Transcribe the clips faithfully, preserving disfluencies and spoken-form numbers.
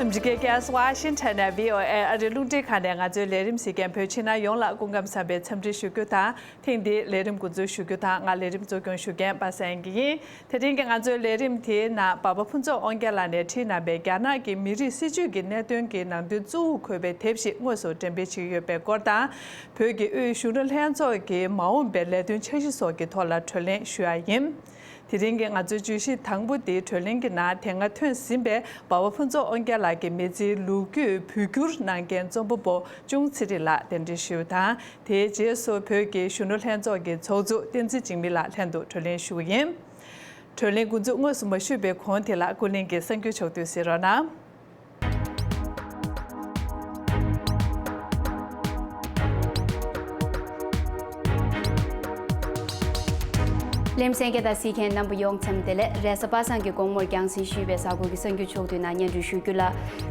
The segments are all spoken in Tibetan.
ཨ་མི་རི་ཀའི་རྒྱལ་ས་ཝ་ཤིང་ཊོན་ནས་བྷི་ཨོ་ཨེ་ཨ་རིའི་རླུང་འཕྲིན་ཁང་ནས་ང་ཚོའི་ལས་རིམ་གཟིགས་མཁན་བོད་ཕྱི་ནང་ཡོངས་ལ་སྐུ་ཁམས་བཟང་པའི་འཚམས་འདྲི་ཞུ་རྒྱུ་དང་། ཐེངས་འདིའི་ལས་རིམ་འགོ་འཛུགས་ཞུ་རྒྱུ་དང་། ང་ལས་རིམ་གཙོ་སྐྱོང་ཞུ་མཁན་པ་སངས་སྐྱིད་ཡིན། དེ་རིང་གི་ང་ཚོའི་ལས་རིམ་དེའི་ནང་འབའ་པ་ཕུན་ཚོགས་དབང་རྒྱལ་ལགས་ནས་བྲིས་གནང་པའི་རྒྱ་ནག་གི་མི་རིགས་སྲིད་བྱུས་ཀྱི་གནད་དོན་གྱི་ནང་དོན་གཙོ་བོར་འཁོད་པའི་དེབ་ཞིག་དངོས་སུ་འགྲེམས་སྤེལ་བྱེད་ཀྱི་ཡོད་པའི་སྐོར་དང་། བོད་ཀྱི་དབུས་གཞོན་ནུ་ལྷན་ཚོགས་ཀྱི་མ་འོངས་པའི་ལས་དོན་འཆར་གཞི་སོགས་ཀྱི་ཐོག་ལ་གྲོས་གླེང་ཞུ་ཡ་ཡིན། དེ་རིང་གི་ང་ཚོའི་བརྗོད་གཞི་དང་པོ་དེའི་གྲོས་གླེང་གི་ནང་དེ་སྔ་ཐོན་ཟིན་པའི་འབའ་པ་ཕུན་ཚོགས་དབང་རྒྱལ་ལགས་ཀྱི་མི་ཚེའི་ལོ་རྒྱུས་བོད་བསྒྱུར་གནང་མཁན་རྩོམ་པ་པོ་ཅུང་ཚེ་རིང་ལགས་གདན་འདྲེན་ཞུས་དང་། དེའི་རྗེས་སུ་བོད་ཀྱི་གཞོན་ནུ་ལྷན་ཚོགས་ཀྱི་ཚོགས་གཙོ་བསྟན་འཛིན་འཇིགས་མེད་ལགས་ལྷན་དུ་གྲོས་གླེང་ཞུ་གི་ཡིན། གྲོས་གླེང་འགོ་འཛུགས་དངོས་སུ་མ་ཞུས་པའི་གོང་དེ་ལ་ཀུན་གླེང་གི་གསར་འགྱུར་ཕྱོགས་བསྡུས་གཟིགས་རོགས་གནང་། ལེམ་སེང་སྐད་བརྡ་གཟིགས་མཁན་རྣམ་པ་ཡོངས་འཚམས་བདེ་ལེགས། རེས་གཟའ་པ་སངས་ཀྱི་དགོང་མོར་རྒྱང་སྲིང་ཞུས་པའི་གཟའ་འཁོར་གྱི་གསར་འགྱུར་ཕྱོགས་བསྡུས་ནང་སྙན་སྒྲོན་ཞུ་རྒྱུ་ལ།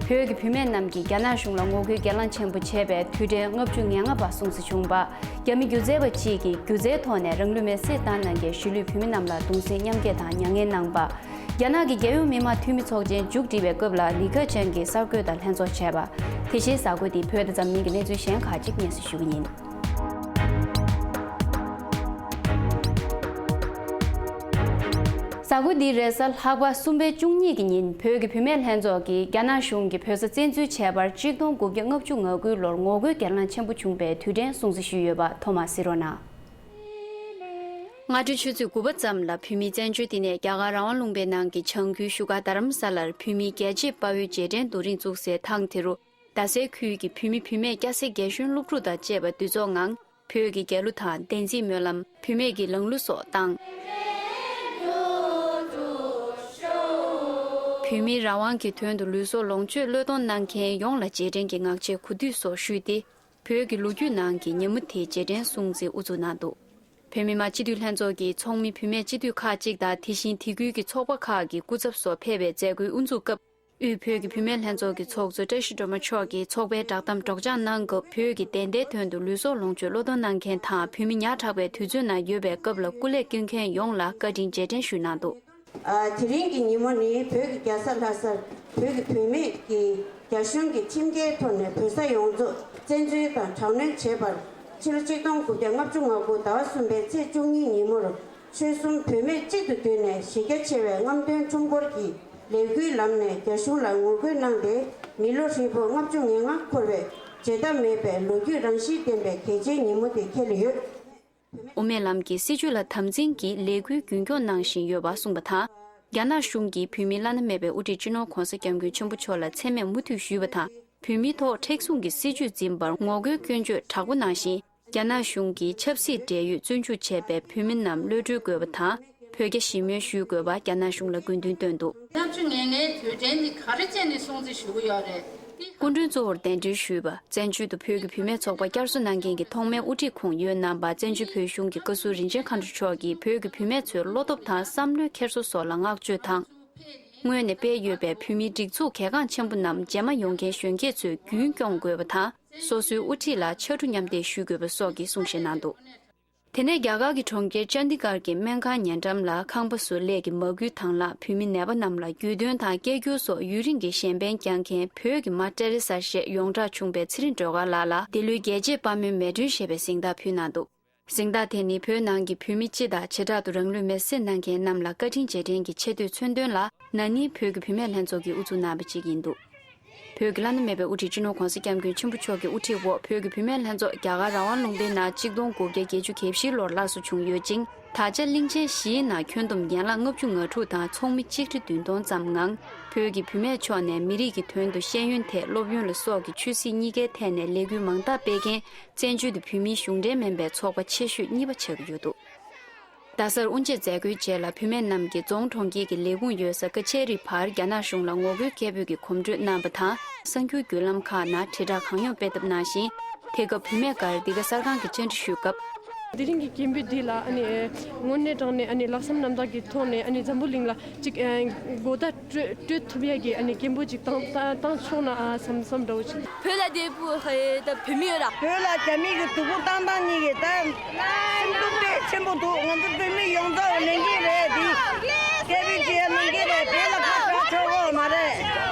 བོད་ཀྱི་བུད་མེད་རྣམས་ཀྱིས་རྒྱ་ནག་གཞུང་ལ་ངོ་རྒོལ་གྱེན་ལངས་ཆེན་པོ་བྱས་པའི་དུས་དྲན་ལྔ་བཅུ་ང་ལྔ་པ་སྲུང་བརྩི་བྱུང་བ། རྒྱ་མི་སྒྱུ་རྩལ་པ་གཅིག་གིས་སྒྱུ་རྩལ་ཐོག་ནས་རང་ལུས་མེར་སྲེག་བཏང་གནང་མཁན་གཞིས་ལུས་བོད་མི་རྣམས་ལ་གདུང་སེམས་མཉམ་སྐྱེད་དང་མྱ་ངན་གནང་བ། རྒྱ་ནག་གི་རྒྱལ་ཡོངས་མི་དམངས་འཐུས་མི་ཚོགས་ཆེན་མཇུག་སྒྲིལ་བའི་སྐབས་ལ་ལི་ཁེ་ཆང་གིས་གསར་འགོད་དང་ལྷན་ཚོགས་བྱས་པ། དེ་བཞིན་གཟའ་འཁོར་འདིའི་བོད་དང་འཛམ་གླིང་གི་གནས་ཚུལ་གཞན་ཁག་ཅིག་སྙན་སེང་ཞུ་གི་ཡིན། གཟའ་འཁོར་འདིའི་རེས་གཟའ་ལྷག་པ་གསུམ་པའི་བཅུ་གཉིས་ཀྱི་ཉིན་བོད་ཀྱི་བུད་མེད་ལྷན་ཚོགས་ཀྱིས་རྒྱ་ནག་གཞུང་གིས་བོད་ས་བཙན་འཛུལ་བྱས་པར་གཅིག་སྟོང་དགུ་བརྒྱ་ལྔ་བཅུ་ང་དགུའི་ལོར་ངོ་རྒོལ་གྱེན་ལངས་ཆེན་པོ་བྱུང་བའི་དུས་དྲན་སྲུང་བརྩི་ཞུས་ཡོད་པ་ཐོག་མར་གཟིགས་རོགས་གནང་། སྔ་དྲོའི་ཆུ་ཚོད་དགུ་པ་ཙམ་ལ་བོད་མིའི་བཙན་བྱོལ་སྡེ་ནས་རྒྱ་གར་རང་དབང་ལུང་པའི་ནང་གི་བྱང་ཁུལ་བཞུགས་སྒར་རྡ་རམ་ས་ལར་བོད་མིའི་རྒྱལ་གཅེས་དཔའ་བོའི་རྗེས་དྲན་རྡོ་རིང་བཙུགས་སའི་ཐང་དེ་རུ། རྡ་སའི་ཁུལ་གྱི་བོད་མི་བུད་མེད་སྐྱ་སེར་རྒན་གཞོན་སློབ་ཕྲུག་དང་བཅས་པ་འདུ་ཚོགས་ངང་། བོད་ཀྱི་རྒྱལ་གླུ་དང་བདེན་ཚིག་སྨོན་ལམ། བུད་མེད་ཀྱི་ལང་གླུ་སོགས་བཏང་། བོད་མིའི་རང་དབང་གི་དོན་དུ་ལུས་སྲོག་ལོངས་སྤྱོད་བློས་གཏོང་གནང་མཁན་ཡོངས་ལ་རྗེས་དྲན་གྱི་ངག་བཅད་གོ་སྒྲིག་སོགས་ཞུས་ཏེ། བོད་ཀྱི་ལོ་རྒྱུས་ནང་གི་ཉིན་མོ་དེའི་རྗེས་དྲན་སྲུང་བརྩི་དབུ་འཛུགས་གནང་འདུག། བོད་མི་མང་སྤྱི་འཐུས་ལྷན་ཚོགས་ཀྱི་ཚོགས་མི་བུད་མེད་སྤྱི་འཐུས་ཁག་ཅིག་དང་། དེ་བཞིན་དེ་ཁུལ་གྱི་ཚོགས་པ་ཁག་གི་སྐུ་ཚབ་སོགས་ཕེབས་པའི་མཛད་སྒོའི་དབུ་འཛུགས་སྐབས། དབུས་བོད་ཀྱི་བུད་མེད་ལྷན་ཚོགས་ཀྱི་ཚོགས་གཙོ་བཀྲ་ཤིས་སྒྲོལ་མ་མཆོག་གིས་ཚོགས་པའི་བསྒྲགས་གཏམ་སྒྲོག་སྦྱང་གནང་སྐབས། བོད་ཀྱི་བདེན་མཐའི་དོན་དུ་ལུས་སྲོག་ལོངས་སྤྱོད་བློས་གཏོང་གནང་མཁན་དང་། བོད་མི་ཉག་ཕྲ་བའི་དུས་ཚོད་ནང་ཡོད་པའི་སྐབས་ལ་སྐུ་ལས་བསྐྱོན་མཁན་ཡོངས་ལ་བཀའ་དྲིན་རྗེས་དྲན་ཞུས་གནང་འདུག། ཨ། དེ་རིང་གི་ཉིན་མོ་ནི་བོད་ཀྱི་རྒྱལ་ས་ལྷ་སར་བོད་ཀྱི་བུད་མེད་ཀྱིས་རྒྱ་གཞུང་གིས་ཁྲིམས་འགལ་ཐོག་ནས་བོད་ས་ཡོངས་རྫོགས་བཙན་འཛུལ་དང་དྲག་གནོན་བྱས་པར། ཕྱི་ལོ་གཅིག་སྟོང་དགུ་བརྒྱ་ལྔ་བཅུ་ང་དགུ་ཟླ་བ་གསུམ་པའི་ཚེས་བཅུ་གཉིས་ཉིན་མོར། ཆོལ་གསུམ་བུད་མེད་གཅིག་ཏུ་བསྡུས་ནས་གཞི་རྒྱ་ཆེ་བའི་རྔམ་སྟོན་ཁྲོམ་སྐོར་གྱི་ལས་འགུལ་ལམ་ནས་རྒྱ་གཞུང་ལ་ངོ་རྒོལ་གནང་སྟེ། མི་ལོ་ཧྲིལ་པོ་ལྔ་བཅུ་ང་ལྔ་འཁོར་བའི་བརྗེད་ཐབས་མེད་པའི་ལོ་རྒྱུས་རང་བཞིན་ལྡན་པའི་གལ་ཆེའི་ཉིན་མོ་དེ་འཁེལ་ཡོད། དབུ་མའི་ལམ་གྱི་སྲིད་བྱུས་ལ་དམ་འཛིན་གྱིས་ལས་འགུལ་རྒྱུན་འཁྱོངས་གནང་བཞིན་ཡོད་པ་གསུངས་པ་དང་། རྒྱ་ནག་གཞུང་གིས་བོད་མིའི་བླ་ན་མེད་པའི་དབུ་ཁྲིད་སྤྱི་ནོར་༧གོང་ས་༧སྐྱབས་མགོན་ཆེན་པོ་མཆོག་ལ་མཚན་སྨད་མུ་མཐུད་ཞུས་པ་དང་། བོད་མིའི་ཐོག་མཁྲེགས་བཟུང་གི་སྲིད་བྱུས་འཛིན་པར་ངོ་རྒོལ་སྐྱོན་བརྗོད་དྲག་པོ་གནང་བཞིན། རྒྱ་ནག་གཞུང་གིས་ཆབ་སྲིད་བགྲེས་ཡོལ་བཙོན་འཇུག་བྱས་པའི་བོད་མི་རྣམས་གློད་གྲོལ་དགོས་པ་དང་། བོད་རྒྱ་ཞི་མོལ་ཞུ་དགོས་པ་རྒྱ་ནག་གཞུང་ལ་དགོས་འདུན་བཏོན་འདུག། ལྔ་བཅུ་ང་ལྔའི་དུས་དྲན་འདི་ག་རེ་བྱས་ནས་སྲུང་བརྩི་ཞུ་གི་ཡོད་རེད། སྐུ་མགྲོན་གཙོ་བོར་གདན་འདྲེན་ཞུས་པ། བཙན་བྱོལ་དུ་བོད་ཀྱི་བུད་མེད་ཚོགས་པ་བསྐྱར་གསོ་གནང་མཁན་གྱི་ཐོག་མའི་དབུ་ཁྲིད་ཁོངས་ཡོད་གནང་པ། བཙན་བྱོལ་བོད་གཞུང་གི་བཀའ་ཟུར་རིན་ཆེན་མཁའ་འགྲོ་མཆོག་གིས་བོད་ཀྱི་བུད་མེད་ཚོའི་བློ་སྟོབས་དང་བསམ་བློའི་འཁྱེར་སོ་སོགས་ལ་བསྔགས་བརྗོད་དང་། སྔོན་ནས་སྤེལ་ཡོད་པའི་བོད་མིའི་སྒྲིག་འཛུགས་གལ་འགངས་ཆེན་པོ་རྣམས་རྗེས་མ་ཡོང་མཁན་གཞོན་སྐྱེས་ཚོས་རྒྱུན་སྐྱོང་དགོས་པ་དང་། སོ་སོའི་དབུ་ཁྲིད་ལ་ཕྱར་གྲུ་མཉམ་འདེགས་ཞུ་དགོས་པ་སོགས་ཀྱི་གསུང་བཤད་གནང་འདུག། དེ་ནས་རྒྱ་གར་གྱི་གྲོང་ཁྱེར་ཅན་དི་གྷར་གྱི་སྨན་ཁང་ཉེ་འགྲམ་ལ་ཁང་པ་བཟོ་ལས་ཀྱི་མ་སྐུལ་དང་བླངས། བོད་མི་ནད་པ་རྣམས་ལ་རྒྱུས་སྟོན་དང་སྐད་སྒྱུར་སོགས་ཡུན་རིང་གི་གཞན་ཕན་བསྐྱངས་མཁན་བོད་ཀྱི་མ་ཏྲེ་རེ་ས་ཞེས་ཡོངས་གྲགས་བྱུང་པའི་ཚེ་རིང་སྒྲོལ་དཀར་ལགས་ལ་འདི་ལོའི་རྒྱལ་གཅེས་དཔའ་མོའི་མེ་སྒྲོན་ཞེས་པའི་གཟེངས་རྟགས་ཕུལ་གནང་འདུག། གཟེངས་རྟགས་དེ་ནི་བོད་ནང་གི་བོད་མི་སྤྱི་དང་བྱེ་བྲག་ཏུ་རང་ལུས་མེར་སྲེག་གནང་མཁན་རྣམས་ལ་བཀའ་དྲིན་རྗེས་དྲན་གྱི་ཆེ་བསྟོད་མཚོན་དོན་ལ་ན་ནིང་བོད་ཀྱི་བུད་མེད་ལྷན་ཚོགས་ཀྱིས་དབུ་འཛུགས་གནང་བ་ཅིག་ཡིན་འདུག། བོད་ཀྱི་བླ་ན་མེད་པའི་དབུ་ཁྲིད་སྤྱི་ནོར་༧གོང་ས་༧སྐྱབས་མགོན་ཆེན་པོ་མཆོག་གི་དབུ་ཁྲིད་འོག་བོད་ཀྱི་བུད་མེད་ལྷན་ཚོགས་རྒྱ་གར་རང་དབང་ལུང་པའི་ནང་གཅིག་སྟོང་དགུ་བརྒྱ་བརྒྱད་ཅུ་གྱ་བཞི་ལོར་སླར་གསོ་བྱུང་ཡོད་ཅིང་། ད་ཆ་གླིང་ཆེན་བཞིའི་ནང་ཁྱོན་བསྡོམས་ཡན་ལག་ལྔ་བཅུ་ང་དྲུག་དང་ཚོགས་མི་ཆིག་ཁྲི་བདུན་སྟོང་ཙམ་ངང་། བོད་ཀྱི་བུད་མེད་ཕྱོགས་ནས་མི་རིགས་ཀྱི་དོན་དུ་ཤེས་ཡོན་ཐད་སློབ་ཡོན་ལ་སོགས་ཀྱི་ཆོས་སྲིད་གཉིས་ཀའི་ཐད་ནས་ལས་འགུལ་མང་དག་སྤེལ་མཁན་བཙན་བྱོལ་དུ་བོད་མིའི་གཞུང་འབྲེལ་མིན་པའི་ཚོགས་པ་ཆེ་ཤོས་གཉིས་པ་ཆགས་ཀྱི་ཡོད་འདུག། རྡ་སར་དབུ་འབྱེད་མཛད་སྒོའི་རྗེས་ལ་བུད་མེད་རྣམས་ཀྱིས་རྫོང་གྲོང་ཁྱེར་གྱི་ལས་ཁུངས་ཡོད་ས་ཀ་ཆེ་རི་བར་རྒྱ་ནག་གཞུང་ལ་ངོ་རྒོལ་སྐད་འབོད་ཀྱི་གོམ་བགྲོད་གནང་བ་དང་། གསར་འགྱུར་བརྒྱུད་ལམ་ཁག་ནང་དྲིལ་བསྒྲགས་གང་ཡོང་སྤེལ་ཐབས་གནང་ཞིང་། དེ་སྐབས་བུད་མེད་འགར་འདི་ག་གསར་ཁང་གིས་བཅར་འདྲི་ཞུས་སྐབས། དེ་རིང་གི་སྐད་འབོད་འདི་ལ་ཨ་ནི་དངོས་གནས་དྲང་གནས་ཨ་ནི་ལྷག་བསམ་རྣམ་དག་གི་ཐོག་ནས་ཨ་ནི་འཛམ་བུ་གླིང་ལ་གཅིག་ཨ་གོ་བརྡ་སྤྲོད་སྤྲོད་ཐུབ་ཡ་གི་ཨ་ནི་སྐད་འབོད་ཅིག་བཏང་བཏང་བཏང་ཆོག་ན་ཨ་བསམ་བསམ་འདྲ་བོ་ཅིག། བོད་ལ་བདེ་པོ་ཧེ་ད་བོད་མི་ཡོད་ར། བོད་ལ་རྒྱ་མི་གི་སྡུག་པོ་བཏང་སྟངས་གཉིས་ཀྱི་ད་སེམས་སྡུག་དཔེ་ཆེན་པོ་འདུག། ང་ཚོ་བོད་མི་ཡོངས་རྫོགས་ལས་འགན་རེད་འདི། སྐད་འབོད་བྱེད་ཡ་ལས་འགན་རེད། བོད་ལ་ཁ་གྲག་ཆོག་གོ་མ་རེད།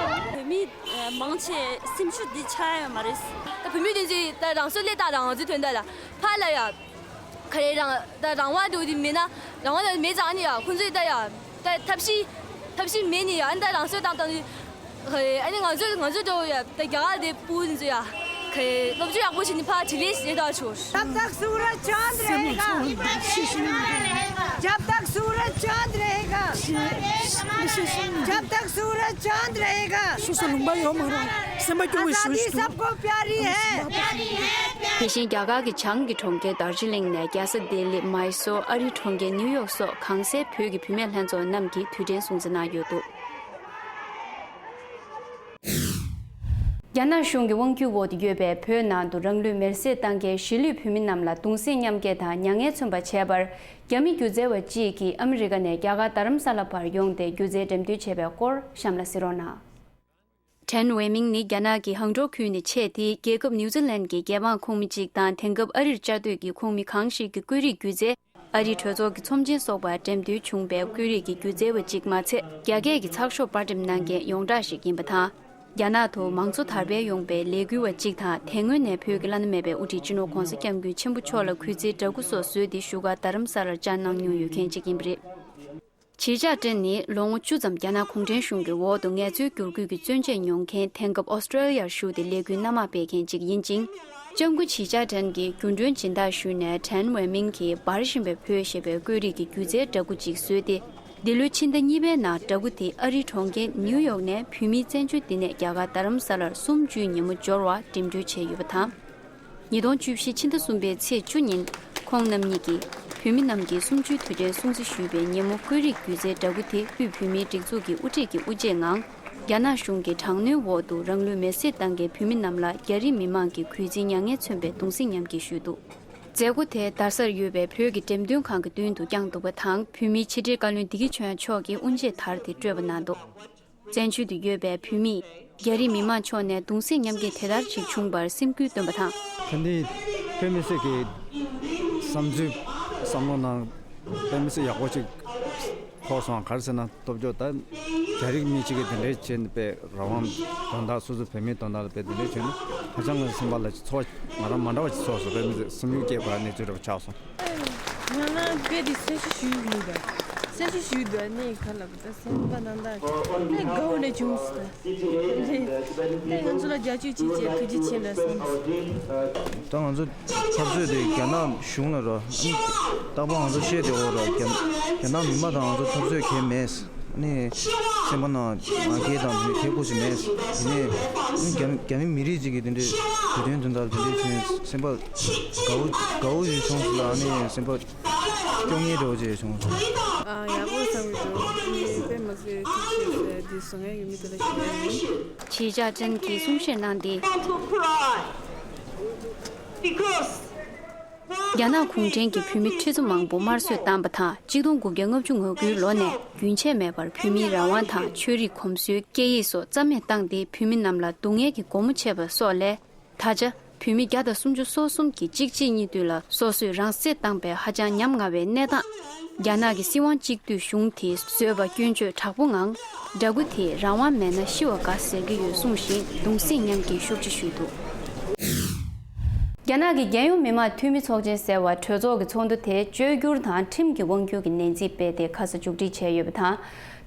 བོད་མི་ཨ་ ཆེ་སེམས་ཤུགས་འདི་ཆག་ཡོད་མ་རེད། ད་བུད་མེད་དེ་ཚོས་ད་རང་སྲོག་བློས་བཏང་རང་ཚོའི་དོན་དག་ལ་ཕར་ལ་ཡ། ག་རེ་རང་ད་རང་དབང་དེ་འོ་དེ་མེད་ན་རང་དབང་དེ་མེད་ཙང་ཨ་ནི་ཡ་ཁོང་ཚོས་ད་ཡ་ད་ཐབས་ཤེས་ཐབས་ཤེས་མེད་ནི་ཡ་ཨ་ནི་ད་རང་སྲོག་བཏང་བཏང་ནི། ཨ་ནི་ང་ཚོས་ང་ཚོས་འགྲོ་ཡ་ད་རྒྱ་གར་དེ་སྤུ་ནི་ཚོ་ཡ་ག་རེ་སློབ་སྦྱོང་ཡག་པོ་བྱས་ནི་ཕར་དྲི་ལན་བྱེད་ད་ཆོག जब तक सूरज चांद रहेगा, जब तक सूरज चांद रहेगा, जब तक सूरज चांद रहेगा, ཤོ་ཤོ་ལུང་པ་ཡོད་མ་རུང་སེམས་པ་སྐྱོ་བའི་ཞུ་आज़ादी ཞུ། सबको प्यारी है। དེ་བཞིན་རྒྱ་གར་གྱི་བྱང་གི་གྲོང་ཁྱེར་དར་ཇི་ལིང་ནས་རྒྱལ་ས་ལྡི་ལི། མཱི་སོར། ཨ་རིའི་གྲོང་ཁྱེར་ནིའུ་ཡོག་སོགས་གང་སའི་བོད་ཀྱི་བུད་མེད་ལྷན་ཚོགས་རྣམས་ཀྱིས་དུས་དྲན་སྲུང་བརྩི་གནང་ཡོད་འདུག་རྒྱ་ནག་གཞུང་གི་དབང་སྒྱུར་འོག་ཏུ་ཡོད་པའི་བོད་ནང་དུ་རང་ལུས་མེར་སྲེག་བཏང་མཁན་གཞིས་ལུས་བོད་མི་རྣམས་ལ་གདུང་སེམས་མཉམ་སྐྱེད་དང་མྱ་ངན་མཚོན་པ་བྱས་པར། རྒྱ་མི་སྒྱུ་རྩལ་བ་གཅིག་གིས་ཨ་མི་རི་ཀ་ནས་རྒྱ་གར་རྡ་རམ་ས་ལ་བར་ཡོང་སྟེ་སྒྱུ་རྩལ་འགྲེམས་སྟོན་བྱས་པའི་སྐོར་གཤམ་ལ་གཟིགས་རོགས་གནང་། ཊན་ཝེ་མིང་ནི་རྒྱ་ནག་གི་ཧང་ཀྲོའུ་ཁུལ་ནས་ཆེས་མཐོའི་རྒྱལ་ཁབ་ནིའུ་ཛི་ལན་གྱི་རྒྱལ་འབངས་ཁོངས་མི་གཅིག་དང་། དེང་སྐབས་ཨ་རིར་བཅའ་སྡོད་ཀྱི་ཁོངས་མི་གང་ཞིག་གི་བཀོད་རིས་སྒྱུ་རྩལ། ཨ་རིའི་གྲོས་ཚོགས་ཀྱི་ཚོམས་ཆེན་སོགས་པར་འགྲེམས་སྟོན་བྱུང་བའི་བཀོད་རིས་ཀྱི་སྒྱུ་རྩལ་བ་གཅིག་མ་ཚད། རྒྱ་སྐད་ཀྱི་ཚགས་ཤོག་པར་འགྲེམས་གནང་མཁན་ཡོངས་གྲགས་ཤིག་ཡིན་པ་དང་། རྒྱ་ནག་ཏུ་མང་གཙོ་དར་སྤེལ་ཡོང་བའི་ལས་འགུལ་བ་གཅིག་དང་། དེ་སྔོན་ནས་བོད་ཀྱི་བླ་ན་མེད་པའི་དབུ་ཁྲིད་སྤྱི་ནོར་༧གོང་ས་༧སྐྱབས་མགོན་ཆེན་པོ་མཆོག་ལ་གུས་བརྩིའི་འདྲ་སྐུ་སོགས་བཟོས་ཏེ་བཞུགས་སྒར་རྡ་རམ་ས་ལར་བཅར་གནང་མྱོང་ཡོད་མཁན་གཅིག་ཡིན་པ་རེད། ཆི་ཅཱ་ཀྲེན་ནི་ལོ་ངོ་བཅུ་ཙམ་རྒྱ་ནག་གུང་ཁྲན་གཞུང་གི་འོག་ཏུ་ངལ་རྩོལ་བསྒྱུར་བཀོད་ཀྱི་བཙོན་བྱས་མྱོང་མཁན། དེང་སྐབས་ཨོ་སི་ཀྲོ་ལི་ཡར་བཞུགས་ཏེ་ལས་འགུལ་སྣ་མང་སྤེལ་མཁན་གཅིག་ཡིན་ཅིང་། ལྕམ་སྐུ་ཆི་ཅཱ་ཀྲེན་གྱིས་རྒྱུན་གྲོན་སྦྱིན་བདག་ཞུས་ནས་ཊན་ཝེ་མིང་གིས་འབར་བཞིན་པའི་བོད་ཞེས་པའི་བཀོད་རིས་ཀྱི་སྒྱུ་རྩལ་འདྲ་སྐུ་གཅིག་བཟོས་ཏེ། འདི་ལོའི་ཕྱི་ཟླ་གཉིས་པའི་ནང་འདྲ་སྐུ་དེ་ཨ་རིའི་གྲོང་ཁྱེར་ནིའུ་ཡོག་ནས་བོད་མིའི་བཙན་བྱོལ་སྡེ་གནས་རྒྱ་གར་རྡ་རམ་ས་ལར་གསུམ་བཅུའི་ཉིན་མོ་འབྱོར་བར་འགྲེམས་སྒྲོན་བྱས་ཡོད་པ་དང་། ཉིས་སྟོང་བཅུ་བཞི་ཕྱི་ཟླ་གསུམ་པའི་ཚེས་བཅུ་ཉིན། ཁོང་རྣམ་གཉིས་ཀྱིས་བོད་མི་རྣམས་ཀྱིས་གསུམ་བཅུའི་དུས་དྲན་སྲུང་བརྩི་ཞུས་པའི་ཉིན་མོ། བཀོད་རིས་སྒྱུ་རྩལ་འདྲ་སྐུ་དེ་དབུས་བོད་མིའི་སྒྲིག་འཛུགས་ཀྱི་དབུ་ཁྲིད་ཀྱི་དབུ་འབྱེད་ངང་། རྒྱ་ནག་གཞུང་གི་དྲག་གནོན་འོག་ཏུ་རང་ལུས་མེར་སྲེག་བཏང་མཁན་བོད་མི་རྣམས་ལ་རྒྱ་རིགས་མི་མང་གིས་གུས་བརྩི་མྱ་ངན་མཚོན་པའི་གདུང་སེམས་མཉམ་སྐྱེད་ཞུས་འདུག་མཛད་སྒོ་དེ་རྡ་སར་ཡོད་པའི་བོད་ཀྱི་འགྲེམས་སྟོན་ཁང་གི་མདུན་དུ་བསྐྱངས་འདུག་པ་དང་། བོད་མིའི་ཕྱི་དྲིལ་བཀའ་བློན་བདེ་སྐྱིད་ཆོས་དབྱངས་མཆོག་གིས་དབུ་འབྱེད་དར་དེ་སྤྲོད་པ་གནང་འདུག་བཙན་བྱོལ་དུ་ཡོད་པའི་བོད་མིས་རྒྱ་རིགས་མི་མང་ཕྱོགས་ནས་གདུང་སེམས་མཉམ་སྐྱེད་དེ་ལྟར་ཞིག་བྱུང་བར་སེམས་འགུལ་བཏོན་པ་དང་། ད་འདི་དཔེ་མི་སྲིད་ཀྱི་བསམ་ཚུལ་བསམ་བློ་ནང་དཔེ་མི་སྲིད་ཡག་པོ་ཅིག་འཁོར་སོང་། ག་རེ་ཟེར་ན་སྟོབས་འབྱོར་ད་རྒྱ་རིགས་མི་གཅིག་གིས་དེ་འདྲའི་བྱས་ནས་དཔེ་རང་དབང་དོན་དག་སོ་སོའི་བོད་མིའི་དོན་དག་ལ་དཔེ་དེ་འདྲའི་བྱས་ནས་ཧ་ཅང་གི་སེམས་པ་ལ་ཚོར་བ་ང་རང་མ་འདྲ་བ་ཅིག་ཚོར་སོང་། དཔེ་མི་སྲིད་སེམས་ཤུགས་སྐྱེ་དགོས་གནས་ཚུལ་འདྲ་བ་ཆགས་སོང་། ང་ལ་དཔེ་དེ་གསལ་བཤད་ཞུས་ཡིན་པས། གསལ་བཤད་ཞུས་འདུག་ནི་ག་ལ་བུ་ད་སེམས་པ་ནང་ད་ནི་དགའ་བོ་ནས་བྱུང་སོང་། ནི་ང་ཚོ་ལ་རྒྱབ་སྐྱོར་བྱེད་ཅེས་ཐུགས་རྗེ་ཆེ་ལ་སོང་། ད་ང་ཚོ་འཐབ་རྩོད་དེ་རྒྱ་ནག་གཞུང་ལ་རོ། རྟག་པར་ང་ཚོ་བཤད་དེ་འོ་རོ། རྒྱ་རྒྱ་ནག་མི་མང་དང་ང་ཚོ་འཐབ་རྩོད་གལ་མེད། ནི་སེམས་པ་ནང་ང་རྒྱལ་དང་མི་དེ་ཁུ་ཞིག་མེད། དེ་ནས་རྒྱ་རྒྱ་མི་མི་རིགས་ཅིག་གི་དེ་འདྲའི་དུས་སྟོན་དོན་དག་དེ་འདྲའི་བྱུང་སེམས་པ་དགའ་བོ་དགའ་བོ་ཞིག་བྱུང་སོང་ལ་ནི་སེམས་པ། སྐྱོ་ངལ་འདྲ་བོ་ཅིག་བྱུང་སོང་། ཨ། ཡག་པོ་བསམ་གྱི་འདུག་ངས་དཔེ་མ་སྲིད་ཐུགས་རྗེ་ཆེ་ཟེར་འདི་བཟོ་མཁན་གྱི་མི་དེ་ལ་ཞུ་ཡ་ཡིན། ཆི་ཅཱ་ཀྲེན་གྱིས་གསུང་བཤད་གནང་སྟེ། Because རྒྱ་ནག་གུང་ཁྲན་གྱིས་བོད་མི་ཁྲི་ཚོ་མང་པོ་དམར་གསོད་བཏང་བ་དང་། གཅིག་སྟོང་དགུ་བརྒྱ་ལྔ་བཅུ་ང་དགུའི་ལོ་ནས་རྒྱུན་ཆད་མེད་པར་བོད་མིའི་རང་དབང་དང་ཆོས་རིག་གོམས་སྲོལ་སྐད་ཡིག་སོགས་རྩ་མེད་བཏང་སྟེ། བོད་མི་རྣམས་ལ་སྡུག་བསྔལ་གྱི་སྒོ་མོ་ཕྱེ་བ་སོགས་ལས། ད་ཆ་བོད་མི་བརྒྱ་དང་སུམ་ཅུ་སོ་གསུམ་གྱིས་གཅིག་རྗེས་གཉིས་མཐུད་ལ་སོ་སོས་རང་བསྲེགས་བཏང་པའི་ཧ་ཅང་ཉམ་ང་བའི་གནས་སྟངས། རྒྱ་ནག་གི་སྲིད་དབང་གཅིག་སྡུད་གཞུང་དེས་བཟོས་པ་སྐྱོན་བརྗོད་དྲག་པོ་ངང་། འདྲ་སྐུ་དེས་རང་དབང་མེད་ན་ཤི་བ་དགའ་ཟེར་གྱི་ཡོད་གསུངས་ཤིང་གདུང་སེམས་མཉམ་སྐྱེད་ཤུགས་ཆེ་ཞུས་འདུག་རྒྱ་ནག་གི་རྒྱལ་ཡོངས་མི་དམངས་འཐུས་མི་ཚོགས་ཆེན་ཟེར་བ་གྲོས་ཚོགས་ཀྱི་ཚོགས་འདུ་དེ་བཅོས་བསྒྱུར་དང་ཁྲིམས་ཀྱི་དབང་སྒྱུར་གྱི་ནན་རྩིས་སྤེལ་ཏེ་ཁ་ས་མཇུག་སྒྲིལ་བྱས་ཡོད་པ་དང་།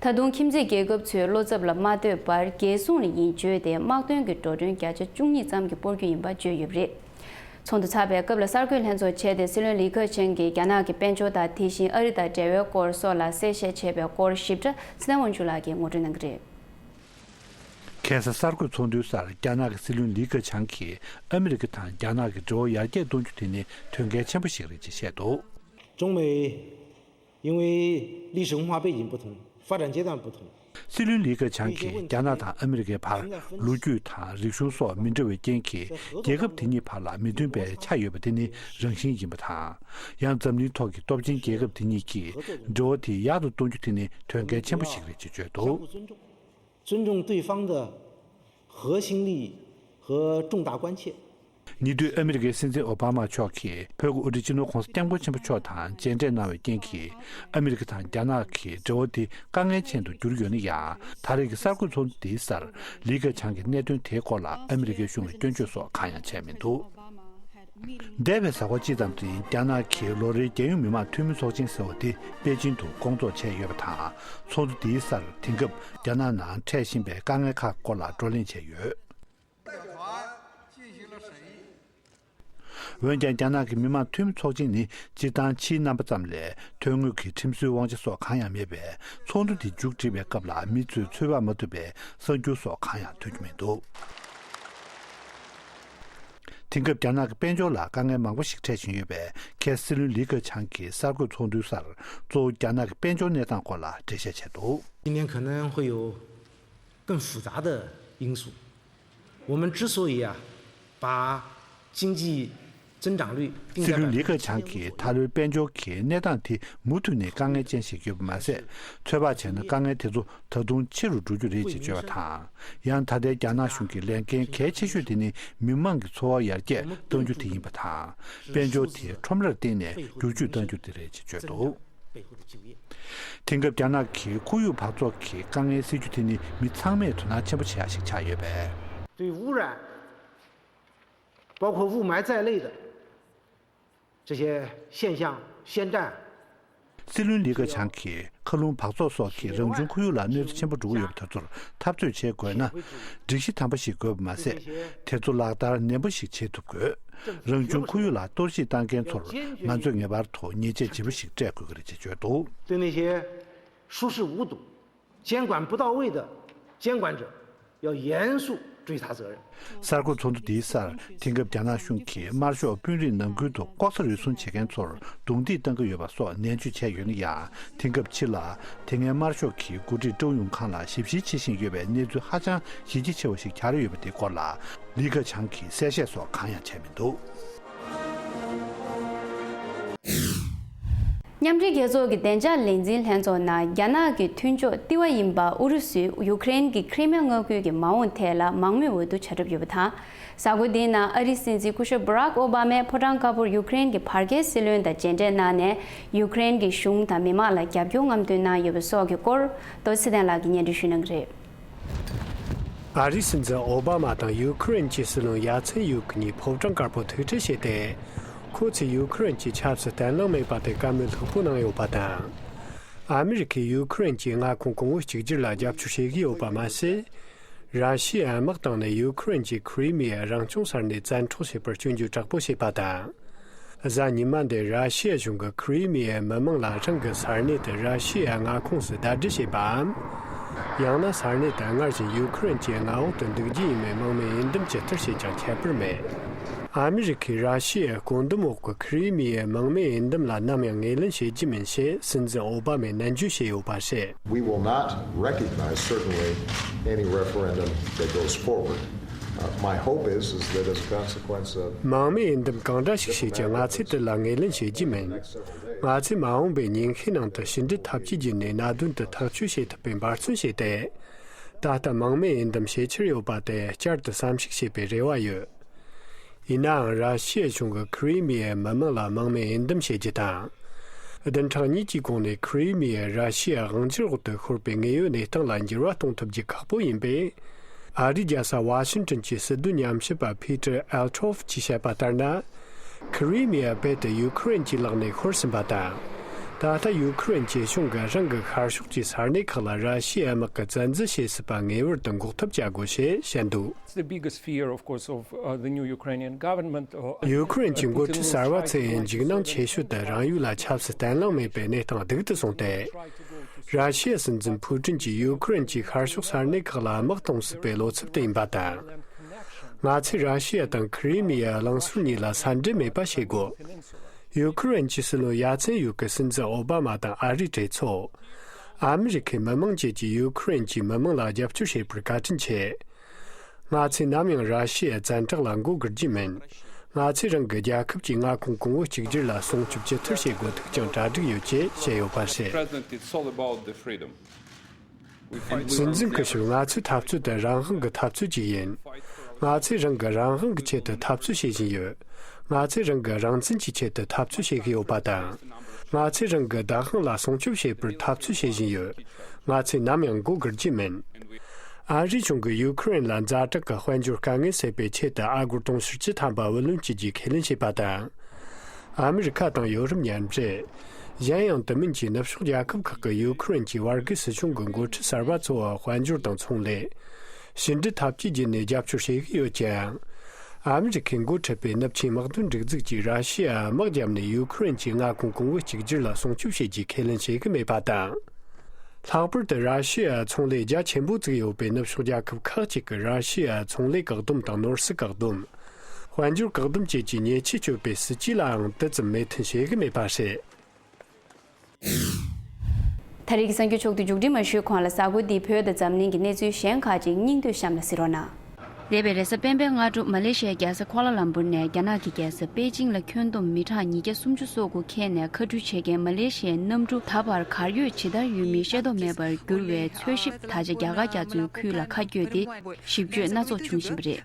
ད་དུང་ཁྱིམ་མཚེས་རྒྱལ་ཁབ་ཚོས་བློ་འཚབ་ལ་མ་ལྟོས་པར་རྒྱལ་སྲུང་ལ་ཡིན་བརྗོད་དེ་དམག་དོན་གྱི་འགྲོ་གྲོན་བརྒྱ་ཆ་བཅུ་གཉིས་ཙམ་གྱི་སྤོར་རྒྱུ་ཡིན་པ་བརྗོད་ཡོད་པ་རེད། ཚོགས་འདུ་ཚར་བའི་སྐབས་ལ་གསར་འགོད་ལྷན་ཚོགས་བྱས་ཏེ་སྲིད་བློན་ལི་ཁེ་ཆང་གིས་རྒྱ་ནག་གི་དཔལ་འབྱོར་དང་དེ་བཞིན་ཨ་རི་དང་འབྲེལ་བའི་སྐོར་སོགས་ལ་གསལ་བཤད་བྱས་པའི་སྐོར་ཞིབ་ཕྲ་ཚེ་བརྟན་དབང་ཕྱུག་ལགས་ཀྱིས་ངོ་སྤྲོད་གནང་གི་རེད། ཁ་སང་གསར་འགོད་ཚོགས་འདུའི་སར་རྒྱ་ནག་གི་སྲིད་བློན་ལི་ཁེ་ཆང་གིས་ཨ་མི་རི་ཀ་དང་རྒྱ་ནག་གི་འབྲེལ་བ་ཡར་རྒྱས་གཏོང་རྒྱུ་དེ་ནི་དོན་གལ་ཆེན་པོ་ཞིག་རེད་ཅེས་བཤད་འདུག 中美因为历史文化背景不同，发展阶段不同， སྲིད་བློན་ལི་ཁེ་ཆང་གིས་རྒྱ་ནག་དང་ཨ་མི་རི་ཀའི་བར་ལོ་རྒྱུས་དང་རིག་གཞུང་སོགས་མི་འདྲ་བའི་རྐྱེན་གྱིས་རྒྱལ་ཁབ་དེ་གཉིས་བར་ལ་མི་མཐུན་པའི་ཆ་ཡོད་པ་དེ་ནི་རང་བཞིན་ཡིན་པ་དང་། ཡང་འཛམ་གླིང་ཐོག་གི་སྟོབས་ཆེན་རྒྱལ་ཁབ་དེ་གཉིས་ཀྱིས་འབྲེལ་བ་དེ་ཡག་ཏུ་གཏོང་རྒྱུ་དེ་ནི་དོན་གལ་ཆེན་པོ་ཞིག་རེད་ཅེས་བརྗོད་འདུག 尊重对方的核心利益和重大关切。ཉེ་དུས་ཨ་མི་རི་ཀའི་སྲིད་འཛིན་ཨོ་བྷ་མ་མཆོག་གིས་བོད་ཀྱི་དབུ་ཁྲིད་སྤྱི་ནོར་༧གོང་ས་༧སྐྱབས་མགོན་ཆེན་པོ་མཆོག་དང་མཇལ་འཕྲད་གནང་བའི་རྐྱེན་གྱིས། ཨ་མི་རི་ཀ་དང་རྒྱ་ནག་གི་འབྲེལ་བ་དེ་དཀའ་ངལ་ཆེན་དུ་གྱུར་ཡོད་ན་ཡང་། ད་རེས་ཀྱི་གསར་འགོད་ཚོགས་འདུ་དེའི་སར་ལི་ཁེ་ཆང་གི་གནད་དོན་དེའི་སྐོར་ལ་ཨ་མི་རི་ཀའི་གཞུང་ལ་སྐྱོན་བརྗོད་སོགས་གང་ཡང་བྱས་མི་འདུག་འདས་པའི་གཟའ་འཁོར་གཅིག་ཙམ་རིང་རྒྱ་ནག་གི་ལོ་རེའི་རྒྱལ་ཡོངས་མི་དམངས་འཐུས་མི་ཚོགས་ཆེན་ཟེར་བ་དེ་པེ་ཅིང་དུ་སྐོང་ཚོགས་བྱས་ཡོད་པ་དང་། ཚོགས་འདུ་འདིའི་སར་དེང་སྐབས་རྒྱ་ནག་ནང་འཕྲད་བཞིན་པའི་དཀའ་ངལ་ཁག་སྐོར་ལ་བགྲོ་གླེང་བྱས་ཡོད། འོན་ཀྱང་རྒྱ་ནག་གི་མི་དམངས་འཐུས་མི་ཚོགས་ཆེན་ནི་སྤྱིར་བཏང་ཕྱིའི་རྣམ་པ་ཙམ་ལས་དོན་དངོས་ཀྱི་ཁྲིམས་སྲོལ་དབང་ཆ་སོགས་གང་ཡང་མེད་པས། ཚོགས་འདུ་འདི་མཇུག་སྒྲིལ་བའི་སྐབས་ལ་མི་ཚོས་ཚོད་དཔག་མ་ཐུབ་པའི་གསར་འགྱུར་སོགས་གང་ཡང་ཐོན་རྒྱུ་མི་འདུག་དེང་སྐབས་རྒྱ་ནག་གི་དཔལ་འབྱོར་ལ་དཀའ་ངལ་མང་པོ་ཞིག་འཕྲད་བཞིན་ཡོད་པས། ཁ་སང་སྲིད་བློན་ལི་ཁེ་ཆང་གིས་གསར་འགོད་ཚོགས་འདུའི་སར་གཙོ་བོ་རྒྱ་ནག་གི་དཔལ་འབྱོར་གནས་སྟངས་སྐོར་ལ་འགྲེལ་བཤད་བྱས་འདུག 今天可能会有更复杂的因素。我们之所以啊，把经济增长率定在 སྲིད་བློན་ལི་ཁེ་ཆང་གིས་ད་ལོའི་དཔལ་འབྱོར་གྱི་གནས་སྟངས་དེ་མུ་མཐུད་ནས་དཀའ་ངལ་ཅན་ཞིག་ཡོད་པ་མ་ཟད། ཚོད་དཔག་བྱས་ན་དཀའ་ངལ་དེ་ཚོ་ད་དུང་ཆེ་རུ་འགྲོ་རྒྱུ་རེད་ཅེས་བརྗོད་པ་དང་། ཡང་ད་ལྟའི་རྒྱ་ནག་གཞུང་གི་ལས་འགན་གལ་ཆེ་ཤོས་དེ་ནི་མི་དམངས་ཀྱི་འཚོ་བ་ཡར་རྒྱས་གཏང་རྒྱུ་དེ་ཡིན་པ་དང་། དཔལ་འབྱོར་དེ་ཁྲོམ་རར་བརྟེན་ནས་བསྒྱུར་བཅོས་གཏང་རྒྱུ་དེ་རེད་ཅེས་བརྗོད་འདུག་དེང་སྐབས་རྒྱ་ནག་གི་ཁོར་ཡུག་འབག་བཙོག་གི་དཀའ་ངལ་སེལ་རྒྱུ་དེ་ནི་མི་ཚང་མས་དོ་སྣང་ཆེན་པོ་བྱེད་ཡ་ཞིག་ཆགས་ཡོད་པས། 对污染，包括雾霾在内的这些现象、现象。 སྲིད་བློན་ལི་ཁེ་ཆང་གིས་མཁའ་རླུང་འབག་བཙོག་སོགས་ཀྱིས་རང་བྱུང་ཁོར་ཡུག་ལ་གནོད་འཚེ་ཆེན་པོ་འགྲོ་གི་ཡོད་པ་དེ་ཚོར་འཐབ་རྩོད་བྱེད་དགོས་ན། སྒྲིག་གཞི་དམ་པོ་ཞིག་དགོས་པ་མ་ཟད། དེ་ཚོ་ལག་བསྟར་ནན་པོ་ཞིག་བྱེད་ཐུབ་དགོས། རང་བྱུང་ཁོར་ཡུག་ལ་གཏོར་བཤིག་བཏང་མཁན་ཚོར་ང་ཚོས་ངེས་པར་དུ་ཉེས་ཆད་ལྗིད་པོ་ཞིག་སྤྲད་དགོས་ཀྱི་རེད་ཅེས་བརྗོད་འདུག 对那些熟视无睹、监管不到位的监管者，要严肃追查责任。 གསར་འགོད་ཚོགས་འདུ་འདིའི་སར་དེང་སྐབས་རྒྱ་ནག་གཞུང་གིས་དམར་ཤོག་དཔོན་རིགས་ནང་ཁུལ་དུ་ལྐོག་ཟ་རུལ་སུངས་བྱེད་མཁན་ཚོར་རྡུང་རྡེག་བཏང་གི་ཡོད་པ་སོགས་ནན་བརྗོད་བྱས་ཡོད་ན་ཡང་། དེང་སྐབས་ཕྱི་ལ་དེ་སྔའི་དམར་ཤོག་གི་འགོ་ཁྲིད་ཀྲོའུ་ཡུང་ཁང་ལ་ཞིབ་བཤེར་བྱེད་བཞིན་ཡོད་པའི་གནས་ཚུལ་ཧ་ཅང་གཞི་རྒྱ་ཆེ་བ་ཞིག་གྱར་ཡོད་པ་དེའི་སྐོར་ལ། ལི་ཁེ་ཆང་གིས་གསལ་བཤད་སོགས་གང་ཡང་བྱས་མི་འདུག་མཉམ་འབྲེལ་རྒྱལ་ཚོགས་ཀྱི་བདེ་འཇགས་ལས་འཛིན་ལྷན་ཚོགས་ནང་རྒྱ་ནག་གི་མཐུན་ཕྱོགས་ལྟེ་བ་ཡིན་པ་ཨུ་རུ་སུས་ཡུ་ཀེ་རེན་གྱི་ཁི་རི་མི་ཡ་མངའ་ཁུལ་གྱི་མ་འོངས་ཐད་ལ་མང་མོས་འོས་བསྡུ་བྱ་གྲབས་ཡོད་པ་དང་། གཟའ་འཁོར་འདིའི་ནང་ཨ་རིའི་སྲིད་འཛིན་སྐུ་ཞབས་བྷ་རག་ཨོ་བྷ་མས་ཕོ་བྲང་དཀར་པོར་ཡུ་ཀེ་རེན་གྱི་བར་བརྒལ་སྲིད་བློན་དང་མཇལ་འཕྲད་གནང་ནས། ཡུ་ཀེ་རེན་གྱི་གཞུང་དང་མི་མང་ལ་རྒྱབ་སྐྱོར་རྔམ་སྟོན་གནང་ཡོད་པ་སོགས་ཀྱི་སྐོར། རྡོ་རྗེ་ཚེ་བརྟན་ལགས་ཀྱིས་སྙན་སྒྲོན་ཞུ་གནང་གི་རེད། ཨ་རིའི་སྲིད་འཛིན་ཨོ་བྷ་མ་དང་ཡུ་ཁུ་རེན་གྱི་སྲིད་བློན་ཡ་ཚན་ཡུ་ཀི་གཉིས་ཕོ་བྲང་དཀར་པོ་ཐུག་འཕྲད་བྱས་ཏེ། ཁོ་ཚོས་ཡུ་ཁུ་རེན་གྱི་ཆབ་སྲིད་བརྟན་ལྷིང་མེད་པ་དེ་བཀའ་མོལ་ལྷུག་པོ་གནང་ཡོད་པ་དང་། ཨ་མི་རི་ཀས་ཡུ་ཁུ་རེན་གྱི་མངའ་ཁོངས་གོང་བུ་གཅིག་གྱུར་ལ་རྒྱབ་སྐྱོར་བྱེད་ཀྱི་ཡོད་པ་མ་ཟད། ར་ཤི་ཡའི་དམག་བཏང་ནས་ཡུ་ཁུ་རེན་གྱི་ཁི་རི་མི་ཡའི་རང་སྐྱོང་ས་གནས་བཙན་འཕྲོག་བྱེད་པར་སྐྱོན་བརྗོད་དྲག་པོ་བྱས་པ་དང་། གཟའ་ཉི་མ་འདིར་ར་ཤི་ཡ་གཞུང་གིས་ཁི་རི་མི་ཡའི་མི་དམངས་ལ་རང་གི་ས་གནས་དེ་ར་ཤི་ཡའི་མངའ་ཁོངས་སུ་ཟླ་སྒྲིལ་བྱས་པའམ། ཡང་ན་ས་གནས་དེ་སྔར་བཞིན་ཡུ་ཁུ་རེན་གྱི་མངའ་འོག་ཏུ་འདུག་རྒྱུ་ཡིན་མིན་དམག་མིས་འོས་འདེམས་ཇི་ལྟར་བྱས་ཀྱང་ཁྱད་པར་མེད། ཨ་མི་རི་ཁས་ར་ཤི་ཡའི་བཀོད་འདོམས་འོག་གི་ཁི་རི་མི་ཡའི་དམག་མིའི་འོས་འདེམས་ལ་ནམ་ཡང་ངོས་ལེན་བྱེད་རྒྱུ་མིན་ཞེས་སྲིད་འཛིན་ཨོ་བྷ་མས་ནན་བརྗོད་བྱས་ཡོད་པ་རེད། We will not recognize, certainly, any referendum that goes forward. Uh, my hope is, is that as a consequence of དམག་མིའི་འོས་འདེམས་གང་འདྲ་ཞིག་བྱས་ཀྱང་ང་ཚོས་དེ་ལ་ངོས་ལེན་བྱེད་ཀྱི་མིན། ང་ཚོས་མ་འོངས་པའི་ཉིན་ཤས་ནང་དུ་ཕྱི་འབྲེལ་འཐབ་ཇུས་བརྒྱུད་ནས་གནད་དོན་དེ་ཐག་གཅོད་བྱེད་ཐུབ་པའི་འབད་བརྩོན་བྱས་ཏེ། ད་ལྟ་དམག་མིའི་འོས་འདེམས་བྱེད་འཆར་ཡོད་པ་དེ་བསྐྱར་དུ་བསམ་གཞིག་བྱེད་པའི་རེ་བ་ཡོད། ཡིན་ནའང་ར་ཤི་ཡའི་གཞུང་གིས་ཁི་རི་མི་ཡའི་མི་དམངས་ལ་དམག་མིའི་འོས་འདེམས་བྱེད་རྒྱུ་དང་། བདུན་ཕྲག་གཉིས་ཀྱི་གོང་ནས་ཁི་རི་མི་ཡ་ར་ཤི་ཡའི་དབང་སྒྱུར་འོག་ཏུ་ཤོར་བའི་དངོས་ཡོད་གནས་སྟངས་ལ་འགྱུར་བ་གཏོང་ཐུབ་རྒྱུ་ཁག་པོ་ཡིན་པས། ཨ་རིའི་རྒྱལ་ས་ཝ་ཤིང་ཏོན་གྱི་སྲིད་དོན་ཉམས་ཞིབ་པ་ཕི་ཏར་ཨེལ་ཏྲོབ་ཀྱིས་བཤད་པ་ལྟར་ན། ཁི་རི་མི་ཡ་རྦད་དེ་ཡུ་ཁུ་རེན་གྱི་ལག་ནས་ཤོར་ཟིན་པ་དང་། ད་ལྟ་ཡུ་ཁུ་རེན་གྱི་གཞུང་གིས་རང་གི་ཤར་ཕྱོགས་ཀྱི་ས་གནས་ཁག་ལ་ར་ཤི་ཡའི་དམག་གིས་བཙན་འཛུལ་བྱས་སྲིད་པ་ངེས་པར་དུ་འགོག་ཐབས་བྱ་དགོས་ཞེས་བཤད་འདུག It's the biggest fear, of course, of, uh, the new Ukrainian government, uh, ཡུ་ཁུ་རེན་གྱི་འགོ་ཁྲིད་གསར་བ་ཚོའི་འཇིགས་སྣང་ཆེ་ཤོས་དེ་རང་ཡུལ་ལ་ཆབ་སྲིད་བརྟན་ལྷིང་མེད་པའི་གནས་སྟངས་སྡུག་ཏུ་སོང་སྟེ། ར་ཤི་ཡའི་སྲིད་འཛིན་ཕུ་ཀྲིན་གྱིས་ཡུ་ཁུ་རེན་གྱི་ཤར་ཕྱོགས་ས་གནས་ཁག་ལ་དམག་གཏོང་སྲིད་པའི་བློ་འཚབ་དེ་ཡིན་པ་དང་། ང་ཚོས་ར་ཤི་ཡ་དང་ཁི་རི་མི་ཡའི་གླིང་ཟུར་གཉིས་ལ་ས་འབྲེལ་མེད་པ་བྱེད་དགོས། ཡུ་ཁུ་རེན་གྱི་སྲིད་བློན་ཡ་ཚན་ཡུ་ཀི་སྲིད་འཛིན་ཨོ་བྷ་མ་དང་ཨ་རིའི་གྲོས་ཚོགས། ཨ་མི་རི་ཁའི་མི་དམངས་བཅས་ཀྱིས་ཡུ་ཁུ་རེན་གྱི་མི་དམངས་ལ་རྒྱབ་སྐྱོར་བྱེད་པར་བཀའ་དྲིན་ཆེ། ང་ཚོས་ནམ་ཡང་ར་ཤི་ཡའི་བཙན་དྲག་ལ་མགོ་སྒུར་རྒྱུ་མིན། ང་ཚོས་རང་གི་རྒྱལ་ཁབ་ཀྱི་མངའ་ཁོངས་གོང་བུ་གཅིག་གྱུར་ལ་སྲུང་སྐྱོབ་ཇི་ལྟར་བྱེད་དགོས་ཐུག་ཀྱང་གྲ་སྒྲིག་ཡོད་ཅེས་བཤད་ཡོད་པ་རེད། President, it's all about the freedom. We fight for སྲིད་འཛིན་སྐུ་ཞབས། ང་ཚོའི་འཐབ་རྩོད་དེ་རང་དབང་གི་འཐབ་རྩོད་ཅིག་ཡིན། ང་ཚོས་རང་གི་རང་དབང་གི་ཆེད་དུ་འཐབ་རྩོད་བྱེད་བཞིན་ཡོད། ང་ཚོས་རང་གི་རང་བཙན་གྱི་ཆེད་དུ་འཐབ་རྩོད་བྱེད་ཀྱི་ཡོད་པ་དང་། ང་ཚོས་རང་གི་བདག་དབང་ལ་སྲུང་སྐྱོབ་བྱེད་པར་འཐབ་རྩོད་བྱེད་བཞིན་ཡོད། ང་ཚོས་ནམ་ཡང་མགོ་སྒུར་རྒྱུ་མིན། ཨ་རིའི་གཞུང་གིས་ཡུ་ཁུ་རེན་ལ་ཛ་དྲག་གི་དཔལ་འབྱོར་དཀའ་ངལ་སེལ་བའི་ཆེད་དུ་ཨ་སྒོར་དུང་ཕྱུར་བཅུ་ཐམ་པ་བུ་ལོན་བྱེད་རྒྱུའི་ཁས་ལེན་བྱས་པ་དང་། ཨ་མི་རི་ཁ་དང་ཡོ་རོབ་མཉམ་འབྲེལ། གཞན་ཡང་དེ་མིན་གྱི་ནུབ་ཕྱོགས་རྒྱལ་ཁབ་ཁག་གིས་ཡུ་ཁུ་རེན་གྱི་བར་བརྒལ་སྲིད་གཞུང་གི་འགོ་ཁྲིད་གསར་པ་ཚོར་དཔལ་འབྱོར་དང་ཚོང་ལས། ཕྱི་འབྲེལ་འཐབ་ཇུས་བརྒྱུད་ནས་རྒྱབ་སྐྱོར་བྱེད་ཀྱི་ཡོད་ཀྱང་། ཨ་མི་རི་ཁས་འགོ་ཁྲིད་པའི་ནུབ་ཆིངས་དམག་དོན་སྒྲིག་འཛུགས་ཀྱིས་ར་ཤི་ཡར་དམག་བརྒྱབ་ནས་ཡུ་ཁུ་རེན་གྱི་མངའ་ཁོངས་གོང་བུ་གཅིག་གྱུར་ལ་སྲུང་སྐྱོབ་བྱེད་རྒྱུའི་ཁས་ལེན་བྱེད་ཀྱི་མེད་པ་དང་། ལྷག་པར་དུ་ར་ཤི་ཡར་ཚོང་ལས་རྒྱ་ཆེན་པོ་བཙུགས་ཡོད་པའི་ནུབ་ཕྱོགས་རྒྱལ་ཁབ་ཁག་ཅིག་གིས་ར་ཤི་ཡར་ཚོང་ལས་བཀག་སྡོམ་དང་ནོར་སྲིད་བཀག་སྡོམ། དཔལ་འབྱོར་བཀག་སྡོམ་བཅས་ཀྱི་ཉེས་ཆད་གཅོད་པའི་སྲིད་ཇུས་ལའང་དེ་ཙམ་མོས་མཐུན་བྱེད་ཀྱི་མེད་པ་རེད། ད་རེས་ཀྱི་གསར་འགྱུར་ཕྱོགས་བསྡུས་མཇུག་སྒྲིལ་མ་ཞུས་གོང་ལ། གཟའ་འཁོར་འདིའི་བོད་དང་འཛམ་གླིང་གི་གནས་ཚུལ་གཞན་ཁག་ཅིག་སྙིང་བསྡུས་གཤམ་ལ་གཟིགས་རོགས་གནང་། འདས་པའི་རེས་གཟའ་སྤེན་པའི་སྔ་དྲོ། མ་ལེ་ཤི་ཡའི་རྒྱལ་ས་ཀོ་ལ་ལམ་པུར་ནས་རྒྱ་ནག་གི་རྒྱལ་ས་པེ་ཅིང་ལ་ཁྱོན་བསྡོམས་མི་གྲངས་ཉིས་བརྒྱ་སུམ་ཅུ་སོ་དགུ་འཁྱེར་ནས་མཁའ་འགྲུལ་བྱེད་མཁན་མ་ལེ་ཤི་ཡའི་གནམ་གྲུ་ད་བར་གར་ཡོད་ཇི་ལྟར་ཡོད་མེད་ཤེས་རྟོགས་མེད་པར་གྱུར་བའི་འཚོལ་ཞིབ་དག་ཆ་རྒྱ་གར་རྒྱ་མཚོའི་ཁུལ་ལ་ཁ་བསྐྱོད་དེ་ཞིབ་བརྗོད་སྣ་ཚོགས་བྱུང་བཞིན་པ་རེད།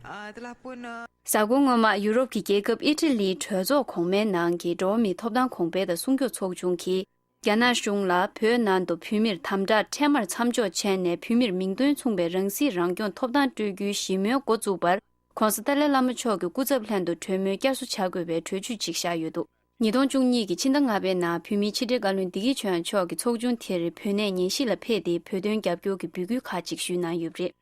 གཟའ་འཁོར་སྔོན་མ་ཡུ་རོབ་ཀྱི་རྒྱལ་ཁབ་ཨི་ཊ་ལིའི་གྲོས་ཚོགས་གོང་མའི་ནང་གི་འགྲོ་བ་མིའི་ཐོབ་ཐང་གོང་འཕེལ་དང་སྲུང་སྐྱོབ་ཚོགས་ཆུང་གིས། རྒྱ་ནག་གཞུང་ལ་བོད་ནང་དུ་བོད་མིར་དམ་དྲག་འཕྲལ་མར་མཚམས་འཇོག་བྱས་ནས། བོད་མིར་མིང་དོན་མཚུངས་པའི་རང་སྲིད་རང་སྐྱོང་ཐོབ་ཐང་སྤྲོད་རྒྱུའི་ཞི་མོལ་འགོ་བཙུགས་པར། ྋགོང་ས་ཏཱ་ལའི་བླ་མ་མཆོག་གི་སྐུ་ཚབ་ལྷན་དུ་གྲོས་མོལ་བསྐྱར་གསོ་བྱ་དགོས་པའི་གྲོས་ཆོད་ཅིག་བཞག་ཡོད་འདུག་ཉིས་སྟོང་བཅུ་གཉིས་ཀྱི་ཕྱི་ཟླ་ལྔ་པའི་ནང་བོད་མིའི་ཕྱི་དྲིལ་བཀའ་བློན་བདེ་སྐྱིད་ཆོས་དབྱངས་མཆོག་གིས་ཚོགས་ཆུང་དེར་བོད་གནས་ཉན་ཞིག་ལ་ཕེབས་ཏེ། བོད་དོན་རྒྱབ་སྐྱོར་གྱི་འབོད་སྐུལ་ཁག་ཅིག་ཞུས་གནང་ཡོད་པ་རེད།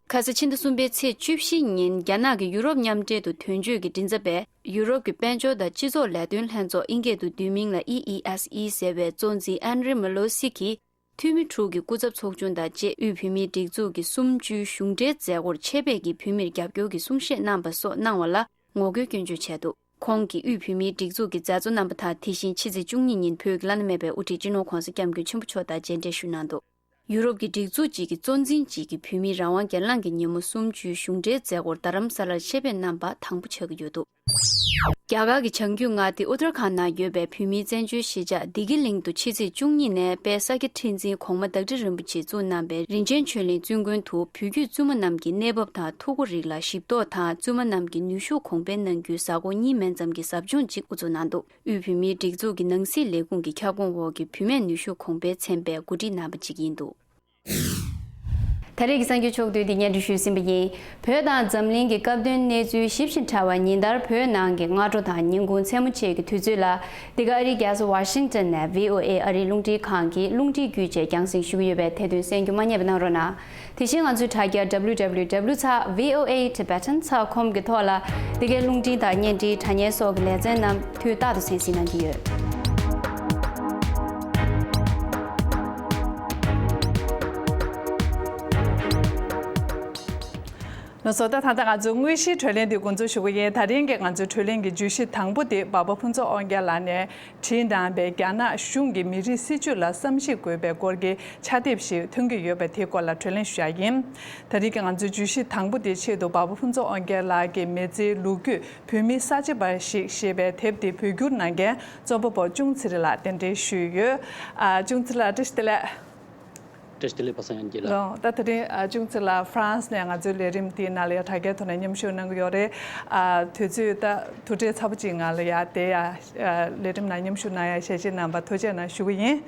ཁ་ས་ཕྱི་ཟླ་གསུམ་པའི་ཚེས་བཅུ་བཞི་ཉིན་རྒྱ་ནག་གི་ཡུ་རོབ་མཉམ་འབྲེལ་དུ་དོན་གཅོད་ཀྱི་མགྲིན་ཚབ་པས། ཡུ་རོབ་ཀྱི་དཔལ་འབྱོར་དང་སྤྱི་ཚོགས་ལས་དོན་ལྷན་ཚོགས། ཨིན་སྐད་དུ་བསྡུས་མིང་ལ་ཨི་ཨི་ཨེས་ཨི་ཟེར་བའི་གཙོ་འཛིན་ཨན་རི་མ་ལོ་སི་གིས། འཐུས་མི་དྲུག་གི་སྐུ་ཚབ་ཚོགས་ཆུང་དང་བཅས། དབུས་བོད་མིའི་སྒྲིག་འཛུགས་ཀྱི་གསུམ་བཅུའི་གཞུང་འབྲེལ་མཛད་སྒོར་ཆེད་ཕེབས་ཀྱིས་བོད་མིར་རྒྱབ་སྐྱོར་གྱི་གསུང་བཤད་གནང་བ་སོགས་གནང་བ་ལ་ངོ་རྒོལ་སྐྱོན་བརྗོད་བྱས་འདུག་ཁོང་གིས་དབུས་བོད་མིའི་སྒྲིག་འཛུགས་ཀྱི་མཛད་གཙོ་རྣམ་པ་དང་། དེ་བཞིན་ཕྱི་ཚེས་བཅུ་གཉིས་ཉིན་བོད་ཀྱི་བླ་ན་མེད་པའི་དབུ་ཁྲིད་སྤྱི་ནོར་ྋགོང་ས་ྋསྐྱབས་མགོན་ཆེན་པོ་མཆོག་དང་མཇལ་འཕྲད་ཞུས་གནང་འདུག་ཡུ་རོབ་ཀྱི་སྒྲིག་འཛུགས་གཅིག་གི་གཙོ་འཛིན་གཅིག་གིས་བོད་མིའི་རང་དབང་སྒེར་ལངས་ཀྱི་ཉིན་མོ་གསུམ་བཅུའི་གཞུང་འབྲེལ་མཛད་སྒོར་རྡ་རམ་ས་ལར་ཆེད་ཕེབས་གནང་བ་དང་པོ་ཆགས་ཀྱི་ཡོད་འདུག་རྒྱ་གར་གྱི་བྱང་རྒྱུད་མངའ་སྡེ་ཨུ་ཏར་ཁཱན་ནང་ཡོད་པའི་བོད་མིའི་བཙན་བྱོལ་གཞིས་ཆགས་བདེ་སྐྱིད་གླིང་དུ་ཕྱི་ཚེས་བཅུ་གཉིས་ནས་དཔལ་ས་སྐྱ་ཁྲི་འཛིན་གོང་མ་བདག་ཁྲི་རིན་པོ་ཆེས་བཙུགས་གནང་བའི་རིན་ཆེན་ཆོས་གླིང་བཙུན་དགོན་དུ་བོད་བརྒྱུད་བཙུན་མ་རྣམས་ཀྱི་གནས་བབ་དང་ཐུགས་ཁུར་རིགས་ལ་ཞིབ་རྟོག་དང་། བཙུན་མ་རྣམས་ཀྱི་ནུས་ཤུགས་གོང་འཕེལ་གནང་རྒྱུའི་གཟའ་འཁོར་གཉིས་མན་ཙམ་གྱི་ཟབ་སྦྱོང་ཅིག་དབུ་འཛུགས་གནང་འདུག་དབུས་བོད་མིའི་སྒྲིག་འཛུགས་ཀྱི་ནང་སྲིད་ལས་ཁུངས་ཀྱི་ཁྱབ་ཁོངས་འོག་གི་བུད་མེད་ནུས་ཤུགས་གོང་འཕེལ་ཚན་པས་གོ་སྒྲིག་གནང་བ་ཅིག་ཡིན་འདུག་ད་རེས་ཀྱི་གསར་འགྱུར་ཕྱོགས་བསྡུས་འདི་སྙན་སྒྲོན་ཞུས་ཟིན་པ་ཡིན། བོད་དང་འཛམ་གླིང་གི་སྐབས་དོན་གནས་ཚུལ་ཞིབ་ཅིང་ཕྲ་བ་ཉིན་ལྟར་བོད་ནང་གི་སྔ་དྲོ་དང་ཉིན་གུང་མཚན་མོ་བཅས་ཀྱི་དུས་ཚོད་ལ། འདི་ག་ཨ་རིའི་རྒྱལ་ས་ཝ་ཤིང་ཏོན་ནས་བྷི་ཨོ་ཨེ་ཨ་རིའི་རླུང་འཕྲིན་ཁང་གི་རླུང་འཕྲིན་བརྒྱུད་བཅས་རྒྱང་སྲིང་ཞུ་གི་ཡོད་པས་དེ་དོན་གསན་རྒྱུ་མ་བསྙེལ་བ་གནང་རོགས་གནང་། དེ་བཞིན་ང་ཚོའི་དྲ་རྒྱ་W W W dot V O A Tibetan dot com གི་ཐོག་ལ། འདི་གའི་རླུང་འཕྲིན་དང་བརྙན་འཕྲིན། དྲ་བརྙན་སོགས་ཀྱི་ལེ་ཚན་རྣམས་དུས་རྟག་ཏུ་གསན་གཟིགས་གནང་གི་ཡོད། ལགས་སོ། ད་ད་ལྟ་ང་ཚོའི་དངོས་གཞིའི་གྲོས་གླེང་འདི་འགོ་འཛུགས་ཞུ་གི་ཡིན། ད་རིང་གི་ང་ཚོའི་གྲོས་གླེང་གི་བརྗོད་གཞི་དང་པོ་དེ་འབའ་པ་ཕུན་ཚོགས་དབང་རྒྱལ་ལགས་ནས་བྲིས་གནང་བའི་རྒྱ་ནག་གཞུང་གི་མི་རིགས་སྲིད་བྱུས་ལ་བསམ་གཞིག་དགོས་པའི་སྐོར་གྱི་ཕྱག་དེབ་ཞིག་ཐོན་གྱི་ཡོད་པ་དེའི་སྐོར་ལ་གྲོས་གླེང་ཞུ་ཡ་ཡིན། ད་རིང་གི་ང་ཚོའི་བརྗོད་གཞི་དང་པོ་དེའི་ཆེད་དུ་འབའ་པ་ཕུན་ཚོགས་དབང་རྒྱལ་ལགས་ཀྱི་མི་ཚེའི་ལོ་རྒྱུས། བོད་མིའི་གསར་བརྗེ་པ་ཞིག་ཞེས་པའི་དེབ་དེ་བོད་བསྒྱུར་གནང་མཁན་རྩོམ་པ་པོ་ཅུང་ཙི་རི་ལགས་གདན་འདྲེན་ཞུས་ཡོད། ཨ། ཅུང་ཙི་ལགས་བཀྲ་ཤིས་བདེ་ལེགས། བཀྲ་ཤིས་བདེ་ལེགས་པ་སངས་དབྱངས་སྐྱིད་ལགས། ལགས། ད་དེ་རིང་ཨ་ཅུང་ཙི་ལགས་ཧྥ་རན་སི་ནས་ང་ཚོའི་ལས་རིམ་འདིའི་ནང་ལ་ཡ་དྲ་རྒྱའི་ཐོག་ནས་མཉམ་ཞུགས་གནང་གི་ཡོད་རེད། ཨ། དུས་ཚོད་ད་ཐུགས་ཁྲལ་ཚ་པོ་ཅིག་ང་ལ་ཡ་དེ་ཡ་ཨ་ལས་རིམ་ནང་མཉམ་ཞུགས་གནང་ཡ་ཞལ་བཞེས་གནང་བར་ཐུགས་རྗེ་གནང་ཞུ་གི་ཡིན།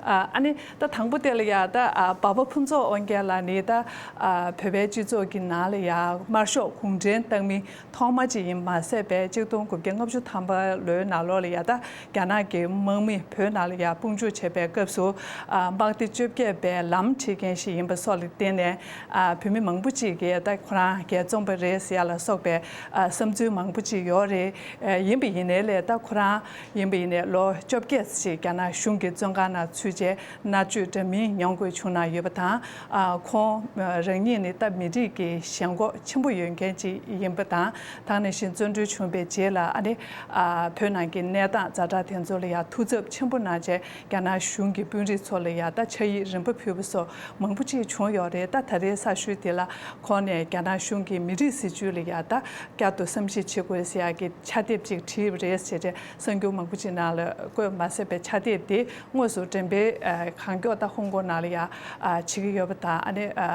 ཨ་ཨ་ནི་ད་དང་པོ་དེ་ལ་ཡ་ད་ཨ་འབའ་པ་ཕུན་ཚོགས་དབང་རྒྱལ་ལགས་ནི་ད་ཨ་བོད་པའི་སྤྱི་ཚོགས་ཀྱི་ནང་ལ་ཡ་དམར་ཤོག་གུང་ཁྲན་ཏང་མི་ཐོག་མ་ཅིག་ཡིན་མ་ཟད་པའི་གཅིག་སྟོང་དགུ་བརྒྱ་ལྔ་བཅུ་ཐམ་པ་ལོའི་ནང་ལོགས་ལ་ཡ་ད་རྒྱ་ནག་གི་དམག་མི་བོད་ནང་ལ་ཡ་དཔུང་འཇུག་བྱས་པའི་སྐབས་སུ་ཨ་དམག་སྡེ་བཅོ་བརྒྱད་པའི་ལམ་ཁྲིད་མཁན་ཞིག་ཡིན་པ་སོགས་ལ་བརྟེན་ནས་ཨ་བོད་མི་མང་པོ་ཅིག་གིས་ད་ཁོ་རང་རྒྱལ་བཙོང་པ་རེད་ཟེར་ཡ་ལ་སོགས་པའི་ཨ་བསམ་ཚུལ་མང་པོ་ཅིག་ཡོད་རེད། ཨ་ཡིན་པ་ཡིན་ནའི་ལས་ད་ཁོ་རང་ཡིན་པ་ཡིན་ནའི་ལོ་བཅོ་བརྒྱད་ཅིག་རྒྱ་ནག་གཞུང་གི་བཙོན་ཁང་ནང་ཚུད་རྗེས་མནར་གཅོད་འདྲ་མིན་མྱོང་དགོས་བྱུང་གནང་ཡོད་པ་དང་། ཨ་ཁོང་རང་ཉིད་ནི་ད་མི་རིགས་ཀྱི་ཞེན་ཁོག་ཆེན་པོ་ཡོད་མཁན་ཅིག་ཡིན་པ་དང་། ད་ག་ནང་བཞིན་བཙོན་གྲོལ་བྱུང་བའི་རྗེས་ལ་ཨ་ནི་ཨ་བོད་ནང་གི་གནས་སྟངས་ཛ་དྲག་དེ་ཚོ་ལ་ཡང་ཐུགས་འཚབ་ཆེན་པོ་གནང་བྱས་རྒྱ་ནག་གཞུང་གི་དཔོན་རིགས་ཚོ་ལ་ཡང་ད་ཕྱག་ཡིག་རིམ་པ་ཕུལ་བ་སོགས་མང་པོ་ཅིག་བྱུང་ཡོད་རེད། ད་ད་རེས་གསར་ཤོས་དེ་ལ་ཁོང་ནས་རྒྱ་ནག་གཞུང་གི་མི་རིགས་སྲིད་བྱུས་ལ་ཡང་ད་བསྐྱར་དུ་བསམ་གཞིག་བྱེད་དགོས་ཟེར་ཡག་གི་ཕྱག་དེབ་ཅིག་བྲིས་པ་རེད་ཟེར་ཏེ་གསར་འགྱུར་མང་པོ་ཅིག་ནང་ལ་བཀོད་མ་ཟད་པའི་ཕྱག་དེབ་དེ་དངོས་སུ་འགྲེམས་སྤེལ་ ཨ། གང་མགྱོགས་ད་ཧོང་ཀོང་ནང་ལ་ཡ་ཨ་བྱེད་ཀྱི་ཡོད་པ་དང་། ཨ་ནི་ཨ་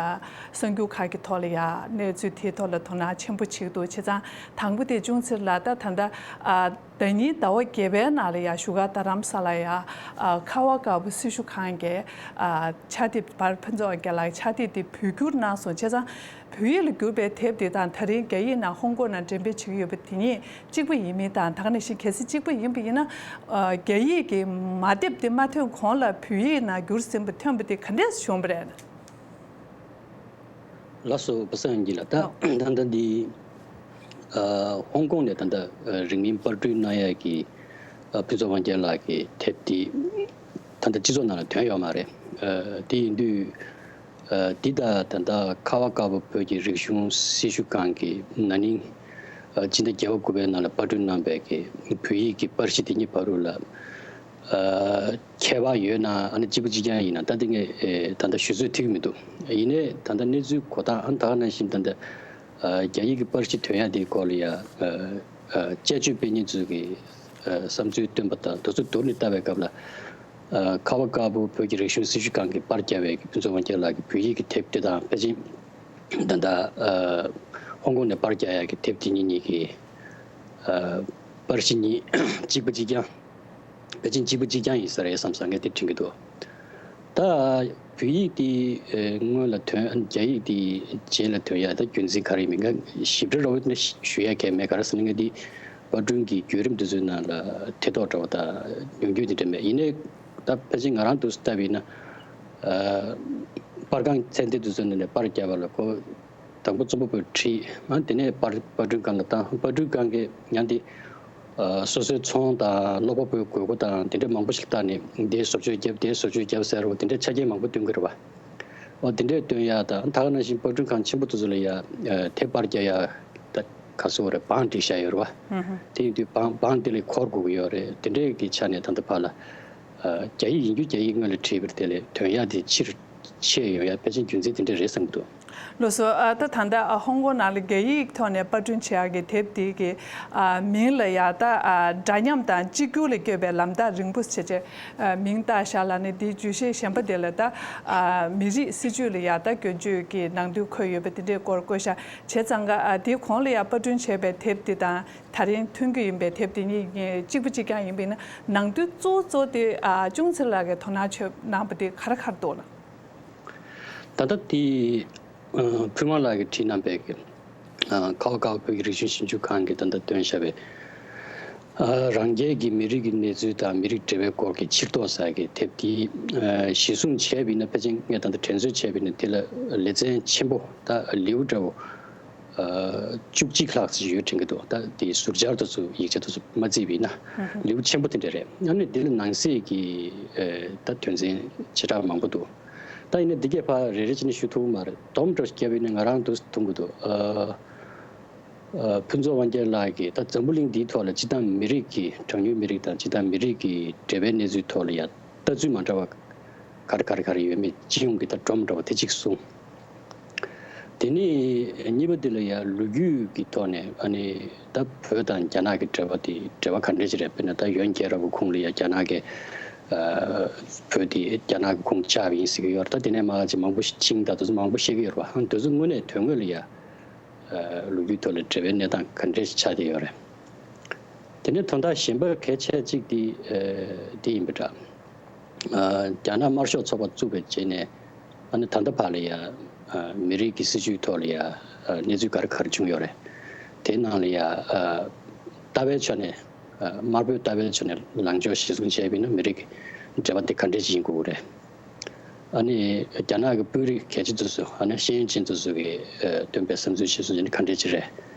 གསར་འགྱུར་ཁག་གི་ཐོག་ལ་ཡ་གནས་ཚུལ་དེའི་ཐོག་ལ་དོ་སྣང་ཆེན་པོ་བྱེད་ཀྱི་འདུག་བྱས་ཙང་དང་པོ་དེ་ཅུང་ཙེ་ལགས་ད་ད་ལྟ་ཨ་ཟླ་ཉིན་ཟླ་བ་བརྒྱད་པའི་ནང་ལ་ཡ་བཞུགས་སྒར་རྡ་རམ་ས་ལ་ཡ་ཨ་ཁ་བ་དཀར་པོ་སྲི་ཞུ་ཁང་གི་ཨ་ཕྱག་དེབ་པར་ཕུན་ཚོགས་དབང་རྒྱལ་ལགས་ཕྱག་དེབ་དེ་བོད་བསྒྱུར་གནང་སོང་། བྱས་ཙང་བོད་ཡིག་ལ་བསྒྱུར་བའི་དེབ་དེ་དང་ད་རིང་རྒྱ་ཡིག་ནང་ཧོང་ཀོང་ནང་འགྲེམས་སྤེལ་བྱེད་ཀྱི་ཡོད་པ་དེ་གཉིས་གཅིག་པ་ཡིན་མིན་དང་། ད་ག་ནང་བཞིན་གལ་སྲིད་གཅིག་པ་ཡིན་པ་ཡིན་ན། ཨ་རྒྱ་ཡིག་གི་མ་དེབ་དེ་མ་ཐོན་གོང་ལ་བོད་ཡིག་ནང་བསྒྱུར་ཟིན་པ་ཐོན་པ་དེ་ག་འདྲས་བྱུང་བ་རེད། ལགས་སོ། པ་སངས་དབྱངས་སྐྱིད་ལགས། ད་ད་ལྟ་འདི་ཨ་ཧོང་ཀོང་ནས་ད་ལྟ་ཨ་རིང་མིན་པར་སྐྲུན་གནང་ཡས་ཀྱི་ཨ་ཕུན་ཚོགས་དབང་རྒྱལ་ལགས་ཀྱི་དེབ་འདི་ད་ལྟ་སྤྱི་ཚོགས་ནང་ལ་ཐོན་ཡོད་མ་རེད། ཨ་དེ་ཡིན་དུས། ཨ་འདི་དང་ད་ལྟ་ཁ་བ་དཀར་པོ་བོད་ཀྱི་རིག་གཞུང་སྲི་ཞུ་ཁང་གིས་ན་ནིང་ཨ་སྤྱི་ཟླ་བརྒྱད་པ་དགུ་པའི་ནང་ལ་པར་སྐྲུན་གནང་པའི་གི་བོད་ཡིག་གི་པར་གཞི་དེ་གཉིས་བར་དུ་ལ་ཨ་ཁྱད་པར་ཡོད་ན། ཨ་ནི་གཅིག་པ་གཅིག་རྐྱང་ཡིན་ན་ད་དེ་ངས་ཨེ་ད་ལྟ་ཞུ་ཚོད་ཐིག་མི་འདུག་ཡིན་ནའི་ད་ལྟ་གནས་ཚུལ་གོ་སྟངས་ཨ་ནི་ད་ག་ནང་བཞིན་ད་ལྟ་ཨ་རྒྱ་ཡིག་གི་པར་གཞི་ཐོན་ཡ་དེའི་སྐོར་ལ་ཡ་ཨ་ཨ་དཔྱད་བརྗོད་སྤེལ་མཁན་ཚོས་ཀྱི་ཨ་བསམ་ཚུལ་བཏོན་པ་དང་དེ་ཚོ་བསྡུར་ནས་ལྟ་བའི་སྐབས་ལ། ཨ་ཁ་བ་དཀར་པོ་བོད་ཀྱི་རིག་གཞུང་སྲི་ཞུ་ཁང་གིས་པར་བརྒྱབ་པའི་ཕུན་ཚོགས་དབང་རྒྱལ་ལགས་ཀྱི་བོད་ཡིག་གི་དེབ་དེ་དང་། ཕལ་ཆེར་ད་ལྟ་ཨ་ཧོང་ཀོང་ནས་པར་རྒྱག་ཡག་གི་དེབ་དེ་གཉིས་གཉིས་ཀྱི་ཨ་པར་གཞི་གཉིས་གཅིག་པ་གཅིག་རྐྱང་། ཕལ་ཆེར་གཅིག་པ་གཅིག་རྐྱང་ཡིན་ས་རེད་བསམ་བསམ་ངས་དེ་དྲན་གྱི་འདུག་ད་བོད་ཡིག་དེ་ཨ་སྔོན་ལ་ཐོན། ཨ་རྒྱ་ཡིག་དེ་རྗེས་ལ་ཐོན་ཡག་ད་རྒྱུ་མཚན་ག་རེ་ཡིན་མིན་ང་ཞིབ་ཕྲ་རོབ་ནས་ཞུ་ཡག་གལ་མེད། ག་རེ་ཟེར་ན་ངས་འདི་པར་སྐྲུན་གྱི་བརྒྱུད་རིམ་དེ་ཚོའི་ནང་ལ་ཐེ་གཏོགས་འདྲ་བོ་དང་ཉུང་སྐྱོན་དེ་འདྲ་མེད། ཡིན་ནའི་ད་ཕལ་ཆེར་ང་རང་འདུག་སེ་ལྟ་བ་ཡིན་ན། ཨ་པར་ཁང་ཚད་ལྡན་དེ་ཚོ་ནས་ནས་པར་བརྒྱབ་པ་ལ་ཁོ་དང་པོ་རྩོམ་པ་པོས་བྲིས། ཨ་དེ་ནས་པར་པར་སྐྲུན་ཁང་ལ་བཏང་། པར་སྐྲུན་ཁང་གིས་ཡང་དེ་ཨ་སོ་སོའི་ཚོང་དང་ཀློག་པ་པོའི་དགོས་མཁོ་དང་དེ་འདྲ་མང་པོ་ཞིག་བལྟས་ནས་དེའི་བཟོ་བཅོས་བརྒྱབ། དེའི་བཟོ་བཅོས་བརྒྱབ་ཟེར་རོ་དེ་འདྲའི་ཆ་རྐྱེན་མང་པོ་སྟོན་གྱི་རེད་བ། ཨོ་དེ་འདྲས་སྟོན་ཡག་དང་ད་ག་ནང་བཞིན་པར་སྐྲུན་ཁང་ཆེན་པོ་དེ་ཚོ་ལ་ཡ་ཨ་དེབ་པར་རྒྱག་ཡག་ད་ག་སོ་རེད། བང་སྒྲིག་བཞག་ཡོད་རེད་བ། ཧུམ་ཧུམ། དེ་ཡིན་དུས་བང་བང་དེ་ལ་འཁོར་དགོས་ཀྱི་ཡོད་རེད། དེ་འདྲས་ཀྱི་ཆ་ནས་ད་ལྟ་བར་ལ་ཨ་རྒྱ་ཡིག་ཡིན་རྒྱུ་རྒྱ་ཡིག་སྔོན་ལ་བྲིས་པ་རེད། དེ་ལས་ཐོན་ཡག་དེ་ཕྱིར་ཆད་ཡོང་ཡག་ཕལ་ཆེར་རྒྱུ་མཚན་དེ་འདྲས་རེད་བསམ་གྱི་འདུག་ལགས་སོ། ཨ་ད་ད་ལྟ་ཨ་ཧོང་ཀོང་ནང་ལ་རྒྱ་ཡིག་ཐོག་ནས་པར་སྐྲུན་བྱེད་ཡག་གི་དེབ་དེ་གི་ཨ་མིང་ལ་ཡ་ད་ཨ་འདྲ་མཉམ་དང་གཅིག་གྱུར་ལ་བསྐྱོད་པའི་ལམ་ཐག་རིང་པོ་བྱས་བྱས། ཨ་མིང་བཏགས་བཞག་ལ་ནི་དེའི་བརྗོད་གཞི་གཞན་པ་དེ་ལ་ད་ཨ་མི་རིགས་སྲིད་ཇུས་ལ་ཡ་ད་སྐྱོན་བརྗོད་ཀྱི་ནང་དོན་འཁོད་ཡོད་པ་དེ་འདྲའི་སྐོར་བཀོད་བཞག་བྱས་ཙང་ཀ་ཨ་དེའི་གོང་ལ་ཡ་པར་སྐྲུན་བྱས་པའི་དེབ་དེ་དང་ད་རིང་ཐོན་རྒྱུ་ཡིན་པའི་དེབ་དེ་གཉིས་གཉིས་གཅིག་པ་གཅིག་རྐྱང་ཡིན་པ་ཡིན་ན་ནང་དོན་གཙོ་བོ་གཙོ་བོ་དེ་ཨ་ཅུང་ཙེ་ལགས་ཀྱིས་དོ་སྣང་བྱེད་གནང་པ་དེ་ག་རེ་ག་རེ་འདུག་ལགས། ད་ལྟ་དེ་ཨ་ཕུལ་དབང་ལགས་ཀྱིས་བྲིས་གནང་པའི་གི་ཨ་ཁ་བ་དཀར་པོ་བོད་ཀྱི་རིག་གཞུང་ཞིབ་འཇུག་ཁང་གིས་ད་ལྟ་བཏོན་བཞག་པའི་ཨ་རང་རྒྱལ་གྱི་མི་རིགས་ཀྱི་གནས་ཚུལ་དང་མི་རིགས་འབྲེལ་བའི་སྐོར་གྱི་ཕྱིར་རྟོག་ཟེར་གྱི་དེབ་དེ་ཨ་གཞི་བཟུང་བྱས་པ་ཡིན་ན། ཕལ་ཆེར་ངས་ད་ལྟ་དྲན་གསོ་བྱས་པ་ཡིན་ན་དེ་ལ་ལེ་ཚན་ཆེན་པོ་ད་ལེའུ་འདྲ་བོ་ཨ་བཅུ་གཅིག་ལྷག་ཙམ་ཡོད་དྲན་གྱི་འདུག་ད་དེ་ཟུར་སྦྱར་དེ་ཚོ་ཡིག་ཆ་དེ་ཚོ་མ་བརྩིས་པ་ཡིན་ན་ལེའུ་ཆེན་པོ་དེ་འདྲ་རེད། ཨ་ནི་དེ་ལ་ནང་གསེས་ཀྱི་ཨ་ད་དོན་ཚན་བྱེ་བྲག་མང་པོ་འདུག་ད་ཡིན་ན་འདི་གས་ཕར་རེ་རེ་བྱས་ནས་ཞུ་ཐུབ་ཀྱི་མ་རེད། སྡོམ་འདྲ་བོ་ཞིག་བརྒྱབ་ཡིན་ན་ང་རང་འདུག་མཐོང་གི་འདུག་ཨ་ཨ་ཕུན་ཚོགས་དབང་རྒྱལ་ལགས་ཀྱིས་ད་འཛམ་བུ་གླིང་འདིའི་ཐོག་ལ་སྤྱིར་བཏང་མི་རིགས་ཀྱི་གྲངས་ཉུང་མི་རིགས་དང་སྤྱིར་བཏང་མི་རིགས་ཀྱི་འབྲེལ་བའི་གནས་ཚུལ་ཐོག་ལ་ཡ་ལྟ་ཚུལ་མ་འདྲ་བ་ག་རེ་ག་རེ་ག་རེ་ཡོད་མེད་སྤྱི་ཡོངས་ཀྱི་ད་སྒྲོམ་འདྲ་བ་དེ་གཅིག་གསུངས། དེ་ནས་གཉིས་པ་འདི་ལ་ཡ་ལོ་རྒྱུས་ཀྱི་ཐོག་ནས་ཨ་ནི་ད་བོད་དང་རྒྱ་ནག་གི་འབྲེལ་བ་དེ་འབྲེལ་བ་ག་འདྲ་ཞིག་རེད། དཔེར་ན་ད་ཡོན་རྒྱལ་རབས་ཀྱི་ཁུངས་ལ་ཡ་རྒྱ་ནག་གི་ཨ་བོད་དེ་རྒྱ་ནག་གི་ཁུངས་ཆགས་པ་ཡིན་ཟེར་གྱི་ཡོད་རེད། ད་དེ་ནས་མར་ཅིག་མང་པོ་ཞིག་ཆིང་དང་དེ་ཚོ་མང་པོ་བཤད་ཀྱི་ཡོད་རེད་བ། ཨ་དེ་ཚོ་དངོས་གནས་དོན་དངོས་ལ་ཡ་ཨ་ལོ་རྒྱུས་ཐོག་ལ་འབྲེལ་བའི་གནས་སྟངས་ག་འདྲ་ཞིག་ཆགས་བསྡད་ཡོད་རེད། དེ་ནས་དོན་དག་གཞན་པ་གལ་ཆེ་གཅིག་དེ་ཨ་དེ་ཡིན་པ་འདྲ། ཨ་རྒྱ་ནག་དམར་ཤོག་ཚོགས་པ་བཙུགས་པའི་རྗེས་ནས་ཨ་ནི་ད་ལྟ་བར་ལ་ཡ་ཨ་མི་རིགས་ཀྱི་སྲིད་བྱུས་ཐོག་ལ་ཡ་ཨ་གནས་ཚུལ་ག་རེ་ག་རེ་བྱུང་ཡོད་རེད། དེའི་ནང་ལ་ཡ་ཨ་ལྟ་བའི་ཕྱོགས་ནས་ཨ་དམར་པོའི་ལྟ་བའི་ཕྱོགས་ནས་ལངས་ཕྱོགས་གཞིར་བཟུང་བྱས་པ་ཡིན་ན་མི་རིགས་ཀྱི་འབྲེལ་བ་དེ་ག་འདྲས་ཞིག་ཡིན་དགོས་ཀྱི་རེད། ཨ་ནི་རྒྱ་ནག་གི་དཔོན་རིགས་གལ་ཆེ་དེ་ཚོ་ཨ་ནི་ཤེས་ཡོན་ཅན་དེ་ཚོ་གིས་ཨ་བཏོན་པའི་བསམ་ཚུལ་གཞིར་བཟུང་བྱས་ན་ག་འདྲས་ཅིག་རེད།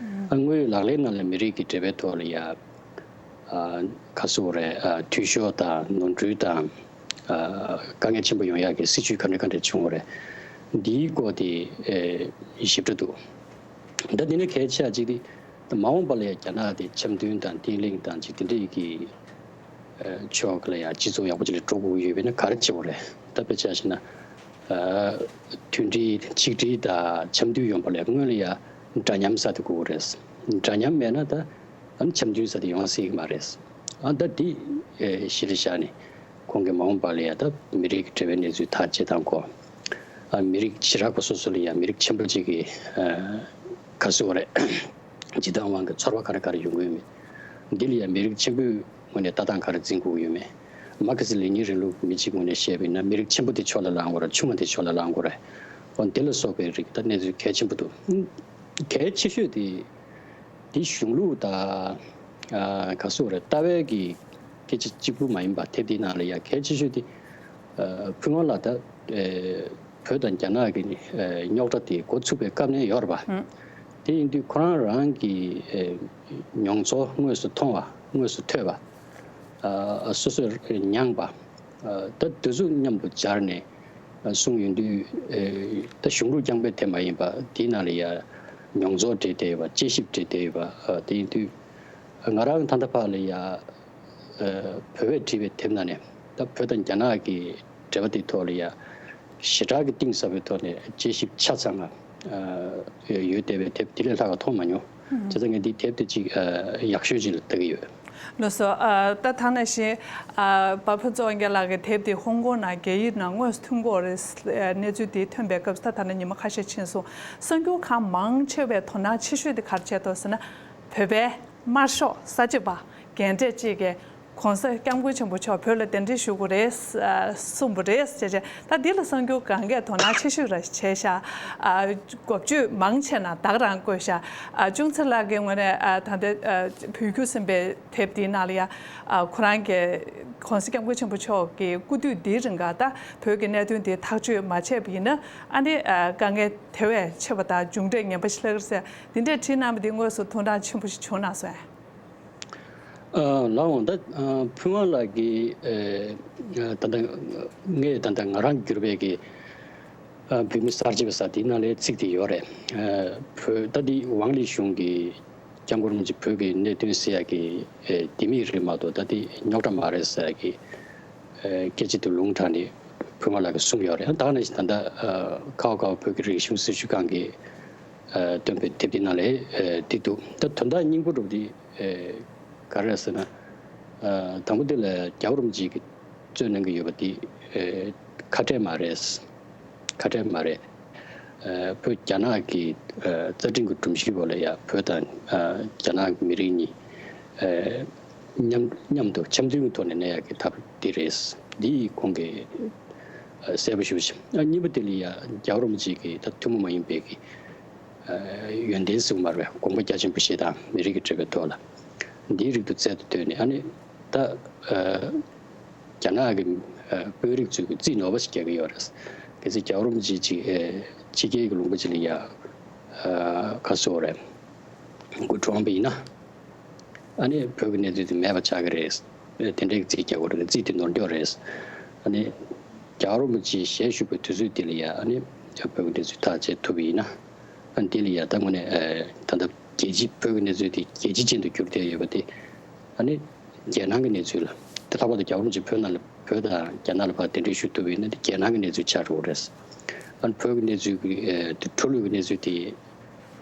ཨ་དངོས་ཡོད་ལག་ལེན་ནང་ལ་མི་རིགས་ཀྱི་འབྲེལ་བའི་ཐོག་ལ་ཡ། ཨ་ག་ཟེར་དགོས་རེད། ཨ་འཐུས་ཤོར་དང་ནོར་འཁྲུལ་དང་། ཨ་དཀའ་ངལ་ཆེན་པོ་ཡོང་ཡག་གི་སྲིད་བྱུས་ག་འདྲ་ག་འདྲ་བྱུང་བ་རེད། འདིའི་སྐོར་དེ་ཨེ་ཞིབ་ཕྲ་འདུག་ད་འདི་ནས་གལ་ཆེ་བ་གཅིག་དེ་མ་འོངས་པ་ལ་ཡང་རྒྱ་ནག་དེ་འཆམ་མཐུན་དང་བརྟན་ལྷིང་དང་ཅིག་དེ་འདྲའི་གི་ཨ་ཕྱོགས་ལ་ཡང་སྤྱི་ཚོགས་ཡག་པོ་ཅིག་ལ་འགྲོ་དགོས་ཀྱི་ཡོད་པ་ཡིན་ན་ག་རེ་བྱེད་དགོས་རེད། ད་དཔེ་ཆ་བཞག་ན་ཨ་མཐུན་སྒྲིལ་ཆིག་སྒྲིལ་དང་འཆམ་མཐུན་ཡོང་པ་ལ་སྔོན་ལ་ཡང་འདྲ་མཉམ་ཟེར་དེ་དགོས་ཀྱི་རེད། འདྲ་མཉམ་མེད་ན་ད། ཨ་ནི་འཆམ་མཐུན་ཟེར་དེ་ཡོང་སྲིད་ཀྱི་མ་རེད། ཨ་ད་འདི་ཨེ་གཞི་ལ་བཞག་ནས་ ཁོང་གིས་མ་འོངས་པ་ལ་ཡ་ད་མི་རིགས་ཀྱི་འབྲེལ་བའི་གནས་ཚུལ་ཐག་བཅད་སྟངས་སྐོར། ཨ་མི་རིགས་ཞེ་དྲག་པ་སོ་སོ་ལ་ཡ་མི་རིགས་ཆེན་པོ་གཅིག་གི་ཨ་ག་ཟེར་དགོས་རེད། སྤྱིར་བཏང་དབང་གི་ཚོར་བ་ག་རེ་ག་རེ་ཡོང་གི་ཡོད་མེད། འདི་ལ་ཡ་མི་རིགས་ཆེན་པོའི་ངོས་ནས་ལྟ་སྟངས་ག་རེ་འཛིན་དགོས་ཀྱི་ཡོད་མེད། མར་ཁེ་སི་ལེ་ཉིན་རིང་ལུགས་མི་གཅིག་ངོས་ནས་བཤད་པ་ཡིན་ན་མི་རིགས་ཆེན་པོ་དེ་ཕྱོགས་ལ་ལངས་དགོས་རེད། ཆུང་བ་དེ་ཕྱོགས་ལ་ལངས་དགོས་རེད། འོ་དེ་ལ་སོགས་པའི་རིགས་ད་གནས་ཚུལ་གལ་ཆེན་པོ་འདུག་གལ་ཆེ་ཤོས་དེ། འདི་གཞུང་ལུགས་དང་། ཨ་ག་ཟེར་དགོས་རེད། ལྟ་བའི་གི་སྐད་ཆ་གཅིག་པུ་མ་ཡིན་པ། དེབ་འདིའི་ནང་ལ་ཡ་གལ་ཆེ་ཤོས་དེ། ཨ་ཕུན་དབང་ལགས་ད་ཨེ་བོད་དང་རྒྱ་ནག་གི་ཨེ་རྙོག་དྲ་དེ་འགོ་ཚུགས་པའི་སྐབས་ནས་ཡོད་རེད་པ། ཨང་། དེ་ཡིན་དུས་ཁོ་རང་རང་གི་ཨེ་མྱོང་ཚོར་དངོས་སུ་མཐོང་བ། དངོས་སུ་ཐོས་པ། ཨ་སོ་སོས་མྱངས་པ། ཨ་ད་དེ་ཚོ་མཉམ་དུ་སྦྱར་ནས་ཨ་གསུངས་ཡོང་དུས། ཨེ་ད་གཞུང་ལུགས་རྐྱང་པའི་དེབ་མ་ཡིན་པ། དེའི་ནང་ལ་ཡ་མྱོང་ཚོར་བྲིས་བསྡད་ཡོད་པ། དཔྱད་ཞིབ་བྲིས་བསྡད་ཡོད་པ། ཨ་དེ་ཡིན་དུས་ང་རང་ད་ལྟ་བར་ལ་ཡ་ཨ་བོད་པས་བྲིས་པའི་དེབ་ནང་ནས་ད་བོད་དང་རྒྱ་ནག་གི་འབྲེལ་བ་དེའི་ཐོག་ལ་ཡ་ཞེ་དྲག་གི་གཏིང་ཟབ་པའི་ཐོག་ནས་དཔྱད་ཞིབ་ཆ་ཚང་བ་ཨ་ཡོད་བསྡད་པའི་དེབ་དེ་ལས་ལྷག་ག་མཐོང་མ་མྱོང་། ཨང་། བྱས་ཙང་ངས་འདི་དེབ་དེ་ཅིག་ཨ་ཡག་ཤོས་ཅིག་ལ་ལྟ་གི་ཡོད། ལགས་སོ། ཨ་ད་ཐ་ན་ཞིག་ཨ་པ་ཕུན་ཚོགས་དབང་རྒྱལ་ལགས་ཀྱི་དེབ་དེ་ཧོང་ཀོང་ནང་རྒྱ་ཡིག་ནང་དངོས་སུ་ཐོན་གྱི་ཡོད་རེད། ཨ་གནས་ཚུལ་དེ་ཐོན་པའི་སྐབས་སུ་ད་ཐ་ན་ཉི་མ་ཁ་ཤས་ཕྱིན་སོང་། གསར་འགྱུར་ཁང་མང་ཆེ་བས་དོ་སྣང་ཆེ་ཤོས་དེ་ག་རེ་བྱས་འདུག་ཟེར་ན། བོད་པའི་དམར་ཤོག་གསར་བརྗེ་པ་རྒན་གྲས་གཅིག་གིས་༸གོང་ས་༸སྐྱབས་མགོན་ཆེན་པོ་མཆོག་བོད་ལ་གདན་འདྲེན་ཞུ་དགོས་རེད་གསུངས་པ་རེད་ཟེར་བྱས། ད་འདི་ལ་གསར་འགྱུར་ཁང་གིས་དོ་སྣང་ཆེ་ཤོས་ར་བྱས་ཤག་ཨ་འགོ་བརྗོད་མང་ཆེ་ན་ད་ག་རང་བཀོད་ཤག་ཨ་ཅུང་ཚེ་ལགས་ཀྱི་ངོས་ནས་ཨ་ད་ལྟ་ཨ་བོད་བསྒྱུར་ཟིན་པའི་དེབ་འདིའི་ནང་ལ་ཡ་ཨ་ཁོ་རང་གིས་༸གོང་ས་༸སྐྱབས་མགོན་ཆེན་པོ་མཆོག་གི་སྐུ་དུས་འདིའི་རིང་ག་ད་བོད་ཀྱི་གནད་དོན་འདི་ཐག་གཅོད་མ་བྱས་པ་ཡིན་ན་ཨ་ནི་ཨ་དཀའ་ངལ་དེ་བས་ཆེ་བ་དང་མཇུག་འབྲས་ངན་པ་ཞིག་ལྷག་གི་རེད་ཟེར། འདི་འདྲས་བྲིས་གནང་བ་འདི་དངོས་སུ་དོ་སྣང་ཆེན་པོ་ཞིག་བྱུང་གནང་སོང་། ཨ་ལགས་འོང་། ད་ཨ་ཕུན་དབང་ལགས་ཀྱིས་ཨ་ད་ལྟ་ངས་ད་ལྟ་ང་རང་བསྒྱུར་བའི་གི་ཨ་བོད་མི་གསར་བརྗེ་པ་ཟེར་དེའི་ནང་ལ་ཚིག་དེ་ཡོད་རེད། ཨ་བོད་ད་འདི་ཝང་ལི་ཞུང་གིས་༸སྐྱབས་མགོན་རིན་པོ་ཆེ་བོད་ཀྱི་གནད་དོན་ཟེར་ཡག་གི་ཨེ་ལྡེ་མིག་རེད་མ་གཏོགས་ད་འདི་རྙོག་དྲ་མ་རེད་ཟེར་ཡག་གི་ཨེ་སྐད་ཆ་དེ་ལུང་དྲངས་ནས་ཕུན་དབང་ལགས་ཀྱིས་གསུངས་ཡོད་རེད། ད་ག་ནང་བཞིན་ད་ལྟ་ཨ་ཁ་བ་ཁ་བ་བོད་ཀྱི་རིག་གཞུང་སྲི་ཞུ་ཁང་གིས་ཨ་བཏོན་པའི་དེབ་དེ་ནང་ལ་ཨ་འདི་འདུག་ད་དོན་དག་སྙིང་པོ་འདྲ་པོ་དེ་ཨ་ག་རེ་རེད་ཟེར་ན། ཨ་དང་པོ་དེ་ལ་རྒྱལ་བ་རིན་པོ་ཆེ་གིས་གཙོས་གནང་གི་ཡོད་པ་དེ་ཨ་ཁ་བྲལ་མ་རེད། ཁ་བྲལ་མ་རེད། ཨ་བོད་རྒྱ་ནག་གི་ཨ་རྩ་ཁྲིམས་ཀྱི་སྒྲོམ་གཞིའི་འོག་ལ་ཡ་བོད་དང་ཨ་རྒྱ་ནག་གི་མི་རིགས་གཉིས་ཨ་མཉམ་མཉམ་དུ་འཆམ་མཐུན་གྱི་ཐོག་ནས་གནས་ཡག་གི་ཐབས་དེ་རེད། འདི་ཁོང་གིས་ཨ་གསལ་པོ་ཞུ་ཞིང་། ཨ་གཉིས་པ་དེ་ལ་ཡ་རྒྱལ་བ་རིན་པོ་ཆེ་གི་ད་ཐུན་མོང་མ་ཡིན་པའི་གི་ཨ་ཡོན་ཏན་ཟེར་དགོས་མ་རེད་པས། དགོངས་པ་རྒྱ་ཆེན་པོ་བཞེས་སྟངས་མི་རིགས་ཀྱི་འབྲེལ་བའི་ཐོག་ལ་འདིའི་རིགས་དེ་རྩལ་དུ་བཏོན་ནས། ཨ་ནི་ད་ཨ་རྒྱ་ནག་གི་ཨ་དཔོན་རིགས་ཚོས་ཀྱི་རྩིས་ནོར་བ་ཞིག་རྒྱག་གི་ཡོད་རེད། གལ་སྲིད་རྒྱལ་བ་རིན་པོ་ཆེ་ཅིག་ཨ་ཕྱི་རྒྱལ་གྱི་ལུང་པ་ཅིག་ལ་ཡ་ཨ་ག་རེ་ཟེར་དགོས་རེད། སྐུ་གྲོངས་པ་ཡིན་ན། ཨ་ནི་བོད་ཀྱི་གནས་ཚུལ་དེ་མེད་པ་ཆགས་ཀྱི་རེད། དེ་འདྲའི་རྩིས་རྒྱག་དགོས་རེད། རྩིས་དེ་ནོར་འགྲོ་རེད། ཨ་ནི་རྒྱལ་བ་རིན་པོ་ཆེ་ཞལ་བཞུགས་པའི་དུས་ཚོད་དེ་ལ་ཡ་ཨ་ནི་བོད་ཀྱི་གནས་ཚུལ་ཐག་བཅད་ཐུབ་པ་ཡིན་ན། ཨ་ནི་དེ་ལ་ཡ་ད་དངོས་གནས་ཨ་ད་ལྟ་རྒྱལ་སྤྱི་བོད་ཀྱི་གནས་ཚུལ་དེ་རྒྱལ་སྤྱི་ཅན་དུ་གྱུར་བསྡད་ཡོད་པ་དེ། ཨ་ནི་རྒྱལ་ནང་གི་གནས་ཚུལ་ལ་དེ་ལྷག་པར་དུ་རྒྱལ་བ་རིན་པོ་ཆེ་བོད་ནང་ལ་བོད་དང་རྒྱ་ནག་ལ་ཕར་གདན་འདྲེན་ཞུ་ཐུབ་པ་ཡིན་ན་དེ་རྒྱལ་ནང་གི་གནས་ཚུལ་ཆགས་འགྲོ་གི་རེད། ཨ་ནི་བོད་ཀྱི་གནས་ཚུལ་གྱི་ཨ་དེ་འཕྲོ་ལུས་ཀྱི་གནས་ཚུལ་དེ།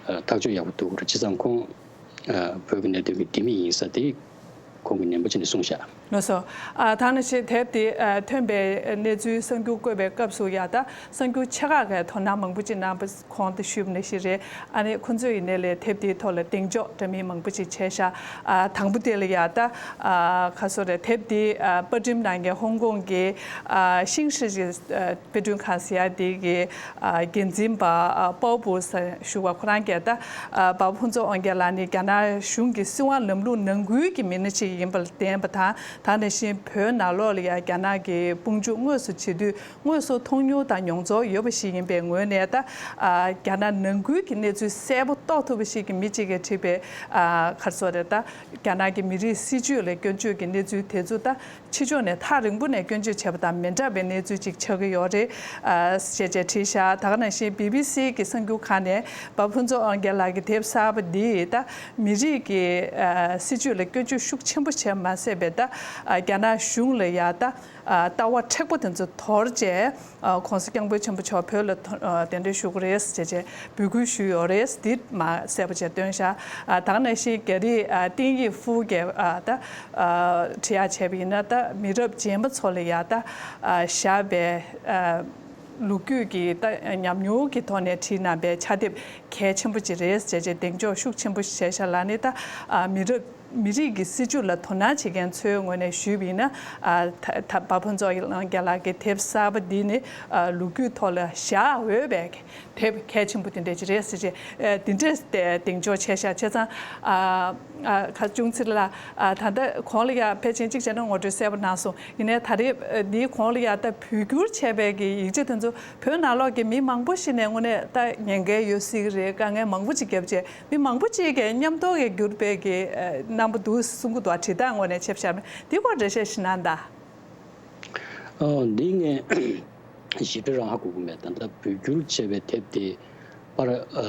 ཨ་ཐག་གཅོད་ཡག་པོ་ཐུབ་ཀྱི་རེད། བྱས་ཙང་ཁོང་ཨ་བོད་ཀྱི་གནད་དོན་གྱི་ལྡེ་མིག་ཡིན་ས་དེ་ཁོང་གིས་ནན་པོ་བྱས་ནས་གསུངས་བཞག་ལགས་སོ། ཨ་ད་ནང་བཞིན་དེབ་དེ་ཨ་ཐོན་པའི་གནས་ཚུལ་གསར་འགྱུར་བཀོད་པའི་སྐབས་སུ་ཡ་ད་གསར་འགྱུར་ཆེ་ཁག་གིས་དོ་སྣང་མང་པོ་ཅིག་གནང་བ་གོང་དུ་ཞུས་པ་ནང་བཞིན་རེད། ཨ་ནི་ཁོང་ཚོས་ཡིན་ནའི་ལས་དེབ་དེའི་ཐོག་ལ་གདེང་འཇོག་འདྲ་མིན་མང་པོ་ཅིག་བྱས་བཞག་ཨ་དང་པོ་དེ་ལ་ཡ་ད་ཨ་ག་རེ་ཟེར་དགོས་རེད། དེབ་དེ་ཨ་པར་སྐྲུན་གནང་མཁན་ཧོང་ཀོང་གི་ཨ་ཤིང་ཧྲི་ཨ་དཔེ་སྐྲུན་ཁང་ཟེར་ཡ་དེ་གི་ཨ་འགན་འཛིན་པ་ཨ་པའོ་པུའུ་ཟེར་ཞུ་བ་ཁོ་རང་གིས་ད་ཨ་པ་ཕུན་ཚོགས་དབང་རྒྱལ་ལགས་ནི་རྒྱ་ནག་གཞུང་གི་སྲིད་དབང་ལམ་ལུགས་ནང་ཁུལ་གྱི་མི་སྣ་ཞིག་ཡིན་པར་བརྟེན་པ་དང་། ད་ནང་བཞིན་བོད་ནང་ལོགས་ལ་ཡང་རྒྱ་ནག་གི་དཔུང་འཇུག་དངོས་སུ་བྱེད་དུས་དངོས་སུ་མཐོང་མྱོང་དང་མྱོང་ཚོར་ཡོད་པ་ཞིག་ཡིན་པའི་ངོས་ནས། ད་ཨ་རྒྱ་ནག་ནང་ཁུལ་གྱི་གནས་ཚུལ་གསལ་པོ་རྟོགས་ཐུབ་པ་ཞིག་གི་མི་གཅིག་གིས་བྲིས་པའི་ཨ་ག་རེ་ཟེར་དགོས་རེད། ད་རྒྱ་ནག་གི་མི་རིགས་སྲིད་བྱུས་ལ་སྐྱོན་བརྗོད་ཀྱི་གནས་ཚུལ་དེ་ཚོ་ད་ཕྱི་ཕྱོགས་ནས་ཐག་རིང་པོ་ནས་སྐྱོན་བརྗོད་བྱས་པ་དང་མི་འདྲ་བའི་གནས་ཚུལ་ཅིག་ཆགས་ཀྱི་ཡོད་རེད། ཨ་ཞེས་བྱས་བྲིས་བཞག་ད་ག་ནང་བཞིན་བི་བི་སི་གི་གསར་འགྱུར་ཁང་ནས་པ་ཕུན་ཚོགས་དབང་རྒྱལ་ལགས་ཀྱི་དེབ་གསར་པ་འདི་ད་མི་རིགས་ཀྱི་ཨ་སྲིད་བྱུས་ལ་སྐྱོན་བརྗོད་ཤུགས་ཆེན་པོ་བྱས་མ་ཟད་པའི་ད་ ཨ་རྒྱ་ནག་གཞུང་ལ་ཡ་ད་ཨ་ལྟ་བ་མཁྲེགས་པོ་དེ་ཚོ་དོར་བྱས། ཨ་༸གོང་ས་༸སྐྱབས་མགོན་ཆེན་པོ་མཆོག་བོད་ལ་ཐོ་ཨ་གདན་འདྲེན་ཞུ་དགོས་རེད་ཟེར་བྱས་བྱས་འབོད་སྐུལ་ཞུས་ཡོད་རེད། འདི་མ་གསལ་པོ་བྱས་སྟོན་ཤག་ཨ་ད་ག་ནང་བཞིན་རྒྱ་རིགས་ཨ་ཏིང་ཡི་ཧྥུའུ་གིས་ཨ་ད་ཨ་བྲིས་ཡག་བྱས་པ་ཡིན་ན། ད་མི་རབས་རྗེས་མ་ཚོ་ལ་ཡ་ད་ཨ་བཞག་པའི་ཨ་ལོ་རྒྱུས་ཀྱི་ད་ཉམས་མྱོང་གི་ཐོག་ནས་བྲིས་གནང་པའི་ཕྱག་དེབ་གལ་ཆེན་པོ་ཅིག་རེད་ཟེར་བྱས་གདེང་འཇོག་ཤུགས་ཆེན་པོ་བྱས་ཤག་ལ་ནི། ད་ཨ་མི་རབས་མི་རིགས་ཀྱི་སྲིད་བྱུས་ལ་དོ་སྣང་བྱེད་མཁན་ཚོའི་ངོས་ནས་ཞུས་པ་ཡིན་ན། ཨ་ད་ད་བ་ཕུན་ཚོགས་རྒྱལ་ལགས་ཀྱི་དེབ་གསར་པ་འདི་ནི་ཨ་ལོ་རྒྱུས་ཐོག་ལ་བཞག་འོས་པའི་དེབ་གལ་ཆེན་པོ་དེ་འདྲ་ཅིག་རེད་ཟེར་བྱས། ཨ་དེ་འདྲས་དེ་གདེང་འཇོག་བྱས་ཤག་བྱས་ཙང་ཨ་ཨ་ཁ་ཅུང་ཚིར་ལ་ཨ་ད་ལྟ་གོང་ལ་ཡ་ཕལ་ཆེར་གཅིག་བྱས་ན་ངོ་སྤྲོད་གསལ་པོ་གནང་སོང་། ཡིན་ནའི་ད་རེས་ཨ་འདིའི་གོང་ལ་ཡ་ད་བོད་བསྒྱུར་བྱས་པའི་གི་ཡིག་ཆ་དེ་ཚོ་བོད་ནང་ལོགས་ཀྱི་མི་མང་པོ་ཞིག་ནས་དངོས་གནས་ད་ཉེན་ཁ་ཡོད་སྲིད་ཀྱི་རེད། དཀའ་ངལ་མང་པོ་ཅིག་བརྒྱབ་བྱས། མི་མང་པོ་ཅིག་གིས་མཉམ་དུ་གི་བསྒྱུར་བའི་གི་ཨ་གནང་པོ་འདུག་གསུང་གི་འདུག་ཨ་བྲིས་སྟངས་ངོས་ནས་ཆེ་བཞག་ནས་འདི་སྐོར་འགྲེལ་བཤད་ཞིག་གནང་དང་། ཨོ་འདི་ངས་ཞིབ་ཕྲ་རང་ཧ་གོ་གི་མེད། ད་ལྟ་བོད་བསྒྱུར་བྱས་པའི་དེབ་དེ་པར་ཨ་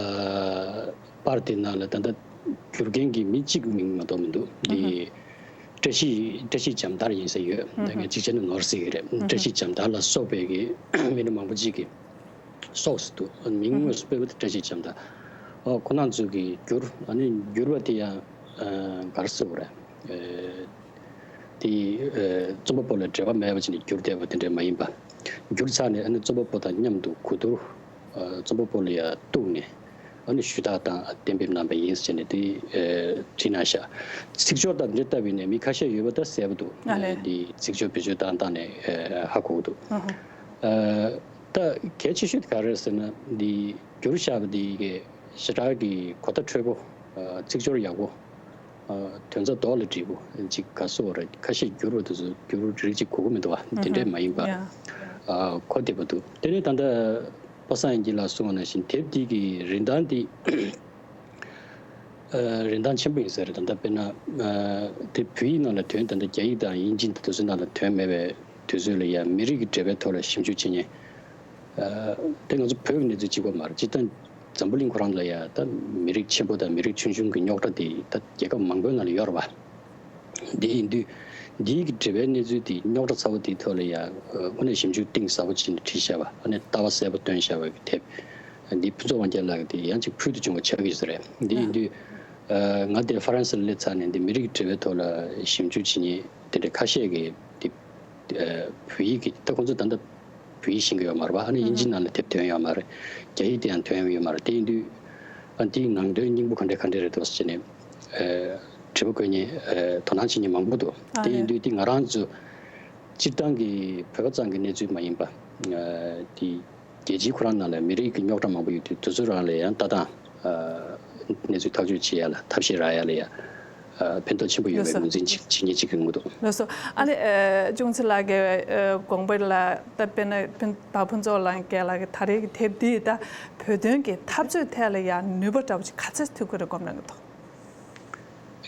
པར་དེ་ནང་ལ་ད་ལྟ་བསྒྱུར་མཁན་གྱི་མི་གཅིག་མིང་མ་གཏོགས་མི་འདུག་ཨ་ཧ། འདི་བཀྲ་ཤིས་བཀྲ་ཤིས་འཇམ་དར་ཡིན་ས་ཡོད། ཨ་ད་ཧ། ངས་གཅིག་བྱས་ན་ནོར་སྲིད་ཀྱི་རེད། ཨ་ཧ། བཀྲ་ཤིས་འཇམ་དར་ལ་སོགས་པའི་གི་མི་སྣ་མང་པོ་ཅིག་གིས། སོགས་སུ་འདུག་མིང་དངོས་སུ་སྤེལ་བ་དེ་བཀྲ་ཤིས་འཇམ་དར། ཨོ་ཁོ་རང་ཚོ་གིས་བསྒྱུར། ཨ་ནི་བསྒྱུར་བ་དེ་ཡང་ཨ་ག་རེ་ཟེར་དགོས་རེད། ཨེ་དེ་ཨེ་རྩོམ་པ་པོ་ལ་འབྲེལ་བ་མེད་པ་བྱས་ནས་བསྒྱུར་བསྡད་པ་དེ་འདྲ་མ་ཡིན་པ། བསྒྱུར་ཚར་ནས་ཨ་ནི་རྩོམ་པ་པོ་དང་མཉམ་དུ་གོ་བསྡུར། ཨ་རྩོམ་པ་པོ་ལ་ཡང་གཏུགས་ནས་ཨ་ནི་ཞུ་དག་དང་གཏན་འབེབས་གནང་པ་ཡིན་ཟེར་ནས་དེ་ཨེ་བྲིས་གནང་ཤག་ཚིག་སྦྱོར་དང་འབྲེལ་ལྟ་བུ་ནས་མི་ཁ་ཤས་ཡོད་པ་ད་གསལ་པོ་འདུག་ཨ་ལས། དེ་ཚིག་སྦྱོར་བེད་སྤྱོད་བཏང་སྟངས་ནས་ཨེ་ཧ་གོ་གི་འདུག་ཨ་ཧ། ཨ། ད་གལ་ཆེ་ཤོས་དེ་ག་རེ་རེད་ཟེར་ན། འདི་བསྒྱུར་བཞག་པ་འདི་གི་ཞེ་དྲག་གི་གོ་བརྡ་འཕྲོད་པོ། ཨ་ཚིག་སྦྱོར་ཡག་པོ། ཨ་དོན་རྩ་རྡོག་ལ་འགྲིག་པོ་ཅིག་ག་སོ་རེད། ཁ་ཤས་བསྒྱུར་བ་དེ་ཚོ་བསྒྱུར་རིགས་ཅིག་གོ་གི་མི་འདུག་བ། དེ་འདྲས་མ་ཡིན་པ། ཡ། ཨ་གོ་བདེ་པོ་འདུག་དེ་ནས་ད་ལྟ་པ་སངས་དབྱངས་སྐྱིད་ལགས་གསུངས་པ་ནང་བཞིན་དེབ་འདི་གི་རིན་ཐང་འདི། ཨ་རིན་ཐང་ཆེན་པོ་ཡིན་ས་རེད། ད་ལྟ་དཔེར་ན་ཨ་དེ་བོད་ཡིག་ནང་ལ་ཐོན། ད་ལྟ་རྒྱ་ཡིག་དང་དབྱིན་ཇི་དང་དེ་ཚོའི་ནང་ལ་ཐོན་མེད་པའི་དུས་ཚོད་ལ་ཡང་མི་རིགས་ཀྱི་འབྲེལ་བའི་ཐོག་ལ་ཞིབ་འཇུག་བྱེད་མཁན། ཨ་དེ་ང་ཚོ་བོད་ཀྱི་གནས་ཚུལ་གཅིག་པ་མ་རེད། སྤྱིར་བཏང་འཛམ་བུ་གླིང་ཁོ་རང་ལ་ཡང་ད་མི་རིགས་ཆེན་པོ་དང་མི་རིགས་ཆུང་ཆུང་གི་རྙོག་དྲ་དེ་ད་རྒྱལ་ཁབ་མང་པོའི་ནང་ལ་ཡོད་རེད་པ། དེ་ཡིན་དུས་འདིའི་གི་འབྲེལ་བའི་གནས་ཚུལ་དེ་རྙོག་དྲ་ཚ་བོ་དེའི་ཐོག་ལ་ཡང་དངོས་གནས་ཞིབ་འཇུག་གཏིང་ཟབ་པོ་བྱས་ནས་བྲིས་བཞག་པ། ཨ་ནི་ལྟ་བ་གསལ་པོ་སྟོན་བཞག་པ་གི་དེབ་འདི་ཕུན་ཚོགས་དབང་རྒྱལ་ལགས་ཀྱི་དེ་ཡང་ཅིག་ཕུལ་དུ་བྱུང་བ་ཆགས་ཀྱི་ཡོད་ས་རེད། འདི་ཡིན་དུས་ཨ་ང་དེ་ཧྥ་རན་སི་ལ་སླེབས་ཚར་ནས་འདི་མི་རིགས་འབྲེལ་བའི་ཐོག་ལ་ཞིབ་འཇུག་བྱེད་མཁན་དེ་འདྲ་ཁ་ཤས་ཀྱིས་འདི་ཨ་བོད་ཡིག་གི་ད་ཁོང་ཚོ་ད་ལྟ་བོད་ཡིག་ཤེས་ཀྱི་ཡོད་མ་རེད་པ། ཨ་ནི་དབྱིན་ཇི་ནང་ལ་དེབ་ཐོན་ཡོད་མ་རེད། རྒྱ་ཡིག་དེ་ཡང་ཐོན་ཡོད་མ་རེད། དེ་ཡིན་དུས་ཨ་འདིའི་ནང་དོན་སྙིང་པོ་ག་འདྲ་ག་འདྲ་རེད་འདུག་ཟེར་ནས་ཨ་དྲི་བ་བཀོད་མཁན་ཨ་དོ་སྣང་བྱེད་མཁན་མང་པོ་འདུག་ཨ་དེ་ཡིན་ལས། དུས་འདི་ང་རང་ཚོ་སྤྱིར་བཏང་གི་བོད་པ་ཚང་གི་གནས་ཚུལ་མ་ཡིན་པ། ཨ་དེ་རྒྱལ་སྤྱིའི་ཁོ་རང་ནང་ལ་མི་རིགས་ཀྱི་རྙོག་དྲ་མང་པོ་ཡོད་དུས་དེ་ཚོ་རང་ལ་ཡང་ལྟ་སྟངས་ཨ་གནས་ཚུལ་ཐག་གཅོད་བྱེད་ཡ་ལ་ཐབས་ཤེས་རག་ཡ་ལ་ཡ། ཨ་ཕན་ཐོགས་ཆེན་པོ་ཡོད་པའི་ལགས་སོ། ངོས་འཛིན་ཅིག་བྱེད་མཁན་ཅིག་ཡོང་གི་འདུག་ལགས་སོ། ཨ་ནི་ཨ་ཅུང་ཙེ་ལགས་ཀྱིས་ཨ་དགོངས་པ་ལ་ད་དཔེར་ན་ཕུན་བ་ཕུན་ཚོགས་ལགས་རྒན་ལགས་ཀྱི་ད་རེས་ཀྱི་དེབ་འདིས་ད་བོད་དོན་གྱི་འཐབ་རྩོད་ཐད་ལ་ཡང་ནུས་པ་འདྲ་བོ་ཅིག་ག་ཚད་ཐོན་གྱི་རེད་དགོངས་གནང་གི་འདུག་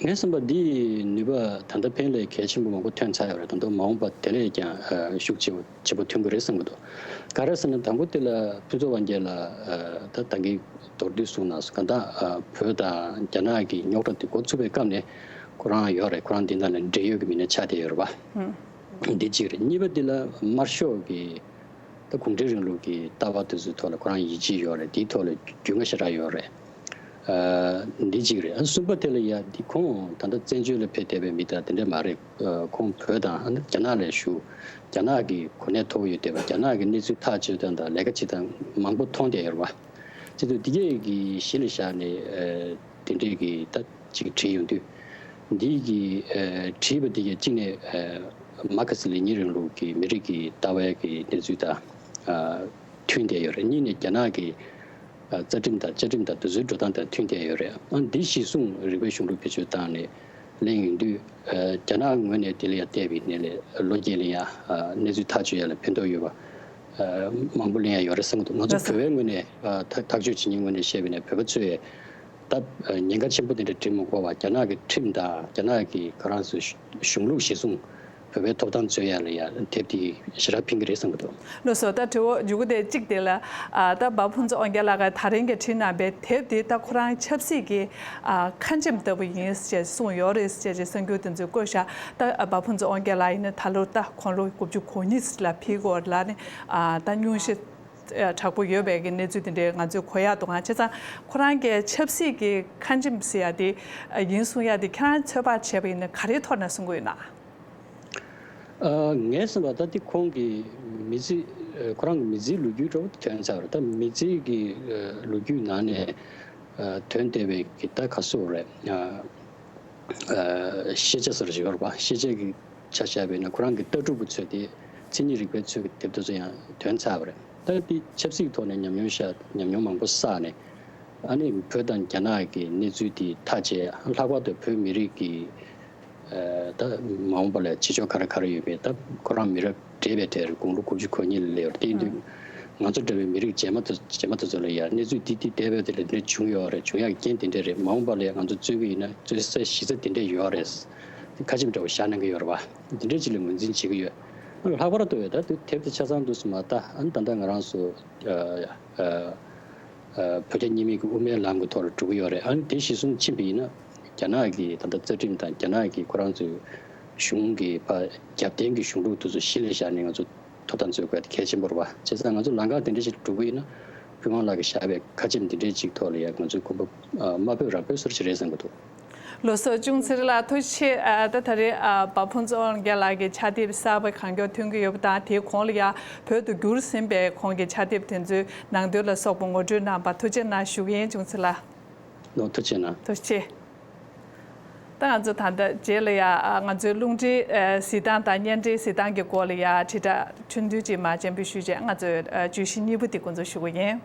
ངས་བསམ་པ་འདིས་ནུས་པ་ད་ལྟ་ཕན་ལས་གལ་ཆེན་པོ་མང་པོ་ཐོན་ཚར་ཡོད་རེད། ད་དུང་མ་འོངས་པ་དེ་ལས་ཀྱང་ཨ་ཤུགས་ཆེ་བོ་ཆེ་བོ་ཐོན་གྱི་རེད་བསམ་གྱི་འདུག་ག་རེ་ཟེར་ན་དང་པོ་དེ་ལ་ཕུན་ཚོགས་དབང་རྒྱལ་ལགས་ཨ་ད་ད་གིན་མདོར་བསྡུས་གསུངས་གནང་སོང་། གང་ལྟར་ཨ་བོད་དང་རྒྱ་ནག་གི་རྙོག་དྲ་དེ་འགོ་ཚུགས་པའི་སྐབས་ནས་ཁོ་རང་ཡོད་རེད། ཁོ་རང་འདི་ནང་ལ་འབྲེལ་ཡོད་ཀྱི་མི་སྣ་ཆགས་བསྡད་ཡོད་རེད་པ། ཧུམ། འདི་གཅིག་རེད། གཉིས་པ་འདི་ལ་དམར་ཤོག་གི་ད་གུང་ཁྲན་རིང་ལུགས་ཀྱི་ལྟ་བ་དེ་ཚོའི་ཐོག་ལ་ཁོ་རང་ཡིད་ཆེས་ཡོད་རེད། དེའི་ཐོག་ལ་རྒྱུས་མངའ་ཞེ་དྲག་ཡོད་རེད། ཨ་འདི་གཅིག་རེད། ཨ་གསུམ་པ་དེ་ལ་ཡ་འདི་ཁོང་ད་ལྟ་བཙན་བྱོལ་ལ་ཕེབས་བསྡད་པའི་མི་དང་དེ་འདྲ་མ་རེད། ཨ་ཁོང་བོད་དང་ཨ་ནི་རྒྱ་ནག་ལ་བཞུགས། རྒྱ་ནག་གི་གོ་གནས་མཐོ་པོ་ཡོད་བསྡད་པ། རྒྱ་ནག་གི་གནས་ཚུལ་ཐག་གཅོད་སྟངས་དང་ལས་ཀ་བྱེད་སྟངས་མང་པོ་མཐོང་བསྡད་ཡོད་རེད་པ། བྱས་ཙང་འདི་གས་ཀྱི་གཞི་ལ་བཞག་ནས་ཨ་དེ་འདྲས་ཀྱི་ད་ཅིག་བྲིས་ཡོང་དུས། འདི་གི་ཨ་བྲིས་པ་འདི་གས་གཅིག་ནས་ཨ་མར་ཁེ་སི་ལེ་ཉིན་རིང་ལུགས་ཀྱི་མི་རིགས་ཀྱི་ལྟ་བའི་གི་གནས་ཚུལ་དང་ཨ་མཐུན་བསྡད་ཡོད་རེད། གཉིས་ནས་རྒྱ་ནག་གི་ཨ་རྩ་ཁྲིམས་དང་བཅའ་ཁྲིམས་དང་དེ་ཚོའི་འགྲོ་སྟངས་དང་མཐུན་བསྡད་ཡོད་རེད། ཨ་འདི་གཞིར་བཟུང་རིག་པའི་གཞུང་ལུགས་བེད་སྤྱོད་བཏང་ནས་གླེང་ཡོང་དུས། ཨ་རྒྱ་ནག་ངོས་ནས་དེ་ལ་ཡང་བལྟས་པ་ཡིན་ན་ལས་ལོ་རྒྱུས་ལ་ཡང་ཨ་གནས་ཚུལ་ཐག་གཅོད་ཡ་ལ་ཕན་ཐོགས་ཡོད་པ་ཨ་མང་པོ་གླེང་ཡ་ཡོད་རེད་བསམ་གྱི་འདུག་ང་ཚོ་ལགས་སོ། བོད་པའི་ངོས་ནས་ཨ་ཐག་ཐག་གཅོད་བྱེད་མཁན་ངོས་ནས་བཤད་པ་ཡིན་ན་བོད་པ་ཚོས་ད་ཨ་ཉེན་ཁ་ཆེན་པོ་དེ་འདྲ་འདྲི་མི་དགོས་པ། རྒྱ་ནག་གི་ཁྲིམས་དང་རྒྱ་ནག་གི་ཁོ་རང་ཚོའི་གཞུང་ལུགས་གཞིར་བཟུང་ བོད་པའི་ཐོབ་ཐང་རྩོད་ཡ་ལ་ཡ་དེབ་དེ་ཞེ་དྲག་ཕན་གྱི་རེད་བསམ་གྱི་འདུག། ལགས་སོ། ད་དྲི་བ་མཇུག་གུ་དེ་གཅིག་དེ་ལ། ཨ། ད་འབའ་ཕུན་ཚོགས་དབང་རྒྱལ་ལགས་ཀྱིས་ད་རིང་གི་བྲིས་གནང་བའི་དེབ་དེ་ད་ཁོ་རང་ཆབ་སྲིད་ཀྱི། ཨ། ཁ་འཆེམས་ལྟ་བུ་ཡིན་ཞེས་གསུངས་ཡོད་རེད་ཅེས་ཀྱི་གསར་འགྱུར་དེ་ཚོ་བཀོད་བཞག། ད་འབའ་ཕུན་ཚོགས་དབང་རྒྱལ་ལགས་ཡིན་ན་ད་ལོ་ད་དགུང་ལོ་དགུ་བཅུ་གོ་གཉིས་ལ་ཕེབས་ཀྱི་ཡོད་རེད་ལ་ནི། ཨ། ད་སྙུང་གཞི་དྲག་པོ་ཡོད་པའི་གི་གནས་ཚུལ་དེ་འདྲའི་ང་ཚོས་གོ་ཡག་འདུག་ག། བྱས་ཙང་ཁོ་རང་གི་ཆབ་སྲིད་ཀྱི་ཁ་འཆེམས་ཟེར་ཡ་དེ་ཡིན་གསུང་ཡ་དེ་ཁྱེད་རང་ཚོད་དཔག་བྱས་པ་ཡིན་ན་ག་རེའི་ཐོག་ནས་གསུང་གི་ཡོད་ན། ཨ། ངས་བསམ་པ་ད་དེ་ཁོང་གི་མི་ཚེ། ཨ། ཁོ་རང་གི་མི་ཚེའི་ལོ་རྒྱུས་འདྲ་བོ་ཐོན་ཚར་བ་རེད། ད་མི་ཚེ་གི་ཨ་ལོ་རྒྱུས་ནང་ནས་ཨ་ཐོན་བསྡད་པའི་གི་ད་ག་སོ་རེད། ཨ། ཨ། ཤེས་བྱ་ཟེར་ཞིག་ཡོད་རེད་པ། ཤེས་བྱ་གི་ཆ་བཞག་པ་ཡིན་ན་ཁོ་རང་གི་ལྟ་གྲུབ་ཀྱི་ཚོད་དེ་མཚན་ཉིད་རིག་པའི་ཚོད་ཀྱི་དེབ་དེ་ཚོ་ཡང་ཐོན་ཚར་བ་རེད། ད་དེ་ཆབ་སྲིད་ཐོག་ནས་ཉམས་མྱོང་བཞག། ཉམས་མྱོང་མང་པོ་བསགས་ནས། ཨ་ནི་བོད་དང་རྒྱ་ནག་གི་གནས་ཚུལ་དེ་ཐག་བཅད། ལྷག་པར་དུ་བོད་མི་རིགས་ཀྱི། ཨ། ད་མ་འོངས་པ་ལ་བྱེད་ཕྱོགས་ག་རེ་ག་རེ་ཡོད་པས། ད་ཁོ་རང་མི་རབས་བགྲེས་པའི་གྲས་རེད། དགུང་ལོ་དགུ་བཅུ་གོ་གཉིས་ལ་སླེབས་ཡོད་རེད། དེ་ཡིན་དུས་ང་ཚོ་འདྲ་བའི་མི་རིགས་རྗེས་མ་དེ། རྗེས་མ་དེ་ཚོ་ལ་ཡང་གནས་ཚུལ་འདི་འདི་འདས་པའི་དེ་ལ་འདི་འདྲ་བྱུང་ཡོད་རེད། བྱུང་ཡག་རྐྱེན་དེ་འདྲ་རེད། མ་འོངས་པ་ལ་ཡང་ང་ཚོ་རྩོད་ཀྱི་ཡིན་ན་རྩོད་ས་གཞི་རྩ་དེ་འདྲ་ཡོད་རེད། དེ་ཁ་ཆེམས་འདྲ་བོ་བཞག་གནང་གི་ཡོད་རེད་པ། འདི་འདྲ་ཅིག་ལ་ངོས་འཛིན་བྱེད་ཀྱི་ཡོད། ལྷག་པར་དུ་ད་དེ་དེབ་དེ་ཆ་ཚང་འདུག་སེ་མ། ད་ཨ་ནི་ད་ལྟ་ང་རང་ཚོ་ཨ་ཨ་ཨ་བོད་རྒྱ་གཉིས་སྨན་གྱི་དབུ་མའི་ལམ་གྱི་ཐོག་ལ་འགྲོ་གི་ཡོད་རེད། ཨ་ནི་དེ་གཞི་བཟུང་ཕྱིན་པ་ཡིན་ན་རྒྱ་ནག་གི་ད་ལྟ་རྩ་ཁྲིམས་དང་རྒྱ་ནག་གི་ཁོ་རང་ཚོའི་གཞུང་གི་ཕར་རྒྱབ་རྟེན་གྱི་གཞུང་ལུགས་དེ་ཚོ་གཞི་ལ་བཞག་ནས་ང་ཚོ་ཐོབ་ཐང་རྩོད་དགོས་དེ་གལ་ཆེན་པོ་རེད་པ། བྱས་ཙང་ང་ཚོ་ལམ་ཁ་དེ་འདྲ་ཞིག་འགྲོ་གི་ཡིན་ན་ཕུན་དབང་ལགས་ཀྱིས་བཞག་པའི་ཁ་ཆེམས་འདི་འདྲའི་ཅིག་ཐོག་ལ་ཡང་ང་ཚོའི་གོམ་པ་ཨ་མ་སྤོས་ར་སྤོས་ཟེར་ཞིག་རེད་བསམ་གྱི་འདུག། ལགས་སོ། ཅུང་ཚེ་རིང་ལགས་ཐུགས་རྗེ་ཆེ། ཨ། ད་ད་རེས་ཨ་འབའ་ཕུན་ཚོགས་དབང་རྒྱལ་ལགས་ཀྱི་ཕྱག་དེབ་གསར་པ་གང་མགྱོགས་ཐོན་གྱི་ཡོད་པ་དང་། དེའི་གོང་ལ་ཡང་བོད་དུ་བསྒྱུར་ཟིན་པའི་ཁོང་གི་ཕྱག་དེབ་དེ་ཚོའི་ནང་དོན་ལ་སོགས་པ་ངོ་སྤྲོད་གནང་བར་ཐུགས་རྗེ་གནང་ཞུ་གི་ཡིན། ཅུང་ཚེ་ལགས། ལགས། ཐུགས་རྗེ་གནང་། ཐུགས་རྗེ་ཆེ། ད་ང་ཚོ་ད་ལྟ་རྗེས་ལ་ཡང་ང་ཚོའི་རླུང་འཕྲིན་གཟིགས་སྟངས་དང་བརྙན་འཕྲིན་གཟིགས་སྟངས་ཀྱི་སྐོར་ལ་ཡང་དྲིལ་བསྒྲགས་ཆུང་ཆུང་ཅིག་མར་སྤྱན་འབུལ་ཞུས་རྗེས་ང་ཚོའི་བརྗོད་གཞི་གཉིས་པ་དེ་འགོ་འཛུགས་ཞུ་གི་ཡིན།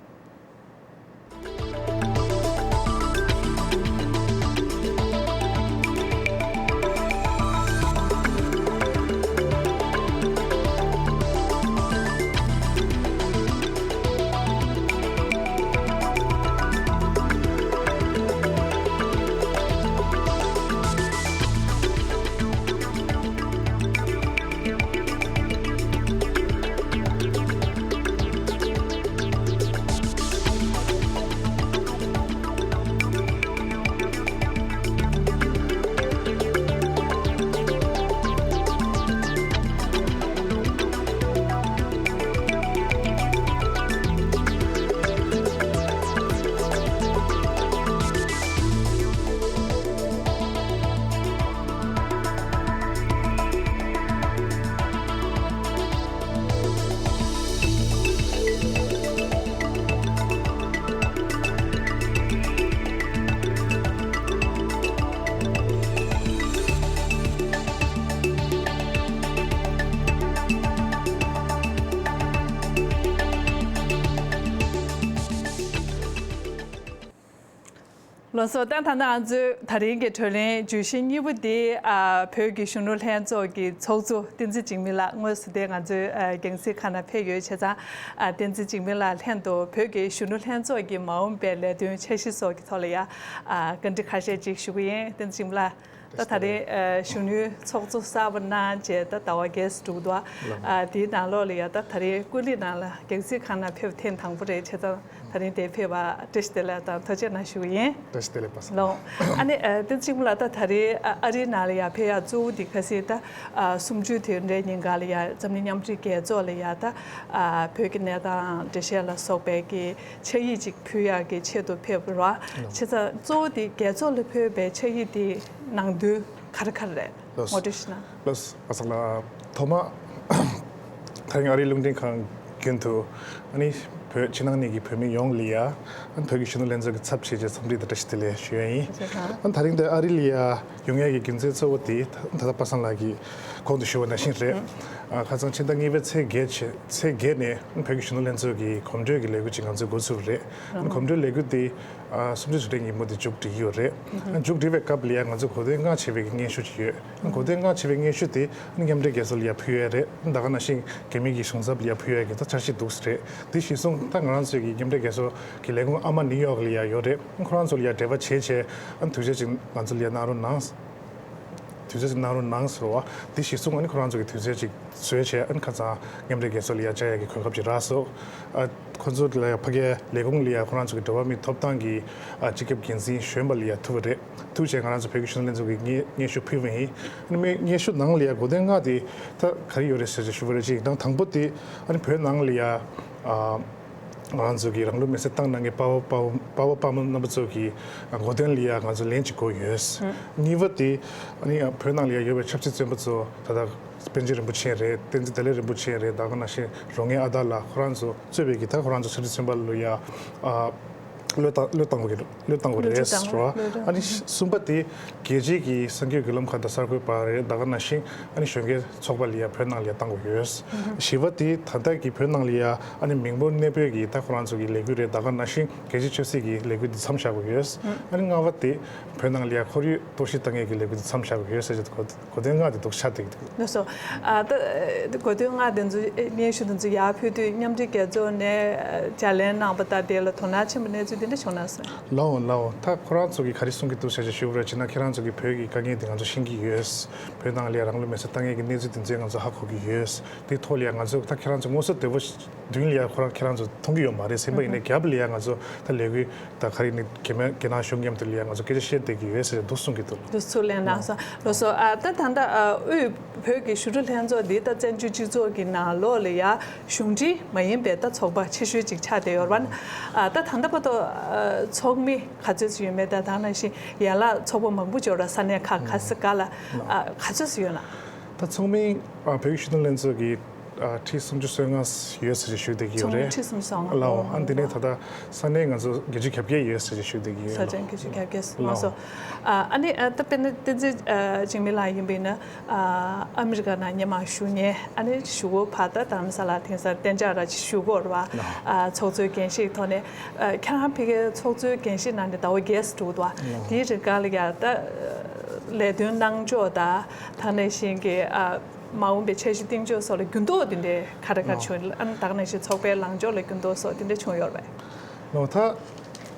ལགས་སོ། ད་ད་ལྟ་ང་ཚོའི་ད་རིང་གི་བགྲོ་གླེང་བརྗོད་གཞི་གཉིས་པ་འདི། ཨ། བོད་ཀྱི་གཞོན་ནུ་ལྷན་ཚོགས་ཀྱི་ཚོགས་གཙོ་བསྟན་འཛིན་འཇིགས་མེད་ལགས་དངོས་སུ་དེ་ང་ཚོའི་ཨ་རྒྱང་སྲིང་ཁང་ནང་ཕེབས་ཡོད། བྱས་ཙང་ཨ་བསྟན་འཛིན་འཇིགས་མེད་ལགས་ལྷན་དུ་བོད་ཀྱི་གཞོན་ནུ་ལྷན་ཚོགས་ཀྱི་མ་འོངས་པའི་ལས་དོན་འཆར་གཞི་སོགས་ཀྱི་ཐོག་ལ་ཡང་ཨ་བཀའ་འདྲི་ཁ་ཤས་ཅིག་ཞུ་གི་ཡིན། བསྟན་འཛིན་འཇིགས་མེད་ལགས། ད་ད་རེས་ཨ་གཞོན་ནུའི་ཚོགས་གཙོ་གསར་པ་གནང་བྱས་ད་ཟླ་བ་བརྒྱད་ཙམ་འགྲོ་གི་འདུག། ལགས། ཨ་དེའི་ནང་ལོགས་ལ་ཡ་ད་ད་རེས་ཀུ་ལི་ནང་ལ་རྒྱང་སྲིང་ཁང་ནང་ཕེབས་ཐེངས་དང་པོ་རེད། བྱས་ཙང་ད་རིང་དེར་ཕེབས་པར་བཀྲ་ཤིས་བདེ་ལེགས་དང་ཐུགས་རྗེ་གནང་ཞུ་གི་ཡིན། བཀྲ་ཤིས་བདེ་ལེགས་པ་སངས། ལགས། ཨ་ནི་ཨ་བསྟན་འཛིན་འཇིགས་མེད་ལགས། ད་ད་རེས་ཨ་ཨ་རིའི་ནང་ལ་ཡ་ཕེབས་ཡག་གཙོ་བོ་འདི་གལ་སྲིད་ད་ཨ་གསུམ་བཅུའི་དེ་འདྲའི་ཉིན་གང་ལ་ཡ་འཛམ་གླིང་མཉམ་འབྲེལ་རྒྱལ་ཚོགས་ལ་ཡ་ད་ཨ་བོད་ཀྱི་གནས་སྟངས་འགྲེལ་བཤད་ལ་སོགས་པའི་གི་ཆ་ཡིག་ཅིག་ཕུལ་ཡག་གི་ཆེད་དུ་ཕེབས་པ་རེད། ལགས། བྱས་ཙང་གཙོ་བོ་དེ་རྒྱལ་ཚོགས་ལ་ཕུལ་བའི་ཆ་ཡིག་དེ་ནང་དོན་ག་རེ་ག་རེ་རེད། ལགས། ངོ་སྤྲོད་ཞུ་ན། ལགས། པ་སངས་ལགས། ཐོག་མ་ད་རིང་ཨ་རིའི་རླུང་འཕྲིན་ཁང་རྒྱུན་དུ་ཨ་ནི་བོད་ཕྱི་ནང་གཉིས་ཀྱི་བོད་མི་ཡོངས་ལ་ཡ་ཨ་ནི་བོད་ཀྱི་གཞོན་ནུ་ལྷན་ཚོགས་ཀྱི་ཚབ་བྱས་ཏེ་འཚམས་འདྲི་དང་བཀྲ་ཤིས་བདེ་ལེགས་ཞུ་ཡ་ཡིན། ཐུགས་རྗེ་གནང་། ཨ་ནི་ད་རིང་འདིར་ཨ་རི་ལ་ཡ་ཡོང་ཡ་གི་རྒྱུ་མཚན་གཙོ་བོ་དེ་ད་ད་ལྟ་པ་སངས་ལགས་ཀྱིས་གོང་དུ་ཞུས་པ་ནང་བཞིན་རེད། ཨ་ཁ་སང་ཕྱི་ཟླ་གཉིས་པའི་ཚེས་བརྒྱད་ཚེས་བརྒྱད་ནས་བོད་ཀྱི་གཞོན་ནུ་ལྷན་ཚོགས་ཀྱི་གོམ་བགྲོད་ཀྱི་ལས་འགུལ་ཅིག་ང་ཚོས་འགོ་ཚུགས་པ་རེད། ཨ་ནི་གོམ་བགྲོད་ལས་འགུལ་དེ་ཨ་གསུམ་བཅུའི་དྲུག་སྟེང་ཉིན་མོ་དེ་མཇུག་སྒྲིལ་གྱི་ཡོད་རེད། ཨ་མཇུག་སྒྲིལ་བའི་སྐབས་ལ་ཡ་ང་ཚོས་གོ་སྟོན་སྔ་ཕྱི་བའི་སྙན་ཞུ་ཅིག་ཡོད། གོ་སྟོན་སྔ་ཕྱི་བའི་སྙན་ཞུ་དེ་ཨ་ནི་མཉམ་འབྲེལ་རྒྱལ་ཚོགས་ལ་ཡ་ཕུལ་ཡ་རེད། ད་ག་ནང་བཞིན་རྒྱ་མི་གི་གཞུང་ཚབ་ལ་ཡ་ཕུལ་ཡ་གི་ད་འཆར་གཞི་འདུག་སེ་རེད། དེ་གཞི་བཟུང་ད་ང་རང་ཚོའི་གི་མཉམ་འབྲེལ་རྒྱལ་ཚོགས་ཀྱི་ལས་ཁུངས་ཨ་མ་ནིའུ་ཡོག་ལ་ཡ་ཡོད་རེད། ཁོ་རང་ཚོ་ལ་ཡ་འབྲེལ་བ་བྱས་བྱས་ཨ་ནི་ཐུགས་རྗེ་ཅིག་ང་ཚོ་ལ་ཡ་གནང་རོགས་གནང་། དུས་ཚོད་ཅིག་གནང་རོགས་གནང་ཟེར་བ། འདི་གཞི་བཟུང་ཨ་ནི་ཁོ་རང་ཚོ་གི་དུས་ཚོད་ཅིག་བཟོས་བྱས་ཨ་ནི་ཁ་སང་མཉམ་འབྲེལ་རྒྱལ་ཚོགས་ལ་ཡ་བཅར་ཡ་གི་གོ་སྐབས་ཅིག་རག་སོང་། ཨ་ཁོ་ཚོ་ལ་ཡ་ཕ་གིའི་ལས་ཁུངས་ལ་ཡ་ཁོ་རང་ཚོ་གི་འགྲོ་བ་མིའི་ཐོབ་ཐང་གི་ཨ་སྤྱི་ཁྱབ་འགན་འཛིན་གཞོན་པ་ལ་ཡ་ཐུག་པ་རེད། ཐུག་བྱས་ང་རང་ཚོ་བོད་ཀྱི་གཞོན་ནུ་ལྷན་ཚོགས་ཀྱི་སྙན་སྙན་ཞུ་ཕུལ་བ་ཡིན། ཨ་ནི་སྙན་ཞུ་ནང་ལ་ཡ་གོ་དོན་ལྔ་དེ་ད་ག་རེ་ཡོད་རེད་ཟེར་ཅིག་ཞུ་བ་རེད། ཅིག་དང་དང་པོ་དེ་ཨ་ནི་བོད་ནང་ལ་ཡ་ཨ། ང་རང་ཚོ་གི་རང་ལུས་མེར་སྲེག་བཏང་གནང་མཁན་དཔའ་བོ་དཔའ་བོ་དཔའ་བོ་དཔའ་མོ་རྣམ་པ་ཚོ་གི་གོ་དོན་ལ་ཡ་ང་ཚོ་ལན་གཅིག་དགོས་ཡོད། གཉིས་པ་དེ་ཨ་ནི་བོད་ནང་ལ་ཡ་ཡོད་པའི་ཆབ་སྲིད་བཙོན་པ་ཚོ་ད་ལྟ་པཎ་ཆེན་རིན་པོ་ཆེ་རེད། བསྟན་འཛིན་བདེ་ལེགས་རིན་པོ་ཆེ་རེད། ད་ག་ནང་བཞིན་རོ་མངའ་ཨ་དར་ལགས་ཁོ་རང་ཚོ་གཙོས་པའི་གི་ད་ཁོ་རང་ཚོ་ཆབ་སྲིད་བཙོན་པ་ལ་ཡ་ཨ། བློས་བཏང་བློས་བཏང་དགོས་ཀྱི་བློས་བཏང་དགོས་རེད་ཟེར་བ། ཨ་ནི་གསུམ་པ་དེ་རྒྱལ་སྤྱིའི་གི་གསར་འགོད་བརྒྱུད་ལམ་ཁག་དང་གསར་འགོད་པ་རེད། ད་ག་ནང་བཞིན་ཨ་ནི་གཞོན་སྐྱེས་ཚོགས་པ་ལ་ཡ་བོད་ནང་ལ་ཡ་བཏང་དགོས་ཡོད། བཞི་པ་དེ་ད་ལྟ་གི་བོད་ནང་ལ་ཡ་ཨ་ནི་མི་འབོར་གནས་སྤོས་ཀྱི་ད་ཁོ་རང་ཚོ་གི་ལས་འགུལ་རེད། ད་ག་ནང་བཞིན་རྒྱལ་སྤྱིའི་ཆབ་སྲིད་ཀྱི་ལས་འགུལ་འདི་མཚམས་བཞག་དགོས་ཡོད། ཨ་ནི་ལྔ་པ་དེ་བོད་ནང་ལ་ཡ་ཁོར་ཡུག་གཏོར་བཤིག་བཏང་མཁན་གྱི་ལས་འགུལ་འདི་མཚམས་བཞག་དགོས་ཡོད་ཟེར་གྱི་གོ་གོ་དོན་ལྔ་དེ་འདུག་ཆགས་བསྡད་ཀྱི་འདུག་ལགས་སོ། ཨ་ད་གོ་དོན་ལྔ་དེ་ཚོ་སྙན་ཞུ་དེ་ཚོ་ཡར་ཕུལ་དུས་མཉམ་འབྲེལ་རྒྱལ་ཚོགས་ནས་ཨ་ལྗགས་ལན་གནང་པ་དང་དེ་ལ་དོ་སྣང་ཆེན་པོ་གནས་ཚུལ་དེ་འདྲ་བྱུང་ན་བསམ། ལའོ་ལའོ། ད་ཁོ་རང་ཚོ་གིས་ག་རེ་གསུང་གི་འདུག་ཟེར་ཅིག་ཞུ་བ་རེད་ཅེ་ན། ཁྱེད་རང་ཚོ་གིས་བོད་ཀྱི་དཀའ་ངལ་དེ་ང་ཚོ་ཤེས་ཀྱི་ཡོད། བོད་ནང་ལ་ཡ་རང་ལུས་མེར་སྲེག་བཏང་མཁན་གྱི་གནས་ཚུལ་དེ་ཚོ་ང་ཚོ་ཧ་གོ་གི་ཡོད། དེ་ཐོག་ལ་ཡ་ང་ཚོ་ད་ཁྱེད་རང་ཚོ་དངོས་སུ་དེ་བོ་མདུན་ལ་ཡ་ཁོ་རང་ཁྱེད་རང་ཚོ་མཐོང་གི་ཡོད་མ་རེད། ཟིན་པ་ཡིན་ནའི་རྒྱབ་ལ་ཡ་ང་ཚོ་ད་ལས་འགུལ་ད་ག་རེ་ནི་རྒྱ་མི་རྒྱ་ནག་གཞུང་མཉམ་དུ་ལ་ཡ་ང་ཚོ་སྐད་ཆ་བཤད་བསྡད་ཀྱི་ཡོད་ཟེར་འདུག་གསུང་གི་འདུག་འདུག་ཚུར་ལན་གནང་སོང་། ལགས་སོ། ཨ་ད་ད་ལྟ་ཨ་དབུས་བོད་ཀྱི་ཞི་ལུ་ལྷན་ཚོགས་འདི་ད་བཙན་བྱོལ་སྤྱི་ཚོགས་ཀྱི་ནང་ལོགས་ལ་ཡ་གཞུང་འབྲེལ་མ་ཡིན་པའི་ད་ཚོགས་པ་ཆེ་ཤོས་ཅིག་ཆགས་བསྡད་ཡོད་རེད་པ། ཨ་ད་ད་ལྟ་བར་དུ་ཨ་ཚོགས་མི་ག་ཚོད་ཅིག་ཡོད་མེད་དང་། ད་ག་ནང་བཞིན་ཡན་ལག་ཚོགས་པ་མང་པོ་ཅིག་ཡོད་རེད། ས་གནས་ཁག་ག་ས་ག་ལ་ཨ་ག་ཚོད་ཅིག་ཡོད་ན། ད་ཚོགས་མི་ཨ་བོད་ཀྱི་ཞི་ལུ་ལྷན་ཚོགས་ཀྱི་ཨ་ཁྲི་སུམ་ཅུ་སོ་ལྔ་ཡོད་ཟེར་ཞུ་བསྡད་ཀྱི་ཡོད་རེད། ཚོགས་མི་ཁྲི་སུམ་ཅུ་སོ་ལྔ། ལའོ། ཨ་འདི་ནས་ད་ལྟ་ས་གནས་ང་ཚོ་བརྒྱད་ཅུ་གྱ་བརྒྱད་ཡོད་ཟེར་ཞུ་བསྡད་ཀྱི་ཡོད། ས་ཆ་བརྒྱད་ཅུ་གྱ་བརྒྱད་ལགས་སོ། ལའོ། ཨ་ཨ་ནི་ཨ་ད་དཔེར་ན་བསྟན་འཛིན་ཨ་འཇིགས་མེད་ལགས་ཡིན་པ་ཡིན་ན་ཨ་ཨ་མི་རི་ཀ་ནང་སྔོན་མ་བཞུགས་མཁན། ཨ་ནི་གཞུག་གུ་ཕར་ད་རྡ་རམ་ས་ལ་དེང་སང་གཏན་འཇགས་ར་ཅིག་བཞུགས་ཀྱི་ཡོད་རེད་པ། ལའོ། ཨ་ཚོགས་གཙོའི་འགན་བཞེས་ཐོག་ནས་ཨ་ཁྱེད་རང་ཕ་གིའི་ཚོགས་གཙོའི་འགན་བཞེས་གནང་ནས་ཟླ་བ་བརྒྱད་ཙམ་འགྲོ་གི་འདུག་པ། ལའོ། དེའི་རིང་ག་ལ་ཡ་ད་ལས་དོན་གནང་ཕྱོགས་དང་། ད་ག་ནང་བཞིན་གྱི་ཨ། མ་འོངས་པའི་འཆར་གཞི་སྟེང་ཕྱོགས་སོགས་ལ་འགྱུར་ལྡོག་དེ་འདྲའི་ག་རེ་ག་རེ་བྱུང་། ཨ་ནི་ད་ག་ནང་བཞིན་ཚོགས་པའི་ལངས་ཕྱོགས་ལ་འགྱུར་ལྡོག་སོགས་དེ་འདྲ་བྱུང་ཡོད་རེད་པས། ལོ་ད་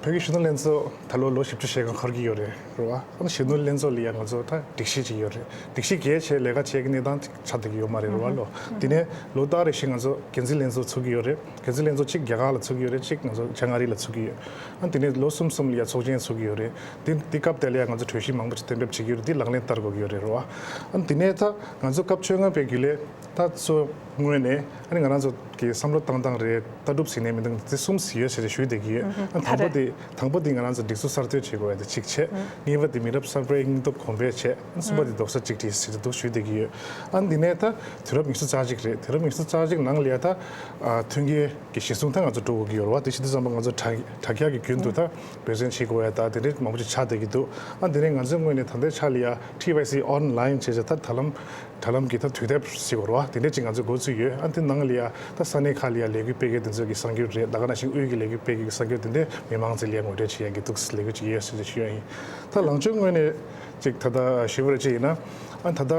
བོད་ཀྱི་གཞོན་ནུ་ལྷན་ཚོགས་ད་ལོ་ལོ་བཞི་བཅུ་ཞེ་ལྔ་འཁོར་གྱི་ཡོད་རེད། རེད་པ། ཨ་ནི་གཞོན་ནུ་ལྷན་ཚོགས་ལ་ཡང་ང་ཚོ་ད་སྒྲིག་གཞི་ཅིག་ཡོད་རེད། སྒྲིག་གཞི་བརྒྱད་བྱས་ལས་ཀ་བྱེད་ཀྱི་གནས་སྟངས་ཆགས་བསྡད་ཀྱི་ཡོད་མ་རེད། རེད་པ་ལོ། དེ་ནས་ལོ་ལྟར་རེ་བཞིན་ང་ཚོ་འགན་འཛིན་ལྷན་ཚོགས་ཚུགས་ཀྱི་ཡོད་རེད། འགན་འཛིན་ལྷན་ཚོགས་གཅིག་རྒྱ་གར་ལ་ཚུགས་ཀྱི་ཡོད་རེད། གཅིག་ང་ཚོ་བྱང་ཨ་རི་ལ་ཚུགས་ཀྱི་ཡོད། ཨ་ནི་དེ་ནས་ལོ་གསུམ་གསུམ་ལ་ཡང་ཚོགས་ཆེན་ཚུགས་ཀྱི་ཡོད་རེད། དེ་དེ་སྐབས་དེ་ལ་ཡང་ང་ཚོ་གྲོས་གཞི་མང་པོ་ཅིག་གཏན་འབེབས་བྱེད་ཀྱི་ཡོད་རེད། དེ་ལག་ལེན་བསྟར་དགོས་ཀྱི་ཡོད་རེད། རེད་པ། ཨ་ནི་དེ་ནས་ད་ང་ཚོ་སྐབས་བཅོ་ལྔ་པའི་རྒྱུན་ལས་ད་གཙོ་ངོས་ནས་ཨ་ནི་ང་རང་ཚོ་གི་བསམ་བློ་བཏང་སྟངས་རེད། ལྟ་གྲུབ་ཟིན་ནས་མི་འདུག་དེ་གསུམ་ཡོད་ཟེར་ཏེ་ཞུས་བསྡད་ཀྱི་ཡོད། ཨ་ནི་དང་པོ་དེ་དང་པོ་དེ་ང་རང་ཚོ་སྒྲིག་འཛུགས་གསར་གཏོད་བྱེད་དགོས་པ་དེ་གཅིག་བྱས། གཉིས་པ་དེ་མི་རབས་གསར་པའི་སྙིང་སྟོབས་གོང་འཕེལ་བྱས། ཨ་ནི་གསུམ་པ་དེ་རྡོག་རྩ་གཅིག་སྒྲིལ་ཟེར་ཏེ་འདུག་ཞུས་བསྡད་ཀྱི་ཡོད། ཨ་ནི་དེ་ནས་ད་དུས་རབས་ཉི་ཤུ་རྩ་གཅིག་རེད། དུས་རབས་ཉི་ཤུ་རྩ་གཅིག་ནང་ལ་ཡ་ད་ཨ་མཐུན་རྐྱེན་གྱི་གཞི་བཟུང་ད་ང་ཚོ་འགྲོ་དགོས་ཀྱི་ཡོད་རེད་པ། དེ་བྱེད་དུས་ཙམ་པ་ང་ཚོ་དྲ་དྲ་རྒྱ་གི་རྒྱུན་དུ་ད་འབད་བརྩོན་བྱེད་དགོས་ཡ་ད་དེ་འདྲའི་མང་པོ་ཅིག་ཆགས་བསྡད་ཀྱི་འདུག་ཨ་དེ་ནས་ང་ཚོའི་ངོས་ནས་ད་ལྟའི་ཆ་ལ་ཡ་ཊི་ཝའི་སི་ཨོན་ལའིན་བྱས་བྱས་ད་དྲ་ལམ་དྲ་ལམ་གྱི་ད་དུས་དེབ་ཟེར་དགོས་རེད་པ། དེ་འདྲ་ཅིག་ང་ཚོས་འགོ་བཙུགས་ཡོད། ཨ་དེ་ནང་ལ་ཡ་ད་ས་གནས་ཁག་ལ་ཡ་ལས་འགུལ་སྤེལ་མཁན་དེ་ཚོ་གི་གསར་འགྱུར་རེད། ད་ག་ནང་བཞིན་དབུས་ཀྱི་ལས་འགུལ་སྤེལ་མཁན་གྱི་གསར་འགྱུར་དེ་འདྲ་མི་མང་ཚོ་ལ་ཡ་ངོ་སྤྲོད་བྱེད་ཡ་གི་འདུག་ལས་འགུལ་ཅིག་ཡོད་ཟེར་ཏེ་ཞུ་ཡ་ཡིན། ད་ལངས་ཕྱོགས་ངོས་ནས་ཅིག་ད་ལྟ་ཞུ་བ་རེ་ཅིག་ཡིན་ན། ཨ་ད་ལྟ་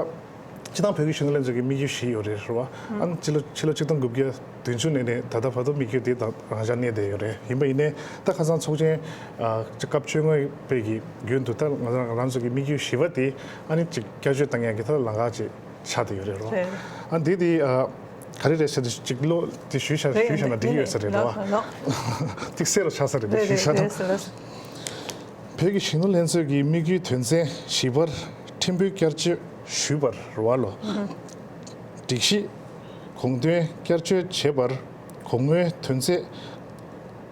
སྤྱི་བཏང་བོད་ཀྱི་གཞོན་ནུ་ལྷན་ཚོགས་ཀྱི་དམིགས་ཡུལ་བཞི་ཡོད་རེད། རེད་པ། ཨ་ཕྱི་ལོ་ཕྱི་ལོ་ཆིག་སྟོང་དགུ་བརྒྱ་བདུན་ཅུ་ནས་ནས་ད་ལྟ་བར་དུ་དམིགས་ཡུལ་དེ་དང་རང་འཇགས་གནས་བསྡད་ཡོད་རེད། ཡིན་པ་ཡིན་ནའི་ད་ཁ་སང་ཚོགས་ཆེན་ཨ་སྐབས་བཅོ་ལྔ་པའི་གི་རྒྱུན་དུ་ད་ང་རང་ང་རང་ཚོ་གི་དམིགས་ཡུལ་བཞི་པ་དེ་ཨ་ནི་ཅིག་བསྐྱར་བཅོས་བཏང་ཡག་གི་ད་ལམ་ཁ་ཅིག་ཆགས་བསྡད་ཡོད་རེད། རེད། ཨ་འདི་དེ་ཨ་ག་རེ་རེད་ཟེར་ཏེ་ཅིག་བློ་དེ་ཞུས་བཞག་རེད། ཞུས་བཞག་ན་འགྲིག་ཡོད་ས་རེད། རེད་པ། ལགས་ལགས། ཏིག་གསལ་ལ་ཆགས་ས་རེད། དེ་རེད་ཞུས་བཞག་ན། རེད་རེད་རེད། བོད་ཀྱི་གཞོན་ནུ་ལྷན་ཚོགས་ཀྱི་དམིགས་ཡུལ་དོན་ཚན་བཞི་པར་ཕྲན་བུའི་བསྐྱར་བཅོས་ཞུས་པར་རོ་ཨ་ལོ། སྒྲིག་གཞི་དགོངས་དོན་བསྐྱར་བཅོས་བྱེད་པར་གོང་སྨོས་དོན་ཚན་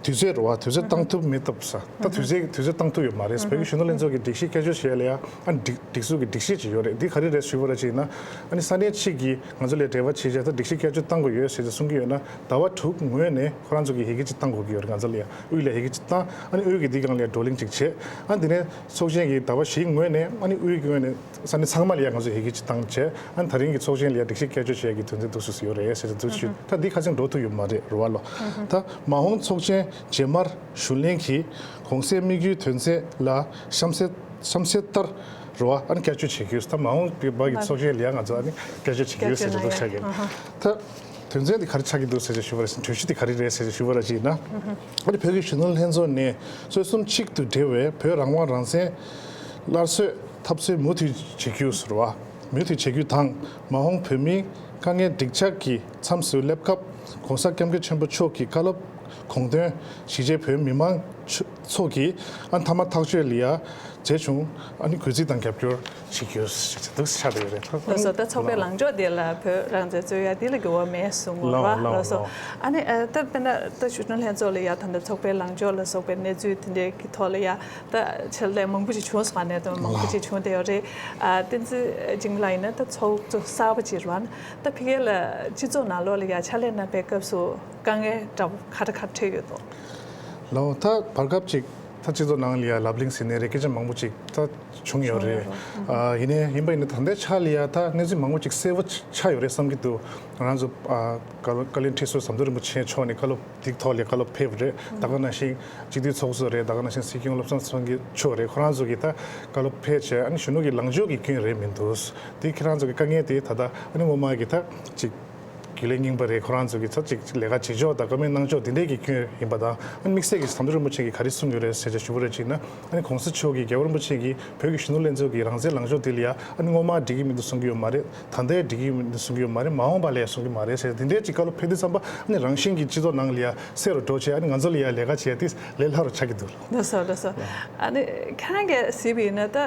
དུས་ཚོད་རོ་ཨ་དུས་ཚོད་བཏང་ཐུབ་མི་ཐུབ་ས་ད་དུས་ཚོད་དུས་ཚོད་བཏང་ཐུབ་ཡོད་མ་རེད། བོད་ཀྱི་གཞོན་ནུ་ལྷན་ཚོགས་ཀྱི་སྒྲིག་གཞི་བསྐྱར་བཅོས་བྱེད་ཡ་ལ་ཡ་ཨ་སྒྲིག་སྒྲིག་འཛུགས་ཀྱི་སྒྲིག་གཞི་ཅིག་ཡོད་རེད། འདི་ག་རེ་རེད་ཞུས་པ་ར་ཅིག་ཡིན་ན་ཨ་ནི་ས་གནས་གཅིག་གིས་ང་ཚོ་ལ་འབྲེལ་བ་བྱེད་བྱས་ད་སྒྲིག་གཞི་བསྐྱར་བཅོས་བཏང་དགོས་ཡོད་ཟེར་ཏེ་གསུང་གི་ཡོད་ན་ཟླ་བ་དྲུག་སྔོན་ནས་ཁོ་རང་ཚོ་གིས་ཡི་གེ་ཅིག་བཏང་དགོས་ཀྱི་ཡོད་རེད། ང་ཚོ་ལ་ཡ་དབུས་ལ་ཡི་གེ་ཅིག་བཏང་ཨ་ནི་དབུས་ཀྱིས་འདི་སྒང་ལ་ཡ་བགྲོ་གླེང་ཅིག་བྱས། ཨ་འདི་ནས་ཚོགས་ཆེན་གྱི་ཟླ་བ་བཞིའི་སྔོན་ནས་ཨ་ནི་དབུས་ཀྱི་ངོས་ནས་ས་གནས་ཚང་མ་ལ་ཡ་ང་ཚོས་ཡི་གེ་ཅིག་བཏང་བྱས་ཨ་ནི་ད་རིང་གི་ཚོགས་ཆེན་ལ་ཡ་སྒྲིག་གཞི་བསྐྱར་བཅོས་བྱེད་ཡ་གི་དོན་ཚན་འདུག་སེ་ཡོད་རེད་ཟེར་ཏེ་འདུག་ཞུ། ད་འདི་ཁ་སང་འགྲོ་ཐུབ་ཡོད་མ་རེད་རོ་ཨ་ལོ། ད་མ་འོངས་ཚོགས་ཆེན་རྗེས་མར་ཞུ་ལེན་གྱིས་གོང་གསལ་དམིགས་ཡུལ་དོན་ཚན་ལ་གཤམ་གསལ་གཤམ་གསལ་ལྟར་རོ་ཨ་ནི་བསྐྱར་བཅོས་བྱེད་རྒྱུ། ད་མ་འོངས་པའི་བར་གྱི་ཚོགས་ཆེན་ལ་ཡ་ང་ཚོ་ཨ་ནི་བསྐྱར་བཅོས་བྱེད་རྒྱུ་ཟེར་ཏེ་འདུག་ཆགས་ཀྱི་རེད། ད་དོན་ཚན་འདི་ག་རེ་ཆགས་ཀྱི་འདུག་ཟེར་ཏེ་ཞུ་བ་རེད། གྲོས་གཞི་འདི་ག་རེ་རེད་ཟེར་ཏེ་ཞུ་བ་ར་ཅིག་ཡིན་ན། ཨ་ནི་བོད་ཀྱི་གཞོན་ནུ་ལྷན་ཚོགས་ནས་རྩོད་གསུམ་གཅིག་ཏུ་སྦྲེལ་བའི་བོད་རང་དབང་རང་བཙན་སླར་གསོའི་ འཐབ་རྩོད་མུ་མཐུད་བྱེད་རྒྱུ་ཟེར་བ། མུ་མཐུད་བྱེད་རྒྱུ་དང་། མ་འོངས་བོད་མིའི་དཀའ་ངལ་འགྲིག་འཇགས་ཀྱི་མཚམས་སུ་སླེབས་སྐབས་༸གོང་ས་༸སྐྱབས་མགོན་ཆེན་པོ་མཆོག་གི་བཀའ་སློབ་དགོངས་དོན་གཞིས་བྱེས་བོད་མི་མང་ཚོགས་ཀྱིས་ཨ་མཐའ་མ་ཐག་གཅོད་ལ་ཡ་བྱས་བྱུང་། ཨ་ནི་གུས་བརྩི་དང་རྒྱབ་སྐྱོར་བྱེད་རྒྱུ་ཞིག་འདུག་ཆགས་བསྡད་ཡོད་རེད། ལགས་སོ། ད་ཚོགས་པའི་ལངས་ཕྱོགས་དེ་ལ་བོད་རང་བཙན་རྩོད་ཡ་དེ་ལ་འགྱུར་བ་མེད་གསུང་གི་ཡོད་རེད་བ། ལགས་སོ། ལགས་སོ། ཨ་ནི་ད་དཔེར་ན་ད་གཞོན་ནུ་ལྷན་ཚོགས་ལ་ཡ་ད་ལྟ་ཚོགས་པའི་ལངས་ཕྱོགས་ལ་སོགས་པའི་གནས་ཚུལ་དེ་འདྲའི་གི་ཐོག་ལ་ཡ་ད་ཆེད་ལས་མང་པོ་ཞིག་བྱུང་སོང་བ། གནད་དོན་མང་པོ་ཞིག་བྱུང་བསྡད་ཡོད་རེད། ཨ། བསྟན་འཛིན་འཇིགས་མེད་ལགས་ཡིན་ན་ད་ཚོགས་གཙོ་གསར་པ་ཅིག་རེད་བ། ད་ཕ་གི་ལ་སྤྱི་ཚོགས་ནང་ལོགས་ལ་ཡ་ཕྱག་ལས་གནང་པའི་སྐབས་སུ་དཀའ་ངལ་འདྲ་པོ་ག་རེ་ག་རེ་འཕྲད་ཡོད་དོ། ལགས། ད་བར་སྐབས་ཅིག་ད་སྤྱི་ཚོགས་ནང་ལ་ཡ་ལབ་གླེང་ཟེར་ནའི་རེད། སྐད་ཆ་མང་པོ་ཅིག་ད་བྱུང་ཡོད་རེད། བྱུང་ཡོད་རེད། ཨ། ཡིན་ནའི་ཡིན་པ་ཡིན་ན་ད་ལྟའི་ཆ་ལ་ཡ་ད་གནས་ཚུལ་མང་པོ་ཅིག་གསལ་པོ་ཆགས་ཡོད་རེད་བསམ་གྱི་འདུག་ང་རང་ཚོ། ཨ། བཀའ་བློན་ཁྲི་ཟུར་ཟམ་གདོང་རིན་པོ་ཆེ་མཆོག་ནས་བཀའ་སློབ་དེའི་ཐོག་ལ་བཀའ་སློབ་ཕེབས་རེད། ད་ག་ནང་བཞིན་སྤྱི་འཐུས་ཚོགས་གཙོ་རེད། ད་ག་ནང་བཞིན་སྲིད་སྐྱོང་བློ་བཟང་སེང་གེ་མཆོག་རེད། ཁོ་རང་ཚོ་གིས་ད་བཀའ་སློབ་ཕེབས་བྱས། ཨ་ནི་གཞོན་ནུ་གི་ལངས་ཕྱོགས་ཀྱི་སྐྱོན་རེད་མི་འདུག་དེ་ཁྱེད་རང་ཚོ་གི་དཀའ་ངལ་དེ་ད་ལྟ་ཨ་ནི་སྔོན་མ་གི་ད་ཅིག་རྒྱུན་ལས་རྙིང་པ་རེད། ཁོ་རང་ཚོ་གིས་ད་ཅིག་ལས་ཀ་བྱེད་ཕྱོགས་དང་བཀའ་མོལ་གནང་ཕྱོགས་དེ་འདྲས་ཀྱི་སྐྱོན་ཡིན་པ་དང་། ཨ་ནི་དམིགས་བསལ་གྱི་ཟམ་གདོང་རིན་པོ་ཆེ་གིས་ག་རེ་གསུངས་ཡོད་རེད་ཟེར་བྱས་ཞུ་བ་རེད་བྱས་ན། ཨ་ནི་གོང་ས་མཆོག་གིས། རྒྱལ་བ་རིན་པོ་ཆེ་གིས་བོད་ཀྱི་གཞོན་ནུ་ལྷན་ཚོགས་ཀྱི་རང་བཙན་ལངས་ཕྱོགས་དེ་ལ་ཡ་ཨ་ནི་སྔོན་མ་འགྲིག་གི་མི་འདུག་གསུང་གི་ཡོད་མ་རེད། ད་ལྟའི་འགྲིག་གི་མི་འདུག་གསུང་གི་ཡོད་མ་རེད། མ་འོངས་པ་ལ་ཡ་གསུང་གི་མ་རེད་ཟེར། དེ་འདྲའི་ཅིག་བཀའ་སློབ་ཕེབས་དུས་ཙམ་པ་ཨ་ནི་རང་བཞིན་གྱིས་སྤྱི་ཚོགས་ནང་ལ་ཡ་གསལ་རུ་འགྲོ་བྱས། ཨ་ནི་ང་ཚོ་ལ་ཡ་ལས་ཀ་བྱེད་ཡ་དེ་ལས་སླ་རུ་ཆགས་ཀྱི་འདུག་ལགས་སོ། ལགས་སོ། ཨ་ནི་ཁྱེད་རང་གིས་གཟིགས་པ་ཡིན་ན་ད་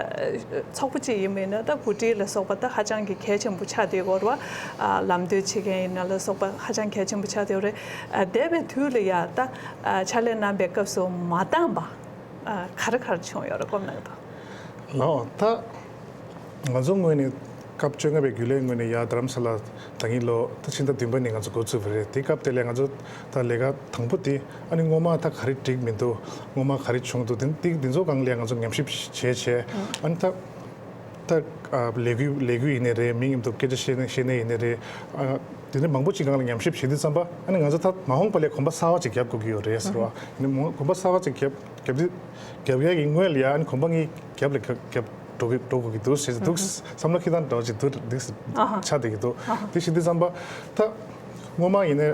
ཚོགས་པ་གཅིག་ཡིན་པ་ཡིན་ན་ད་གོ་སྒྲིག་ལ་སོགས་པ་ད་ཧ་ཅང་གི་གལ་ཆེན་པོ་ཆགས་བསྡད་ཡོད་རེད་བ། ཨ། ལམ་སྟོན་བྱེད་མཁན་ཡིན་ན་ལ་སོགས་པ་ཧ་ཅང་གལ་ཆེན་པོ་ཆགས་བསྡད་ཡོད་རེད། ཨ། འདས་པའི་དུས་ལ་ཡ་ད་ཨ་ཕྱག་ལས་གནང་པའི་སྐབས་སུ་མ་འདང་པ། ཨ། ག་རེ་ག་རེ་བྱུང་ཡོད་རེད། སྐོར་གནང་དང་། ལགས། ད་ང་ཚོ་ངོས་ནས་སྐབས་བཅོ་ལྔ་པའི་རྒྱུན་ལས་ངོས་ནས་ཡར་རྡ་རམ་ས་ལ་ད་གིན་ལོ་ད་ཕྱི་ཟླ་བདུན་པ་ནས་ང་ཚོ་འགོ་བཙུགས་པ་རེད། དེ་སྐབས་དེ་ལས་ང་ཚོ་ད་ལས་ཀ་དང་པོ་དེ་ཨ་ནི་སྔོན་མ་ད་ག་རེ་འགྲིག་མི་འདུག་སྔོན་མ་ག་རེ་བྱུང་འདུག་དེ་དེ་དེ་ཚོ་སྒང་ལ་ང་ཚོ་ཉམས་ཞིབ་བྱས་བྱས། ཨ་ནི་ད་ད་ཨ་ལས་འགུལ་ལས་འགུལ་ཡིན་ནའི་རེད། མི་མཉམ་དུ་སྐད་ཆ་བཤད་ནའི་བཤད་ནའི་ཡིན་ནའི་རེད། ཨ། དེ་འདྲ་མང་པོ་ཅིག་སྒང་ལ་ཉམས་ཞིབ་བྱེད་དུས་ཙམ་པ་ཨ་ནི་ང་ཚོ་ད་མ་འོངས་པ་ལ་གོམ་པ་གསར་པ་ཅིག་རྒྱབ་དགོས་ཀྱི་ཡོད་རེད་ཟེར་བ། ཨ་ནི་མ་འོངས་གོམ་པ་གསར་པ་ཅིག་རྒྱབ་རྒྱབ་དུས་རྒྱབ་ཡས་ཀྱི་སྔོན་ལ་ཡ་ཨ་ནི་གོམ་པ་གཉིས་རྒྱབ་ལ་རྒྱབ་རྒྱབ་འགྲོ་གི་འགྲོ་དགོས་ཀྱི་འདུག་ཟེར་འདུག་བསམ་བློ་འཁྱེར་སྟངས་འདྲ་བ་ཅིག་འདུག་འདུག་ཆགས་བསྡད་ཀྱི་འདུག་དེ་བྱེད་དུས་ཙམ་པ་ད་སྔོན་མ་ཡིན་ནའི།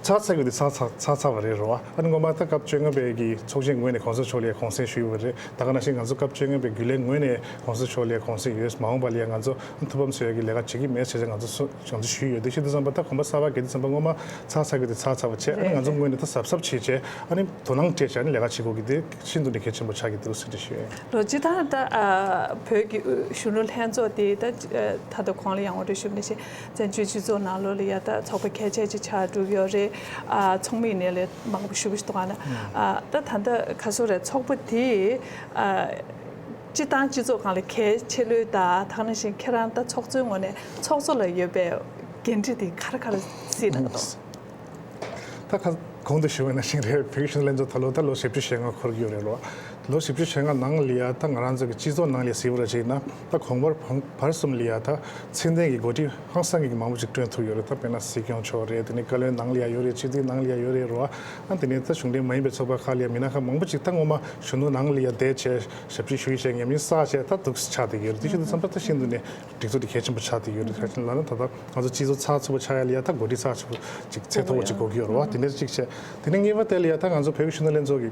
ཚར་ཚར་གི་དེ་ཚར་ཚར་ཚར་ཚར་བ་རེད་རོ། ཨ་ནི་སྔོན་མ་ད་སྐབས་བཅོ་ལྔ་པའི་གི་ཚོགས་ཆེན་ངོས་ནས་གོང་ས་མཆོག་ལ་དགོངས་སེལ་ཞུས་ཡོད་པ་རེད། ད་ག་ནང་བཞིན་ང་ཚོ་སྐབས་བཅོ་ལྔ་པའི་རྒྱུན་ལས་ངོས་ནས་གོང་ས་མཆོག་ལ་དགོངས་སེལ་ཡོད། མ་འོངས་པ་ལ་ཡང་ང་ཚོ་ཐུགས་ཕམ་བཟོ་ཡ་གི་ལས་ཀ་བྱེད་ཀྱི་མེད་ཟེར་ཏེ་ང་ཚོ་སུ་ང་ཚོ་ཞུས་ཡོད། དེ་བྱེད་དུས་ཙམ་པ་ད་གོམ་པ་གསར་པ་རྒྱག་དུས་ཙམ་པ་སྔོན་མ་ཚར་ཚར་གི་དེ་ཚར་ཚར་བ་བྱས། ཨ་ནི་ང་ཚོ་ངོས་ནས་ད་གཟབ་གཟབ་བྱས་བྱས་ཨ་ནི་དོ་སྣང་སྤྲད་བྱས་ཨ་ནི་ལས་ཀ་བྱེད་དགོས་ཀྱི་དེ་ཤིན་ཏུ་ནས་གལ་ཆེན་པོ་ཆགས་ཀྱི་འདུག་ཟེར་ཏེ་ཞུས་ཡོད། ལོ་སྤྱིར་བཏང་ད་ཨ་བོད་ཀྱི་དབུས་གཞོན་ནུ་ལྷན་ཚོགས་དེ་ད་ཨ་ད་ལྟ་གོང་ལ་ཡང་ངོ་སྤྲོད་ཞུས་པ་ནང་བཞིན་བཙན་བྱོལ་སྤྱི་ཚོགས་ནང་ལོགས་ལ་ཡ་ད་ཚོགས་པ་གལ་ཆེ་ཅིག་ཆགས་འགྲོ་གི་ཡོད་རེད། ཨ་ཚོགས་མི་ཡིན་ནའི་ལས་མང་པོ་ཞུ་གི་ཞིག་འདུག་ག་ན། ཨ་ད་ད་ལྟ་ག་ཚོད་རེད། ཚོགས་པ་དེ་ཨ་སྤྱིར་བཏང་སྤྱི་ཚོགས་སྒང་ལ་གལ་ཆེ་ལོས་ད་ད་ག་ནང་བཞིན་ཁྱེད་རང་ད་ཚོགས་གཙོའི་ངོས་ནས་ཚོགས་གཙོ་ལ་ཡོད་པའི་འགན་འཁྲི་དེ་ག་རེ་ག་རེ་སྲིད་ན་ག་འདུག་ད་ཁ་གོང་དུ་ཞུས་པ་ནང་བཞིན་རེད། བོད་ཀྱི་གཞོན་ནུ་ལྷན་ཚོགས་ད་ལོ་ད་ལོ་བཞི་བཅུ་ཞེ་ལྔ་འཁོར་གྱི་ཡོད་རེད་ལོ། ལོ་བཞི་བཅུ་ཞེ་ལྔ་ནང་ལ་ཡ་ད་ང་རང་ཚོ་གི་སྤྱི་ཚོགས་ནང་ལ་ཡ་གཟིགས་པ་ར་བྱས་ན་ད་གོང་བར་བར་གསུམ་ལ་ཡ་ད་ཚད་ལྡན་གྱི་འགོ་ཁྲིད་ཧང་སང་གི་མང་པོ་ཅིག་བསྐྲུན་ཐུབ་ཡོད་རེད། ད་དཔེར་ན་སྲིད་སྐྱོང་མཆོག་རེད། དེ་ནས་བཀའ་བློན་ནང་ལ་ཡ་ཡོད་རེད། སྤྱི་འཐུས་ནང་ལ་ཡ་ཡོད་རེད་རོ། ཨ་དེ་ནས་ད་གཞུང་འབྲེལ་མ་ཡིན་པའི་ཚོགས་པ་ཁག་ལ་ཡ་མི་སྣ་ཁག་མང་པོ་ཅིག་ད་སྔོན་མ་གཞོན་ནུ་ནང་ལ་ཡ་བསྡད་བྱས་ཞབས་ཕྱི་ཞུས་བྱས་ཉམས་མྱོང་བསགས་བྱས་ད་འདུག་སེ་ཆགས་བསྡད་ཀྱི་ཡོད་རེད། དེ་བྱེད་དུས་ཙམ་པ་ད་ཤིན་ཏུ་ནས་སྒྲིག་འཛུགས་དེ་གལ་ཆེན་པོ་ཆགས་བསྡད་ཀྱི་ཡོད་རེད། ག་རེ་ལབ་ན་ད་ལྟ་ང་ཚོ་སྤྱི་ཚོགས་ཚགས་ཚུད་པོ་ཆགས་ཡ་ལ་ཡ་ད་འགོ་ཁྲིད་ཚགས་ཚུད་པོ་ཅིག་ཚད་མཐོ་པོ་ཅིག་དགོས་ཀྱི་ཡོད་རེད་བ། དེ་འདྲ་གཅིག་བྱས། དེ་ནས་གཉིས་པ་དེ་ལ་ཡ་ད་ང་ཚོ་བོད་ཀྱི་གཞོན་ནུ་ལྷན་ཚོགས་ཀྱི་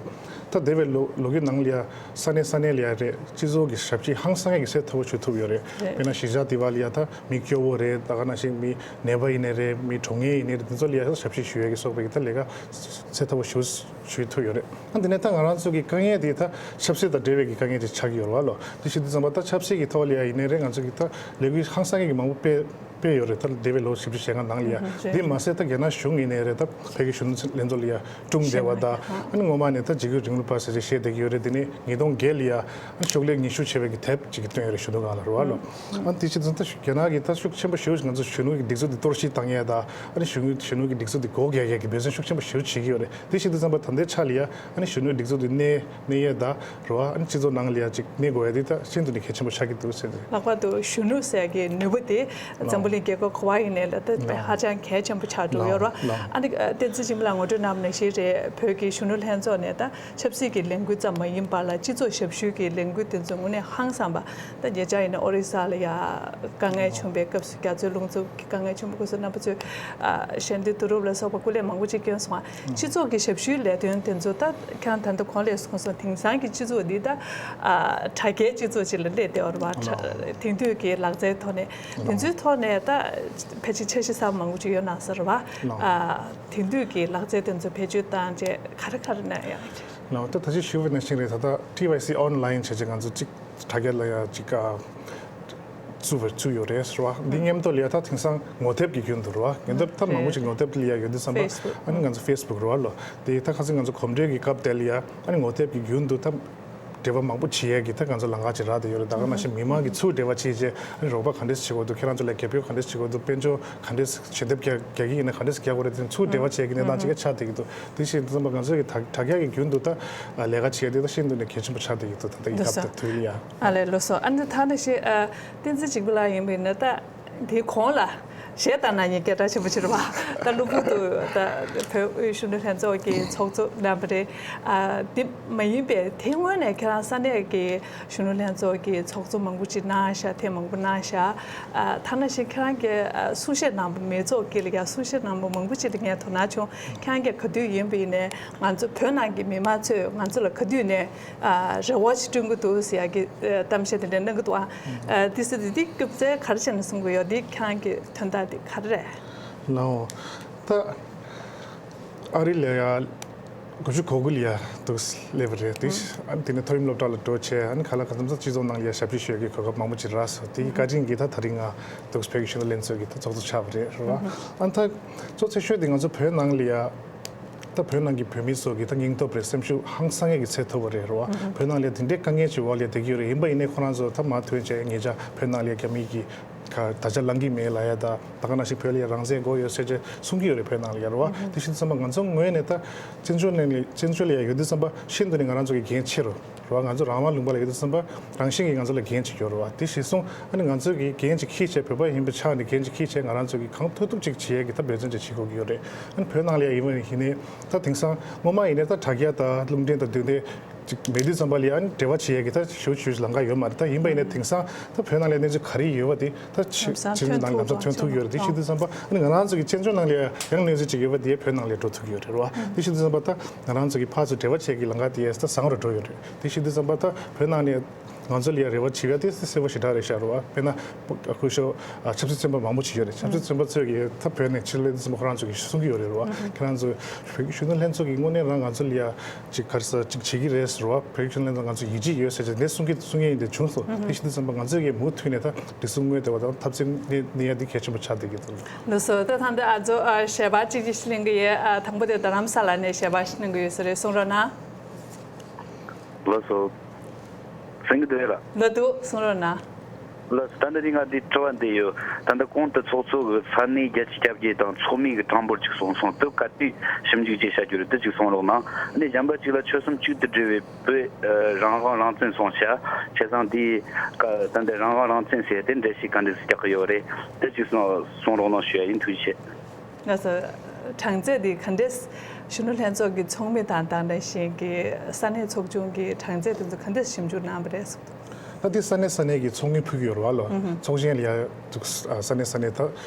ད་འདས་པའི་ལོ་ལོ་རྒྱུས་ནང་ལ་ཡ་ས་གནས་ས་གནས་ལ་ཡ་རེད། སྤྱི་ཚོགས་ཀྱི་ཞབས་ཕྱི་ཧང་སང་ཡ་གི་ཚད་མཐོ་པོ་ཞུ་ཐུབ་ཡོད་རེད། རེད། དཔེར་ན་གཞིས་ཆགས་དེ་བ་ལ་ཡ་ད་མི་སྐྱོ་བོ་རེད། ད་ག་ནང་བཞིན་མི་ནད་པ་ཡིན་ནའི་རེད། མི་གྲོངས་ངེས་ཡིན་ནའི་རེད། དེ་ཚོ་ལ་ཡ་ཞབས་ཕྱི་ཞུ་ཡ་གི་སོགས་པའི་གི་ད་ལས་ཀ་ཚད་མཐོ་པོ་ཞུ་ཞུ་ཐུབ་ཡོད་རེད། ཨ་དེ་ནས་ད་ང་རང་ཚོ་གི་དཀའ་ངལ་དེ་ད་ཆབ་སྲིད་དང་འབྲེལ་བའི་གི་དཀའ་ངལ་དེ་ཆགས་ཀྱི་ཡོད་རེད་བ་ལོ། དེ་བྱེད་དུས་ཙམ་པ་ད་ཆབ་སྲིད་ཀྱི་ཐོག་ལ་ཡ་ཡིན་ནའི་རེད། ང་ཚོ་གི་ད་ལས་འགུལ་ཧང་སང་ཡ་གི་མང་པོ་སྤེལ་སྤེལ་ཡོད་རེད། ད་འདས་པའི་ལོ་བཞི་བཅུ་ཞེ་ལྔ་ནང་ལ་ཡ། ཨ་དེ་མ་ཟད་ད་རྒྱ་ནག་གཞུང་ཡིན་ནའི་རེད། ད་བོད་ཀྱི་གཞོན་ནུ་ལྷན་ཚོགས་ལ་ཡ་དཀྲུག་བསྡད་པ་དང་། ཨ་ནི་སྔོན་མ་ནས་ད་འཇིགས་སྐུལ་རིང་ལུགས་པ་ཟེར་ཏེ་བཤད་བསྡད་ཀྱི་ཡོད་རེད། དེ་ནས་ཉིས་སྟོང་བརྒྱད་ལ་ཡ་ཨ་ནི་ཤོག་ལྷེ་ཉེས་ཞུ་བྱས་པའི་གི་དེབ་ཅིག་གི་བཏོན་ཡོད་རེད། གཞོན་ནུ་སྒང་ལ་རེད་བ་ལོ། ཨ་དེ་བྱེད་དུས་ད་རྒྱ་ནག་གིས་ད་ཤུགས་ཆེན་པོ་ཞེ་པོ་ཅིག་ང་ཚོ་གཞོན་ནུ་གི་སྒྲིག་འཛུགས་འདི་གཏོར་བཤིག་བཏང་ཡས་དང་། ཨ་ནི་གཞོན་ནུ་གཞོན་ནུ་གི་སྒྲིག་འཛུགས་འདི་སྒོ་རྒྱག་ཡས་ཀྱི་འབད་བརྩོན་ཤུགས་ཆེན་པོ་ཞེ་པོ་བྱེད་ཀྱི་ཡོད་རེད། དེ་བྱེད་དུས་ཙམ་པ་ད་ལྟའི་ཆ་ལ་ཡ་ཨ་ནི་གཞོན་ནུའི་སྒྲིག་འཛུགས་འདི་གནས་གནས་ཡས་དང་རེད་བ། ཨ་ནི་སྤྱི་ཚོགས་ནང་ལ་ཡ་ཅིག་གནས་དགོས་ཡ་དེ་ད་ཤིན་ཏུ་ནས་གལ་ཆེན་པོ་ཆགས་ཀྱི་འདུག་ཟེར་ཏེ། ལྷག་པར་དུ་གཞོན་ནུ་ཟེར་ཡ་གི་ནུས་པ་དེ་འཛམ་བུ་ རྒྱལ་ཁབ་ག་བ་ཡིན་ནའི་ལ་ད་ཧ་ཅང་གལ་ཆེན་པོ་ཆགས་འགྲོ་ཡོད་རེད། ཨ་ནི་བསྟན་འཛིན་འཇིགས་མེད་ལགས་ངོ་སྤྲོད་གནང་བ་ནང་བཞིན་རེད། བོད་ཀྱི་གཞོན་ནུ་ལྷན་ཚོགས་ནས་ད་ཆབ་སྲིད་ཀྱི་ལས་འགུལ་ཙམ་མ་ཡིན་པ་ལ་སྤྱི་ཚོགས་ཞབས་ཞུའི་གི་ལས་འགུལ་དེ་ཚོ་དངོས་གནས་ཧང་སངས་པ། ད་ཉེ་ཆར་ཡིན་ན་ཨོ་རི་ས་ལ་ཡ་དཀའ་ངལ་བྱུང་བའི་སྐབས་སུ་རྒྱ་མཚོའི་རླུང་འཚུབ་ཀྱི་དཀའ་ངལ་བྱུང་བའི་སྐབས་སུ་རྣམ་པ་ཚོས་ཨ་ཞལ་འདེབས་བསྡུ་རུབ་ལ་སོགས་པ་སྐུ་ལས་མང་པོ་ཅིག་བསྐྱོན་སོང་བ། སྤྱི་ཚོགས་ཀྱི་ཞབས་ཞུའི་ལས་དོན་དེ་ཚོ་ད་ཁྱེད་རང་ད་ལྟ་གོང་ལས་སོང་སོང་དེང་སང་གི་སྤྱི་ཚོགས་འདི་ད་ཨ་དྲ་རྒྱའི་སྤྱི་ཚོགས་ཅིག་ལ་སླེབས་བསྡད་པ་རེད་བ། དེང་དུས་ཀྱི་ལག་རྩལ་ཐོག་ནས་དེ་ཚོའི་ཐོག་ནས་ད་ཕལ་ཆེར་འཆར་གཞི་གསར་པ་མང་པོ་ཅིག་ཡོད་ན་ཟེར་བ། ཨ་དེང་དུས་ཀྱི་ལག་རྩལ་དེ་ཚོ་བེད་སྤྱོད་བཏང་རྗེས་ག་རེ་ག་རེ་གནང་ཡག་ལགས། ད་ད་ཅི་ཞུ་བའི་ནང་བཞིན་རེད། ད་ལྟ་ཊི་ཝའི་སི་ཨོན་ལའིན་བྱས་རྗེས་ང་ཚོ་གཅིག་དྲ་རྒྱ་ལ་ཡ་གཅིག་ཨ་བཙུགས་པ་བཙུགས་ཡོད་རེད་ཟེར་བ། འདི་མཉམ་དུ་ལ་ཡ་ད་དེང་སང་ངོ་དེབ་ཀྱི་རྒྱུན་དུ་རེད་བ། ངེས་འདབ་ད་མང་པོ་ཞིག་ངོ་དེབ་ལ་ཡ་ཡོད་དུས་ཙམ་པ། ཨ་ནི་ང་ཚོ་ཕེ་སི་བུག་རེད་བ་ལོ། དེ་ད་ཁ་སང་ང་ཚོ་གོམ་བགྲོད་ཀྱི་སྐབས་དེ་ལ་ཡ་ཨ་ནི་ངོ་དེབ་ཀྱི་རྒྱུན་དུ་ད་འབྲེལ་བ་མང་པོ་བྱེད་ཡས་ཀྱི་ད་ང་ཚོ་ལམ་ཁ་ཅིག་རག་བསྡད་ཡོད་རེད། ད་ག་ནང་བཞིན་མི་མང་གིས་ཚུར་འབྲེལ་བ་བྱས་རྗེས་ཨ་ནི་རོགས་པ་ག་འདྲས་བྱེད་དགོས་འདུག་ཁྱེད་རང་ཚོ་ལ་རྒྱབ་སྐྱོར་ག་འདྲས་བྱེད་དགོས་འདུག་དཔལ་འབྱོར་ག་འདྲས་ཞལ་འདེབས་རྒྱག་རྒྱག་གི་ཡིན་ན་ག་འདྲས་རྒྱག་དགོས་རེད། དེ་ཚུར་འབྲེལ་བ་བྱེད་ཀྱི་གནས་སྟངས་ཅིག་ཆགས་བསྡད་ཀྱི་འདུག་དེ་བཞིན་དུ་ཙམ་པ་ང་ཚོ་གི་དྲ་དྲ་རྒྱ་གི་རྒྱུན་དུ་ད་ལས་ཀ་བྱེད་ཡས་དེ་ད་ཤིན་ཏུ་ནས་གལ་ཆེན་པོ་ཆགས་བསྡད་ཀྱི་འདུག་ད་ལྟ་ཡི་སྐབས་དེ་དུས་ལ་ཡ། ཨ་ལས་ལགས་སོ། ཨ་ནི་ད་ནང་བཞིན་ཨ་བསྟན་འཛིན་འཇིགས་མེད་ལགས་ཡིན་པ་ཡིན་ན་ད་དེའི་གོང་ལ་གཞས་བཏང་གནང་མཁན་སྐད་གྲགས་ཆེན་པོ་ཅིག་རེད་བ། ད་གློ་བུར་དུ་ད་བོད་དབུས་གཞོན་ནུ་ལྷན་ཚོགས་ཀྱི་ཚོགས་གཙོ་གནང་བ་རེད། ཨ་དེ་མ་ཡིན་པའི་དེ་སྔོན་ནས་ཁྱེད་རང་ས་གནས་ཀྱི་གཞོན་ནུ་ལྷན་ཚོགས་ཀྱི་ཚོགས་གཙོ་མང་པོ་ཅིག་གནང་ཤག་ཐེངས་མང་པོ་གནང་ཤག་ཨ་ཐ་ན་ཞིག་ཁྱེད་རང་གི་ཨ་གསུང་བཤད་གནང་པ་མི་ཚོགས་ཀྱི་ལ་ཡ་གསུང་བཤད་གནང་པ་མང་པོ་ཅིག་ལ་ངས་དོ་སྣང་བྱུང་། ཁྱེད་རང་གིས་ག་དུས་ཡིན་པ་ཡིན་ནའི་ང་ཚོ་བོད་ནང་གི་མི་མང་ཚོས་ང་ཚོ་ལ་ག་དུས་ནས་ཨ་རེ་བ་ཞིག་བསྐྲུན་གྱི་འདུག་ཟེར་ཡ་གི་ཨ་གཏམ་བཤད་དེ་འདྲ་གནང་གི་འདུག་ཨ་ཨ་དེ་ཟེར་དུས་དེ་སྐབས་ཚེ་ག་རེ་བྱས་ནས་གསུང་གི་ཡོད། དེ་ཁྱེད་རང་གི་དོན་དག་དེ་ག་རེ་རེད། ལའོ། ད་ཨ་རི་ལ་ཡ་དགུ་བཅུ་གོ་དགུ་ལ་ཡ་འདུག་སླེབས་པ་རེད། དེ་ཨ་ནི་དེ་ནས་མཐོ་རིམ་སློབ་གྲྭ་ལ་འགྲོ་བྱས་ཨ་ནི་ག་ལ་གང་འཚམ་ས་སྤྱི་ཚོགས་ནང་ལ་ཡ་ཞབས་ཕྱི་ཞུ་ཡ་གི་གོ་སྐབས་མང་པོ་ཅིག་རག་སོང་། དེ་གི་བཀའ་དྲིན་གྱིས་ད་ད་རིང་ང་འདུག་བོད་ཀྱི་གཞོན་ནུ་ལྷན་ཚོགས་ཀྱི་ད་ཚོགས་གཙོ་ཆགས་པ་རེད་རེད་བ། ཨ་ནི་ད་གཙོ་ཆེ་ཤོས་དེ་ང་ཚོ་བོད་ནང་ལ་ཡ་ད་བོད་ནང་གི་བོད་མི་ཚོ་གི་ད་སྙིང་སྟོབས་རེད། སེམས་ཤུགས་ཧང་སང་ཡས་ཀྱི་ཚད་མཐོ་པོ་རེད་རེད་བ། བོད་ནང་ལ་དེ་འདྲའི་དཀའ་ངལ་ཅིག་འོག་ལ་བསྡད་ཀྱི་ཡོད་རེད། ཡིན་པ་ཡིན་ནའི་ཁོ་རང་ཚོ་ད་མ་ཐོན་བྱས་ངེད་ཅག་བོད་ནང་ལ་རྒྱ་མི་གི་ག་ད་ཆ་ལངས་ཀྱི་མེད་ལབ་ཡ་ད་ད་ག་ནང་བཞིན་བོད་ལ་ཡ་རང་བཙན་དགོས་ཡོད་ཟེར་བྱས་གསུང་གི་ཡོད་རེད་བོད་ནང་ལ་ཡ་རེད་བ། དེ་བཞིན་ཚང་མ་ང་ཚོ་ངོས་ནས་ད་བཙན་བྱོལ་ནང་ལ་བཙན་བྱོལ་ལ་ཡ་ཡོད་དུས་ཙམ་པ་ཤིན་ཏུ་ནས་ང་རང་ཚོ་གི་འགན་ཆེ་རུ། རེད་བ། ང་ཚོ་རང་དབང་ལུང་པ་ལ་ཡོད་དུས་ཙམ་པ་རང་བཞིན་གྱིས་ང་ཚོ་ལ་འགན་ཅིག་ཡོད་རེད་བ། དེ་གཞིར་བཟུང་ཨ་ནི་ང་ཚོ་གིས་འགན་ཅིག་འཁྱེར་བྱས་བོད་པ་ཡིན་པའི་ཆ་ནས་འགན་ཅིག་འཁྱེར་བྱས་ང་རང་ཚོ་གིས་གང་ཐུབ་ཐུབ་ཅིག་བྱེད་ཡས་ཀྱི་ད་འབད་བརྩོན་ཅིག་བྱེད་དགོས་ཀྱི་ཡོད་རེད། ཨ་ནི་བོད་ནང་ལ་ཡ་ཡིན་པ་ཡིན་ནའི་ད་དེང་སང་སྔོན་མ་ཡིན་ནའི་ད་དྲ་རྒྱ་དང་རླུང་འཕྲིན་དང་དེ་འདྲ་ཅིག་མེད་དུས་ཙམ་པ་ལ་ཡ་ཨ་ནི་འབྲེལ་བ་བྱེད་ཡས་ཀྱི་ད་ཞེ་པོ་ཅིག་ལམ་ཁ་ཡོད་མ་རེད། ད་ཡིན་པ་ཡིན་ནའི་དེང་སང་ད་བོད་ནང་ལ་གནས་ཚུལ་ག་རེ་ཡོད་པ་དེ་ད་ཕྱི་ལམ་སང་ཕྱི་ཕྱོགས་ནང་ལམ་སང་ཐོན་ཐུབ་ཀྱི་ཡོད་རེད། དེ་བྱེད་དུས་ཙམ་པ་ཨ་ནི་ང་རང་ཚོ་གི་བཙན་བྱོལ་ནང་ལ་ཡ་ཡང་གནས་ཚུལ་ཅིག་ཡོད་པ་དེ་བོད་ནང་ལ་འགྲོ་ཐུབ་ཀྱི་ཡོད་རེད་བ། དེ་བྱེད་དུས་ཙམ་པ་ད་ང་རང་ཚོ་གི་ཕར་ཚུར་འབྲེལ་བ་བྱེད་ཀྱི་ལམ་ཁ་དེ་ཡ་ད་བཟང་རུ་འགྲོ་ཡོད་རེད། དེ་བྱེད་དུས་ཙམ་པ་ད་བོད་ནང་ནས་ང་ཚོ་ལ་ཡ་རེ་བ་བྱེད་ཡ་དེ་གསལ་པོ་ཞེ་དྲག་རེད་ཤག་རེད་བ། དཔེར་ན་སྐུ་ཞབས་ཆབ་སྲིད་བཙོན་པ་མང་པོ་ཅིག་ཡོད་རེད། ཆབ་སྲིད་བཙོན་པ་ཚོས་ཀྱིས་ད་བོད་ནས་ཕྱིར་སླེབས་དུས་ཙམ་པ་ཁོ་རང་ཚོ་གིས་གསུང་གི་ཡོད་རེད་བ། ཁྱེད་རང་ཚོ་བོད་ཀྱི་གཞོན་ནུ་ལྷན་ཚོགས་ཀྱིས་དངོས་གནས་རང་ང་ཚོ་ལ་ཡ་ཅིག་ག་རེ་ཟེར་ཅིག་བྱེད་ཀྱི་རེད་ཟེར་བ། བོད་ཀྱི་གཞོན་ནུ་ལྷན་ཚོགས་ང་ཚོ་ཡིད་ཆེས་ཡོད་ཟེར་ཅིག་འདི་གསུང་གི་གསུང་མཁན་ཡིན་དེ་བྱུང་སོང་། དེ་བྱེད་དུས་ཙམ་པ་ང་ཚོས་ཀྱིས་མུ་མཐུད་ནས་ད་སྒྲིག་འཛུགས་དངོས་དེ་བ་དང་འཐབ་རྩོད་གནས་གནས་ཡ་འདི་གལ་ཆེན་པོ་ཆགས་བསྡད་ཀྱི་འདུག་ལགས་སོ། ད་ད་ལྟ་ཨ་ཚོ་ཨ་གཞས་པ་གཅིག་གཅིག་ཞིག་ལེན་གི་ཡོད། ཨ་དང་པོ་དེ་རྡ་རམ་ས་ལ་ནས་གཞས་པ་ཞིག་གནང་གི་ཡོད་ས་རེད། གསུང་རོགས་གནང་། ལགས་སོ། གསན་གི་འདུག་ལགས། ལགས་འདུག་གསུང་རོགས་གནང་། ལགས་སོ། ད་འདི་རིང་ང་འདི་དྲི་བ་འདི་ཡོད། ད་ལྟ་གོང་དུ་ཚོགས་གཙོ་གི་ས་གནས་བརྒྱད་ཅུ་གྱ་བརྒྱད་དང་ཚོགས་མི་གི་གྲངས་འབོར་ཅིག་གསུངས་སོང་། དེ་ག་དུས་ཞིབ་འཇུག་ཅིག་བྱ་རྒྱུ་རེད། དེ་ཅིག་གསུང་རོགས་གནང་། ཨ་ནི་གཞན་པ་ཅིག་ལ་ཆོལ་གསུམ་གཅིག་ཏུ་སྒྲིལ་བའི་བོད་ཨ་རང་དབང་རང་བཙན་སོང་ཤག་བྱས་ཙང་དེ་ཀ་ད་ལྟ་རང་དབང་རང་བཙན་ཟེར་དེ་འགྲེལ་བཤད་ག་འདྲ་ཞིག་རྒྱག་གི་ཡོད་རེད། དེ་ཅིག་གསུང་གསུང་རོགས་གནང་ཞུ་ཡ་ཡིན། ཐུགས་རྗེ་ཆེ། ལགས་སོ། གྲངས་ཚད་འདི་ག་འདྲས། གཞོན་ནུ་ལྷན་ཚོགས་ཀྱི་ཚོགས་མི་དང་དེ་ནང་བཞིན་གྱི་ས་གནས་ཚོགས་ཆུང་གི་གྲངས་ཚད་དེ་ཚོ་ག་འདྲས་ཞིབ་འཇུག་གནང་བ་རེད་གསུངས་འདུག་ད་འདི་ས་གནས་ས་གནས་ཀྱི་ཚོགས་མི་ཕུད་ཀྱི་ཡོད་རེད་བ་ལོ། ཚོགས་ཆེན་ལ་ཡ་འདུག་ས་གནས་ས་གནས་ད་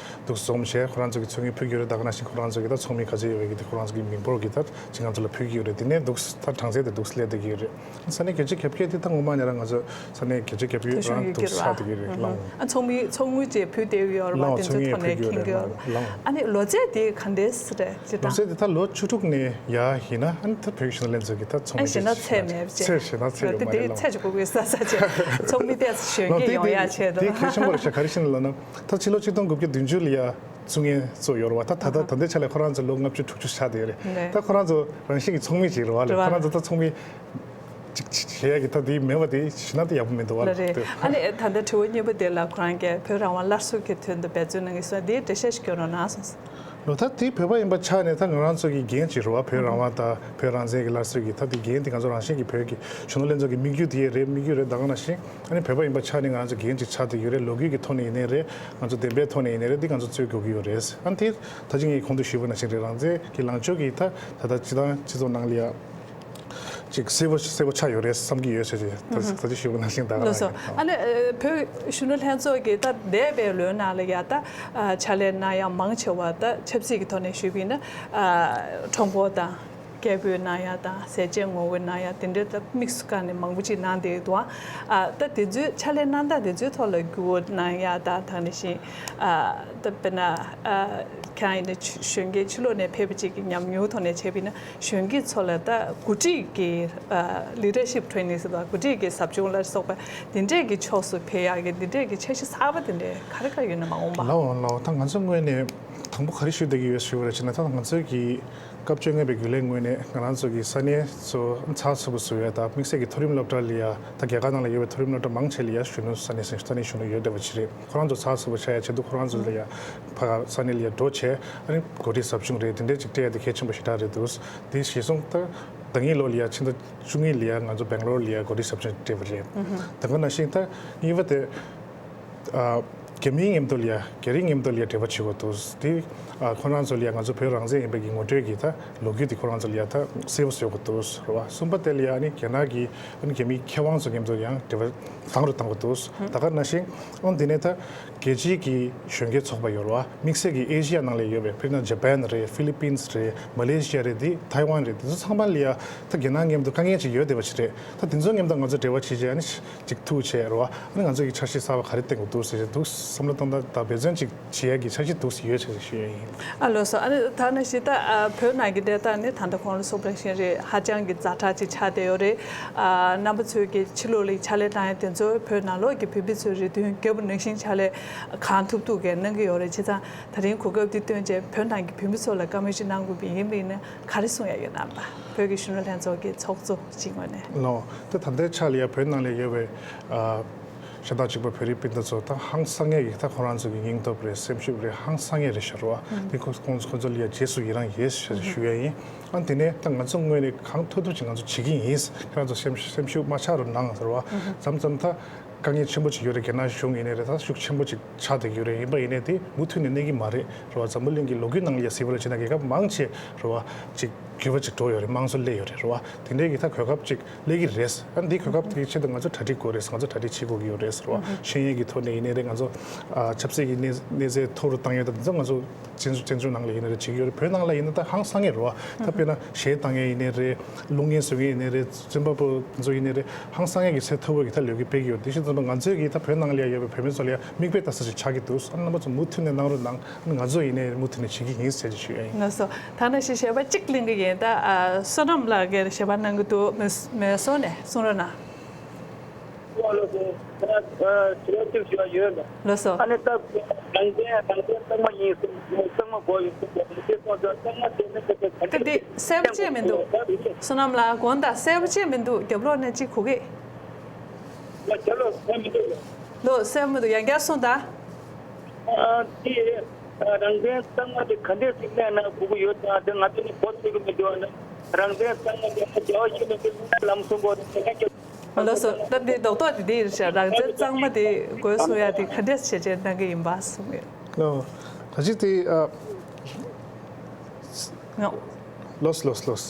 འདུག་འཛོམས་བྱས་ཁོ་རང་ཚོ་གི་ཚོགས་མི་ཕུད་ཀྱི་ཡོད་རེད། ད་ག་ནང་བཞིན་ཁོ་རང་ཚོ་གི་ད་ཚོགས་མི་ག་ཚོད་ཡོད་པའི་གི་དེ་ཁོ་རང་ཚོ་གི་མི་འབོར་གྱི་ད་ཅིག་ང་ཚོ་ལ་ཕུད་ཀྱི་ཡོད་རེད། དེ་ནས་འདུག་ད་གྲངས་ཚད་དེ་འདུག་སླེབས་བསྡད་ཀྱི་ཡོད་རེད། ས་གནས་བརྒྱད་ཅུ་གྱ་བརྒྱད་དེ་ད་ངོ་མ་ནས་རང་ང་ཚོ་ས་གནས་བརྒྱད་ཅུ་གྱ་བརྒྱད་རང་འདུག་ས་དེ་གི་རེད་ལགས། ཨ་ཚོགས་མི་ཚོགས་དངུལ་ཅིག་ཕུལ་བསྡད་ཡོད་རེད་བ། དེ་ཚོའི་ཐོག་ནས་མཁྱེན་གྱི་ཡོད་རེད་ལགས། ཨ་ནི་ལོ་ཚད་དེ་ག་འདྲས་རེད་ཅེས་ལོ་དྲང་། ཚད་དེ་ད་ལོ་བཅུ་དྲུག་ནས་ཡར་ཡིན་ན་ཨ་ནི་ད་བོད་ཀྱི་གཞོན་ནུ་ལྷན་ཚོགས་ཀྱི་ད་ཚོགས་མི་ཨ་ཞེ་ན་ཚད་མེད་ཅེས་ཚད་ཞེ་ན་ཚད་ཡོད་མ་རེད་ལགས། ཚད་ཅིག་དགོས་ཀྱི་ས་ས་ཅེས་ཚོགས་མི་ཏོག་ཙམ་གཞོན་སྐྱེས་ཡོང་ཡ་ཆེད་དུ། དེ་གལ་ཆེན་པོ་རེད་ཤག་ག་རེ་ཞིག་ལབ་ན་ད་ཕྱི་ལོ་ཆིག་སྟོང་དགུ་བརྒྱ་བདུན་ཅུ་ལ་ཡ། བཙུགས་མཁན་ཚོ་ཡོད་རེད་བ། ད་ད་ལྟ་ད་ལྟའི་ཆ་ལ་ཁོ་རང་ཚོ་ལོ་ལྔ་བཅུ་དྲུག་ཅུ་ཆགས་བསྡད་ཡོད་རེད། ད་ཁོ་རང་ཚོ་རང་བཞིན་གྱི་ཚོགས་མི་ཅིག་རེད་བ་ལས། ཁོ་རང་ཚོ་ད་ཚོགས་མི་ཅིག་བྱེད་ཡ་གི་ད་དེ་མེད་པ་དེ་ཞུ་ན་ད་ཡག་པོ་མི་འདུག་བ་ལ་རེད། ཨ་ནི་ད་ལྟ་དྲི་བ་གཉིས་པ་དེ་ལ་ཁོ་རང་གིས་བོད་རང་དབང་སླར་གསོ་གི་དོན་དུ་འབད་བརྩོན་གནང་གི་སོང་། དེའི་འགྲེལ་བཤད་ཞིག་སྐྱོན་རོགས་གནང་སོང་། ད་དེ་བོད་པ་ཡིན་པ་ཆགས་ནས་ད་ང་རང་ཚོ་གི་འགན་ཅིག་རེད་བ། བོད་རང་དབང་དང་བོད་རང་བཙན་གྱི་སླར་གསོ་གི་ད་དེ་འགན་དེ་ང་ཚོ་རང་བཞིན་གྱི་བོད་ཀྱི་གཞོན་ནུ་ལྷན་ཚོགས་ཀྱི་དམིགས་ཡུལ་དེ་རེད། དམིགས་ཡུལ་རེད། ད་ག་ནང་བཞིན་ཨ་ནི་བོད་པ་ཡིན་པ་ཆགས་ནས་ང་རང་ཚོ་འགན་ཅིག་ཆགས་བསྡད་ཡོད་རེད། ལོ་རྒྱུས་ཀྱི་ཐོག་ནས་ཡིན་ནའི་རེད། ང་ཚོ་བདེན་པའི་ཐོག་ནས་ཡིན་ནའི་རེད། འདི་ང་ཚོ་རྩོད་དགོས་ཀྱི་ཡོད་རེད། ཨ་ནི་དེ་ད་ཅི་ངས་གོང་དུ་ཞུས་པ་ནང་བཞིན་རེད། རང་བཙན་གྱི་ལངས་ཕྱོགས་ཀྱི་ད་ད་ལྟ་སྤྱི་བཏང་སྤྱི་ཚོགས་ནང་ལ་ཡ་ཅིག་གསལ་པོ་གསལ་པོ་ཆགས་ཡོད་རེད་བསམ་གྱི་ཡོད་ཟེར་ཅིག་ད་ད་ཅི་ཞུས་པ་ནང་བཞིན་ད་ག་ལགས་སོ། རང་ཡིན། ཨ་ནི་ཨ་བོད་གཞོན་ནུ་ལྷན་ཚོགས་ཀྱི་ད་འདས་པའི་ལོའི་ནང་ལ་ཡ་ད་ཨ་ཕྱག་ལས་གནང་ཡ་མང་ཆེ་བ་ད་ཆབ་སྲིད་ཀྱི་ཐོག་ནས་ཞུས་པ་ཡིན་ན་ཨ་ཁྲོམ་སྐོར་དང་། སྐད་འབོད་གནང་ཡ་དང་ཟས་བཅད་ངོ་རྒོལ་གནང་ཡ་དེ་འདྲའི་ད་དམིགས་སུ་བཀར་ནས་མང་པོ་ཅིག་གནང་བསྡད་འདུག་ཨ་ད་དེ་ཚོའི་ཕྱག་ལས་གནང་སྟངས་དེ་ཚོའི་ཐོག་ལ་བསྒྱུར་བཀོད་གནང་ཡ་དང་། ད་ག་ནང་བཞིན་ཨ་ད་དཔེར་ན་ཨ་ཁྱེད་རང་ཡིན་ན་ཕྱི་གཞོན་སྐྱེས་ཕྱི་ལོགས་ནས་ཕེབས་པ་ཅིག་གི་ཉམས་མྱོང་ཐོག་ནས་བྱས་པ་ཡིན་ན་གཞོན་སྐྱེས་ཚོ་ལ་ད་འགོ་ཁྲིད་ཀྱི་ཨ་leadership training་ཟེར་བ། འགོ་ཁྲིད་ཀྱི་ཟབ་སྦྱོང་ལ་སོགས་པ་དེ་འདྲས་ཀྱི་ཕྱོགས་སུ་ཕེབས་ཡག་གི་དེ་འདྲས་ཀྱི་འཆར་གཞི་གསར་པ་དེ་འདྲས་ག་རེ་ག་ཡོད་ན་མ་འོངས་པ། ལའོ་ལའོ། ད་ང་ཚོ་དངོས་ནས་དང་པོ་ག་རེ་ཞུ་བསྡད་ཀྱི་ཡོད་ཞུ་བ་རེད་ཅེ་ན། ད་ང་ཚོའི་གི་སྐབས་བཅོ་ལྔ་པའི་རྒྱུན་ལས་ངོས་ནས་ང་རང་ཚོ་གི་ས་གནས་ཚོ་ཚགས་ཚུད་པོ་བཟོ་ཡ་དང་། དམིགས་བསལ་གྱི་མཐོ་རིམ་སློབ་གྲྭ་ལ་ཡ་ད་རྒྱ་གར་ནང་ལ་ཡོད་པའི་མཐོ་རིམ་སློབ་གྲྭ་མང་ཆེ་ལ་ཡ་གཞོན་ནུ་ས་གནས་ས་གནས་གཞོན་ནུ་ཡོད་བསྡད་པ་ཅིག་རེད། ཁོ་རང་ཚོ་ཚགས་ཚུད་པོ་ཆགས་ཡ་ཆེད་དུ་ཁོ་རང་ཚོ་ལ་ཡ་ཕ་ག་ས་གནས་ལ་ཡ་འགྲོ་བྱས། ཨ་ནི་འགོ་ཁྲིད་ཟབ་སྦྱོང་རེད། དེ་འདྲས་ཅིག་སྤྲད་ཡ་དེ་གལ་ཆེན་པོ་ཞེ་དྲག་རེད་འདུག་དེ་གཞིར་བཟུང་ད་ད་གིན་ལོ་ལ་ཡ་ཕྱི་ཟླ་བཅུ་གཉིས་ལ་ཡ་ང་ཚོ་སྦེང་ལོར་ལ་ཡ་འགོ་ཁྲིད་ཟབ་སྦྱོང་སྤྲད་པ་རེད། ད་ག་ནང་བཞིན་ད་གཉིས་པ་དེ། ཨ། རྒྱ་མིའི་མཉམ་དུ་ལ་ཡ་རྒྱ་རིགས་མཉམ་དུ་ལ་ཡ་འབྲེལ་བ་བྱེད་དགོས་འདུག་དེ་ཨ་ཁོ་རང་ཚོ་ལ་ཡ་ང་ཚོ་བོད་རང་བཙན་ཡིན་པའི་གི་ངོ་སྤྲོད་ཀྱི་ད་ལོ་རྒྱུས་དེ་ཁོ་རང་ཚོ་ལ་ཡ་ད་གསལ་པོ་བཟོ་དགོས་འདུག་རེད་བ། གསུམ་པ་དེ་ལ་ཡ་ཨ་ནི་རྒྱ་ནག་གི་ཨ་ནི་རྒྱ་མིའི་མཁས་དབང་ཚོ་མཉམ་དུ་ཡང་འབྲེལ་བ་དང་རུ་གཏང་དགོས་འདུག་ད་ག་ནང་བཞིན་ཨ་ནི་དེ་ནས་ད་རྒྱལ་སྤྱིའི་གི་གཞོན་སྐྱེས་ཚོགས་པ་ཡོད་རེད་བ། དམིགས་བསལ་གྱི་ཨེ་ཤི་ཡ་ནང་ལ་ཡོད་པའི་དཔེར་ན་ཇ་པན་རེད། ཧྥི་ལི་པིན་སི་རེད། མ་ལེ་ཤི་ཡ་རེད། དེ་ཐའེ་ཝན་རེད། དེ་ཚོ་ཚང་མ་ལ་ཡ་ད་རྒྱ་ནག་མཉམ་དུ་དཀའ་ངལ་ཅིག་ཡོད་བསྡད་པ་ཅིག་རེད། ད་དེ་ཚོ་མཉམ་དུ་ང་ཚོ་འབྲེལ་བ་བྱེད་བྱས་ཨ་ནི་ཅིག་ཐུག་བྱས་རེད་བ། ཨ་ནི་ང་ཚོ་གི་འཆར་གཞི་གསར་པ་ག་རེ་བཏིང་དགོས་འདུག་ཟེར་འདུག་བསམ་བློ་གཏོང་སྟངས་དང་འབད་བརྩོན་ཅིག་བྱེད་ཡ་གི་འཆར་གཞི་འདུག་ཟེར་ཡོད་ཟེར་ཞུ་ཡ་ཡིན། ཨ་ལགས་སོ། ཨ་ནི་ད་ནི་ཞེ་ད་ཨ་བོད་ནང་གི་གནས་སྟངས་ནི་ད་ལྟ་གོང་ལ་གསུངས་པ་ནང་བཞིན་རེད། ཧ་ཅང་གི་ཛ་དྲག་ཅིག་ཆགས་བསྡད་ཡོད་རེད། ཨ་རྣམ་པ་ཚོས་ཀྱི་ཕྱི་ལོགས་ལ་ཕྱག་ལས་གནང་ཡ་དེ་ཚོ་བོད་ནང་ལོགས་ཀྱི་བོད་མི་ཚོས་རེ་འདུན་རྒྱབ་ནང་བཞིན་ཕྱག་ལས་གང་ཐུབ་ཐུབ་ཀྱིས་གནང་གི་ཡོད་རེད། བྱས་ཙང་ད་རིང་གོ་སྐབས་འདི་བཏོན་བྱས་བོད་ནང་གི་བོད་མི་ཚོ་ལ་བཀའ་མོལ་ཅིག་གནང་དགོས་པ་ཡིན་པ་ཡིན་ན་ག་རེ་གསུང་ཡ་ཡོད་ནམ་ད། བོད་ཀྱི་གཞོན་ནུ་ལྷན་ཚོགས་ཀྱི་ཚོགས་གཙོ་ཅིག་ངོས་ནས། ལགས། ད་ད་ལྟའི་ཆ་ལ་ཡ་བོད་ནང་ལ་ཡོད་པའི་ཨ་གཞན་དག་གཅིག་པ་བོད་རིགས་སྤུན་ཟླ་ཚོ་ད་ཧང་སང་ངེས་ཀྱི་ད་ཁོ་རང་ཚོ་གི་སྙིང་སྟོབས་རེད། སེམས་ཤུགས་རེད། ཧང་སང་ངེས་རེད་ཤག་རེད་བ། དེ་ཁོ་ཁོང་ཁོང་ཚོ་ལ་ཡ་རྗེས་སུ་ཡི་རང་ཡོད་ཞེས་ཞུ་ཡ་ཡིན། ཨ་དེ་ནས་ད་ང་ཚོ་ངོས་ནས་གང་ཐུབ་ཐུབ་ཅིག་ང་ཚོ་བྱེད་ཀྱི་ཡིན། ཁྱེད་རང་ཚོ་སེམས་སེམས་ཤུགས་མ་ཆག་རོགས་གནང་ཟེར་བ། མཚམས་མཚམས་ད་དཀའ་ངལ་ཆེན་པོ་ཅིག་ཡོད་རེད། རྒྱ་ནག་གཞུང་ཡིན་ནའི་རེད། ད་ཤུགས་ཆེན་པོ་ཅིག་ཆགས་བསྡད་ཀྱི་ཡོད་རེད། ཡིན་པ་ཡིན་ནའི་དེ་མུ་མཐུད་ནས་གནས་ཀྱི་མ་རེད་རེད་བ། འཛམ་བུ་གླིང་གི་ལོ་རྒྱུས་ནང་ལ་ཡ་གཟིགས་པ་ལ་བྱས་ན་རྒྱལ་ཁབ་མང་ཆེ་རེད་བ་ཅིག་འགྱུར་བ་ཅིག་འགྲོ་ཡོད་རེད། དམངས་གཙོ་སླེབས་ཡོད་རེད་རེད་བ། དེ་འདྲའི་གི་ད་གོ་སྐབས་ཅིག་སླེབས་ཀྱི་རེད། ཨ་འདིའི་གོ་སྐབས་དེའི་ཆེད་དུ་ང་ཚོ་གྲ་སྒྲིག་དགོས་རེད། ང་ཚོ་གྲ་སྒྲིག་བྱེད་དགོས་ཀྱི་ཡོད་རེད་ཟེར་བ། ཤེས་ཡོན་གྱི་ཐོག་ནས་ཡིན་ནའི་རེད། ང་ཚོ་ཨ་ཆབ་སྲིད་ཀྱི་གནས་གནས་ཚད་མཐོ་རུ་བཏང་ཡ་དང་དེ་ཚོ་ང་ཚོ་བཙན་བཙན་བྱོལ་ནང་ལ་ཡིན་ནའི་རེད་བྱེད་ཀྱི་ཡོད་རེད། བོད་ནང་ལ་ཡིན་ན་ད་ཧང་སང་ངེས་རེད་བ། ད་དཔེར་ན་གཞས་བཏང་ཡ་ཡིན་ནའི་རེད། གློག་བརྙན་བཟོ་མཁན་ཡིན་ནའི་རེད། རྩོམ་པ་པོ་ཚོ་ཡིན་ནའི་རེད། ཧང་སང་ངེས་ཀྱི་ཚད་མཐོ་པོ་གི་ད་ལས་འགུལ་སྤེལ་གྱི་ཡོད། དེ་བཞིན་ཙམ་པ་ང་ཚོས་ཀྱི་ད་བོད་ནང་ལ་ཡ་ཡོད་པའི་བོད་མི་ཚོ་ལ་ཡ་མིག་དཔེ་ལྟ་ས་ཞིག་ཆགས་ཀྱི་འདུག་ཨ་རྣམ་པ་ཚོ་མུ་མཐུད་ནས་གནང་རོགས་གནང་། ང་ཚོ་ཡིན་ནའི་མུ་མཐུད་ནས་བྱེད་ཀྱི་ཡིན་ཟེར་ཅིག་ཞུ་ཡ་ཡིན། ལགས་སོ། ད་ནང་བཞིན་ཞལ་པར་གཅིག་ལེན་གྱི་ཡིན། ད་ཨ་བསོད་ནམས་ལགས་ཀྱིས་ཞལ་པར་གནང་གི་འདུག་མེ་མེ་སོང་ནས་གསུང་རོགས་གནང་། ལགས་སོ། ད་ཨ་དྲི་བ་གཅིག་ཞུ་ཡ་ཡོད་ལགས། ལགས་སོ། ཨ་ནི་ད་རང་བཙན་རང་བཙན་གཙང་མ་ཡིན་གསུངས། གཙང་མ་དགོས་ཡོད་གསུངས། རང་བཙན་གཙང་མ་དེ་ནི་ད་ག་ད་འདི་གསལ་པོ་བྱས་མི་འདུག་བསོད་ནམས་ལགས་དགོངས་དག་གསལ་པོ་བྱས་མི་འདུག་རྒྱབ་ལོགས་ནས་གཅིག་གོ་གི། ལགས་རྒྱབ་ལོགས་གསལ་མི་འདུག་ལགས་གསལ་མི་འདུག་ཡང་བསྐྱར་གསུངས་དང་། ཨ་དེ་རང་བཙན་གཙང་མ་དེ་ག་འདྲས་ཞིག་གནས་ན་གོ་གི་ཡོད་དང་དེ་ང་ཚོ་ནི་གོ་ཐོས་གི་མི་འདུག་ཨ་ནི་རང་བཙན་གཙང་མ་དེ་ནི་རྒྱལ་བ་ཡིད་བཞིན་ནོར་བུས་ལམ་གསུངས་པ་དེ་ང་ཚོ། ལགས་སོ། ད་འདི་རྡོག་རྡོག་དེ་འདི་ཡིན་ཤག་རང་བཙན་གཙང་མ་དེ་དགོས་གསུང་ཡ་དེ་ག་འདྲས་བྱས་བྱས་གནང་གི་ཡིན་པ་གསུང་གི། ལགས། ད་ཅི་དེ་ཨ། ང་། ལགས་ལགས་ལགས།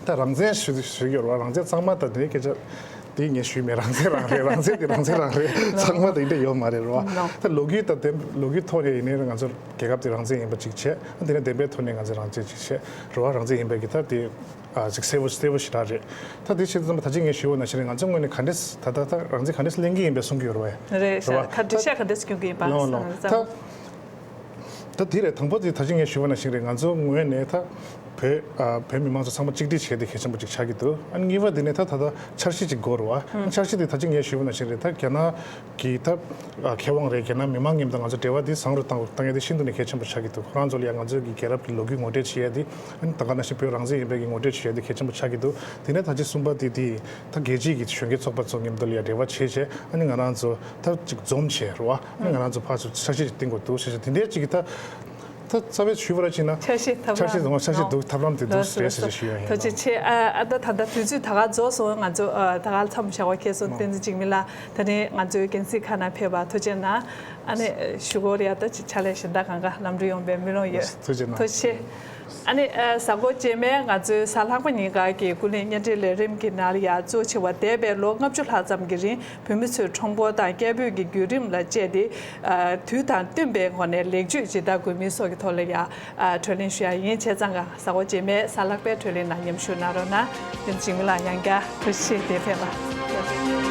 ད་རང་བཙན་ཞུ་ཞུ་ཡོད་རེད་བ། རང་བཙན་གཙང་མ་ད་དེ་སྐད་ཆ་དེ་ངས་ཞུས་མེད། རང་བཙན་རང་རེད། རང་བཙན་དེ་རང་བཙན་རང་རེད། ཚང་མ་དེ་འདྲ་ཡོད་མ་རེད་རེད་བ། ད་ལོ་རྒྱུས་ད་དེ་ལོ་རྒྱུས་ཐོག་ནས་ཡིན་ནའི་ང་ཚོ་རྒྱལ་ཁབ་དེ་རང་བཙན་ཡིན་པ་ཅིག་བྱས། དེ་ནས་བདེན་པའི་ཐོག་ནས་ང་ཚོ་རང་བཙན་ཅིག་བྱས་རེད་བ། རང་བཙན་ཡིན་པའི་གི་ད་དེ་ཨ་ཅིག་གསལ་པོ་གསལ་པོ་ཞེ་དྲག་རེད། ད་དེ་བྱས་ཙང་ད་ཅི་ངས་ཞུས་པ་ནང་བཞིན་རེད། ང་ཚོ་ངོས་ནས་ག་འདྲས་ད་ད་ད་རང་བཙན་ག་འདྲས་ལེན་གི་ཡིན་པའི་གསུང་གི་ཡོད་རེད་བས། རེད་རེད་བ། ད་འགྲེལ་བཤད་ག་འདྲས་སྐྱོན་གི་ཡིན་པ་ལོ་ལོ་ད། ད་དེ་རེད། དང་པོ་དེ་ད་ཅི་ངས་ཞུས་པ་ནང་བཞིན་རེད། ང་ཚོ་ངོས་ནས་ད་བོད་ཨ་བོད་མི་མང་ཚོ་ཚང་མ་གཅིག་སྒྲིལ་བྱས་ཏེ་གལ་ཆེན་པོ་ཅིག་ཆགས་ཀྱི་འདུག་ཨ་གཉིས་པ་དེ་ནས་ད་ད་ལྟ་འཆར་གཞི་ཅིག་དགོས་རེད་བ། འཆར་གཞི་དེ་ད་ཅི་ངས་ཞུས་པ་ནང་བཞིན་རེད། ད་རྒྱ་ནག་གི་ད་ཨ་མཁས་དབང་རེད། རྒྱ་ནག་མི་མང་མཉམ་དུ་ང་ཚོ་འབྲེལ་བ་དེ་བཟང་རུ་བཏང་བཏང་ཡ་དེ་ཤིན་ཏུ་ནས་གལ་ཆེན་པོ་ཆགས་ཀྱི་འདུག་ཁོ་རང་ཚོ་ལ་ཡང་ང་ཚོ་གི་རྒྱལ་རབས་ཀྱི་ལོ་རྒྱུས་ངོ་སྤྲོད་བྱེད་ཡ་དེ་ཨ་ནི་ད་ག་ནང་བཞིན་བོད་རང་བཙན་ཡིན་པའི་གི་ངོ་སྤྲོད་བྱེད་ཡ་དེ་གལ་ཆེན་པོ་ཆགས་ཀྱི་འདུག་དེ་ནས་ད་ཅི་གསུམ་པ་དེ་དེ་ད་རྒྱལ་སྤྱིའི་གི་གཞོན་སྐྱེས་ཚོགས་པ་ཚོ་མཉམ་དུ་ལ་ཡང་འབྲེལ་བ་བྱས་བྱས་ཨ་ནི་ང་རང་ཚོ་ད་ཅིག་འཛོམས་བྱས་རེད་བ། ཨ་ནི་ང་རང་ཚོ་ཕར་ཚུར་འཆར་གཞི་ཅིག་བཏིང་དགོས་འདུག་ཞེས་བྱས་དེ་འདྲའི་ཅིག་གི་ད་ ད་རྩ་བའི་ཞུ་བར་ཕྱིན་ན་འཆར་གཞི་ཐབས་ལམ་འཆར་གཞི་འདུག་འཆར་གཞི་འདུག་ཐབས་ལམ་དེ་འདུག་ལགས་སོ། རེད་ལགས་ཟེར་སོ། ཞུ་ཡ་ཡིན། ཐུགས་རྗེ་ཆེ། ཨ་ཨ་ད་ད་ལྟ་དུས་ཚོད་ད་ག་རྫོགས་སོང་། ང་ཚོ་ཨ་ད་ག་མཚམས་བཞག་པ་ཁེལ་སོང་། བསྟན་འཛིན་འཇིགས་མེད་ལགས། ད་རིང་ང་ཚོའི་རྒྱལ་སྲིད་ཁ་ནང་ཕེབས་པ་ཐུགས་རྗེ་གནང་། ཨ་ནི་ཞུ་སྒོ་རེ་ཡ་ད་ཅིག་ཕྱག་ལས་གཞན་དག་གང་ག་ལམ་འགྲོ་ཡོང་བའི་སྨོན་ལམ་ཡོད། ཐུགས་རྗེ་གནང་། ཐུགས་རྗེ་ཆེ། ཨ་ནི་ཨ་གཟའ་འཁོར་རྗེས་མའི་ང་ཚོའི་གཟའ་ལྷག་པ་ཉིན་ཀ་གི་ཀུན་གླེང་བརྙན་འཕྲིན་ལས་རིམ་གྱི་ནང་ལ་ཡ་གཙོ་ཆེ་བ་འདས་པའི་ལོ་ལྔ་བཅུ་ལྷག་ཙམ་གྱི་རིང་བོད་མི་ཚོས་ཁྲོམ་སྐོར་དང་སྐད་འབོད་ཀྱི་བརྒྱུད་རིམ་ལ་དཔྱད་དེ། ཨ་དུས་དང་བསྟུན་པའི་སྒོ་ནས་ལེགས་བཅོས་ཇི་ལྟར་དགོས་མིན་སོགས་ཀྱི་ཐོག་ལ་ཡ་ཨ་གྲོས་གླེང་ཞུ་ཡ་ཡིན། བྱས་ཙང་ག་གཟའ་འཁོར་རྗེས་མའི་གཟའ་ལྷག་པའི་གྲོས་གླེང་ནང་མཉམ་ཞུགས་གནང་རོགས་གནང་། བསྟན་འཛིན་འཇིགས་མེད་ལགས་ཡང་བསྐྱར་ཐུགས་རྗེ་ཆེ། འདིར་ཕེབས་པ།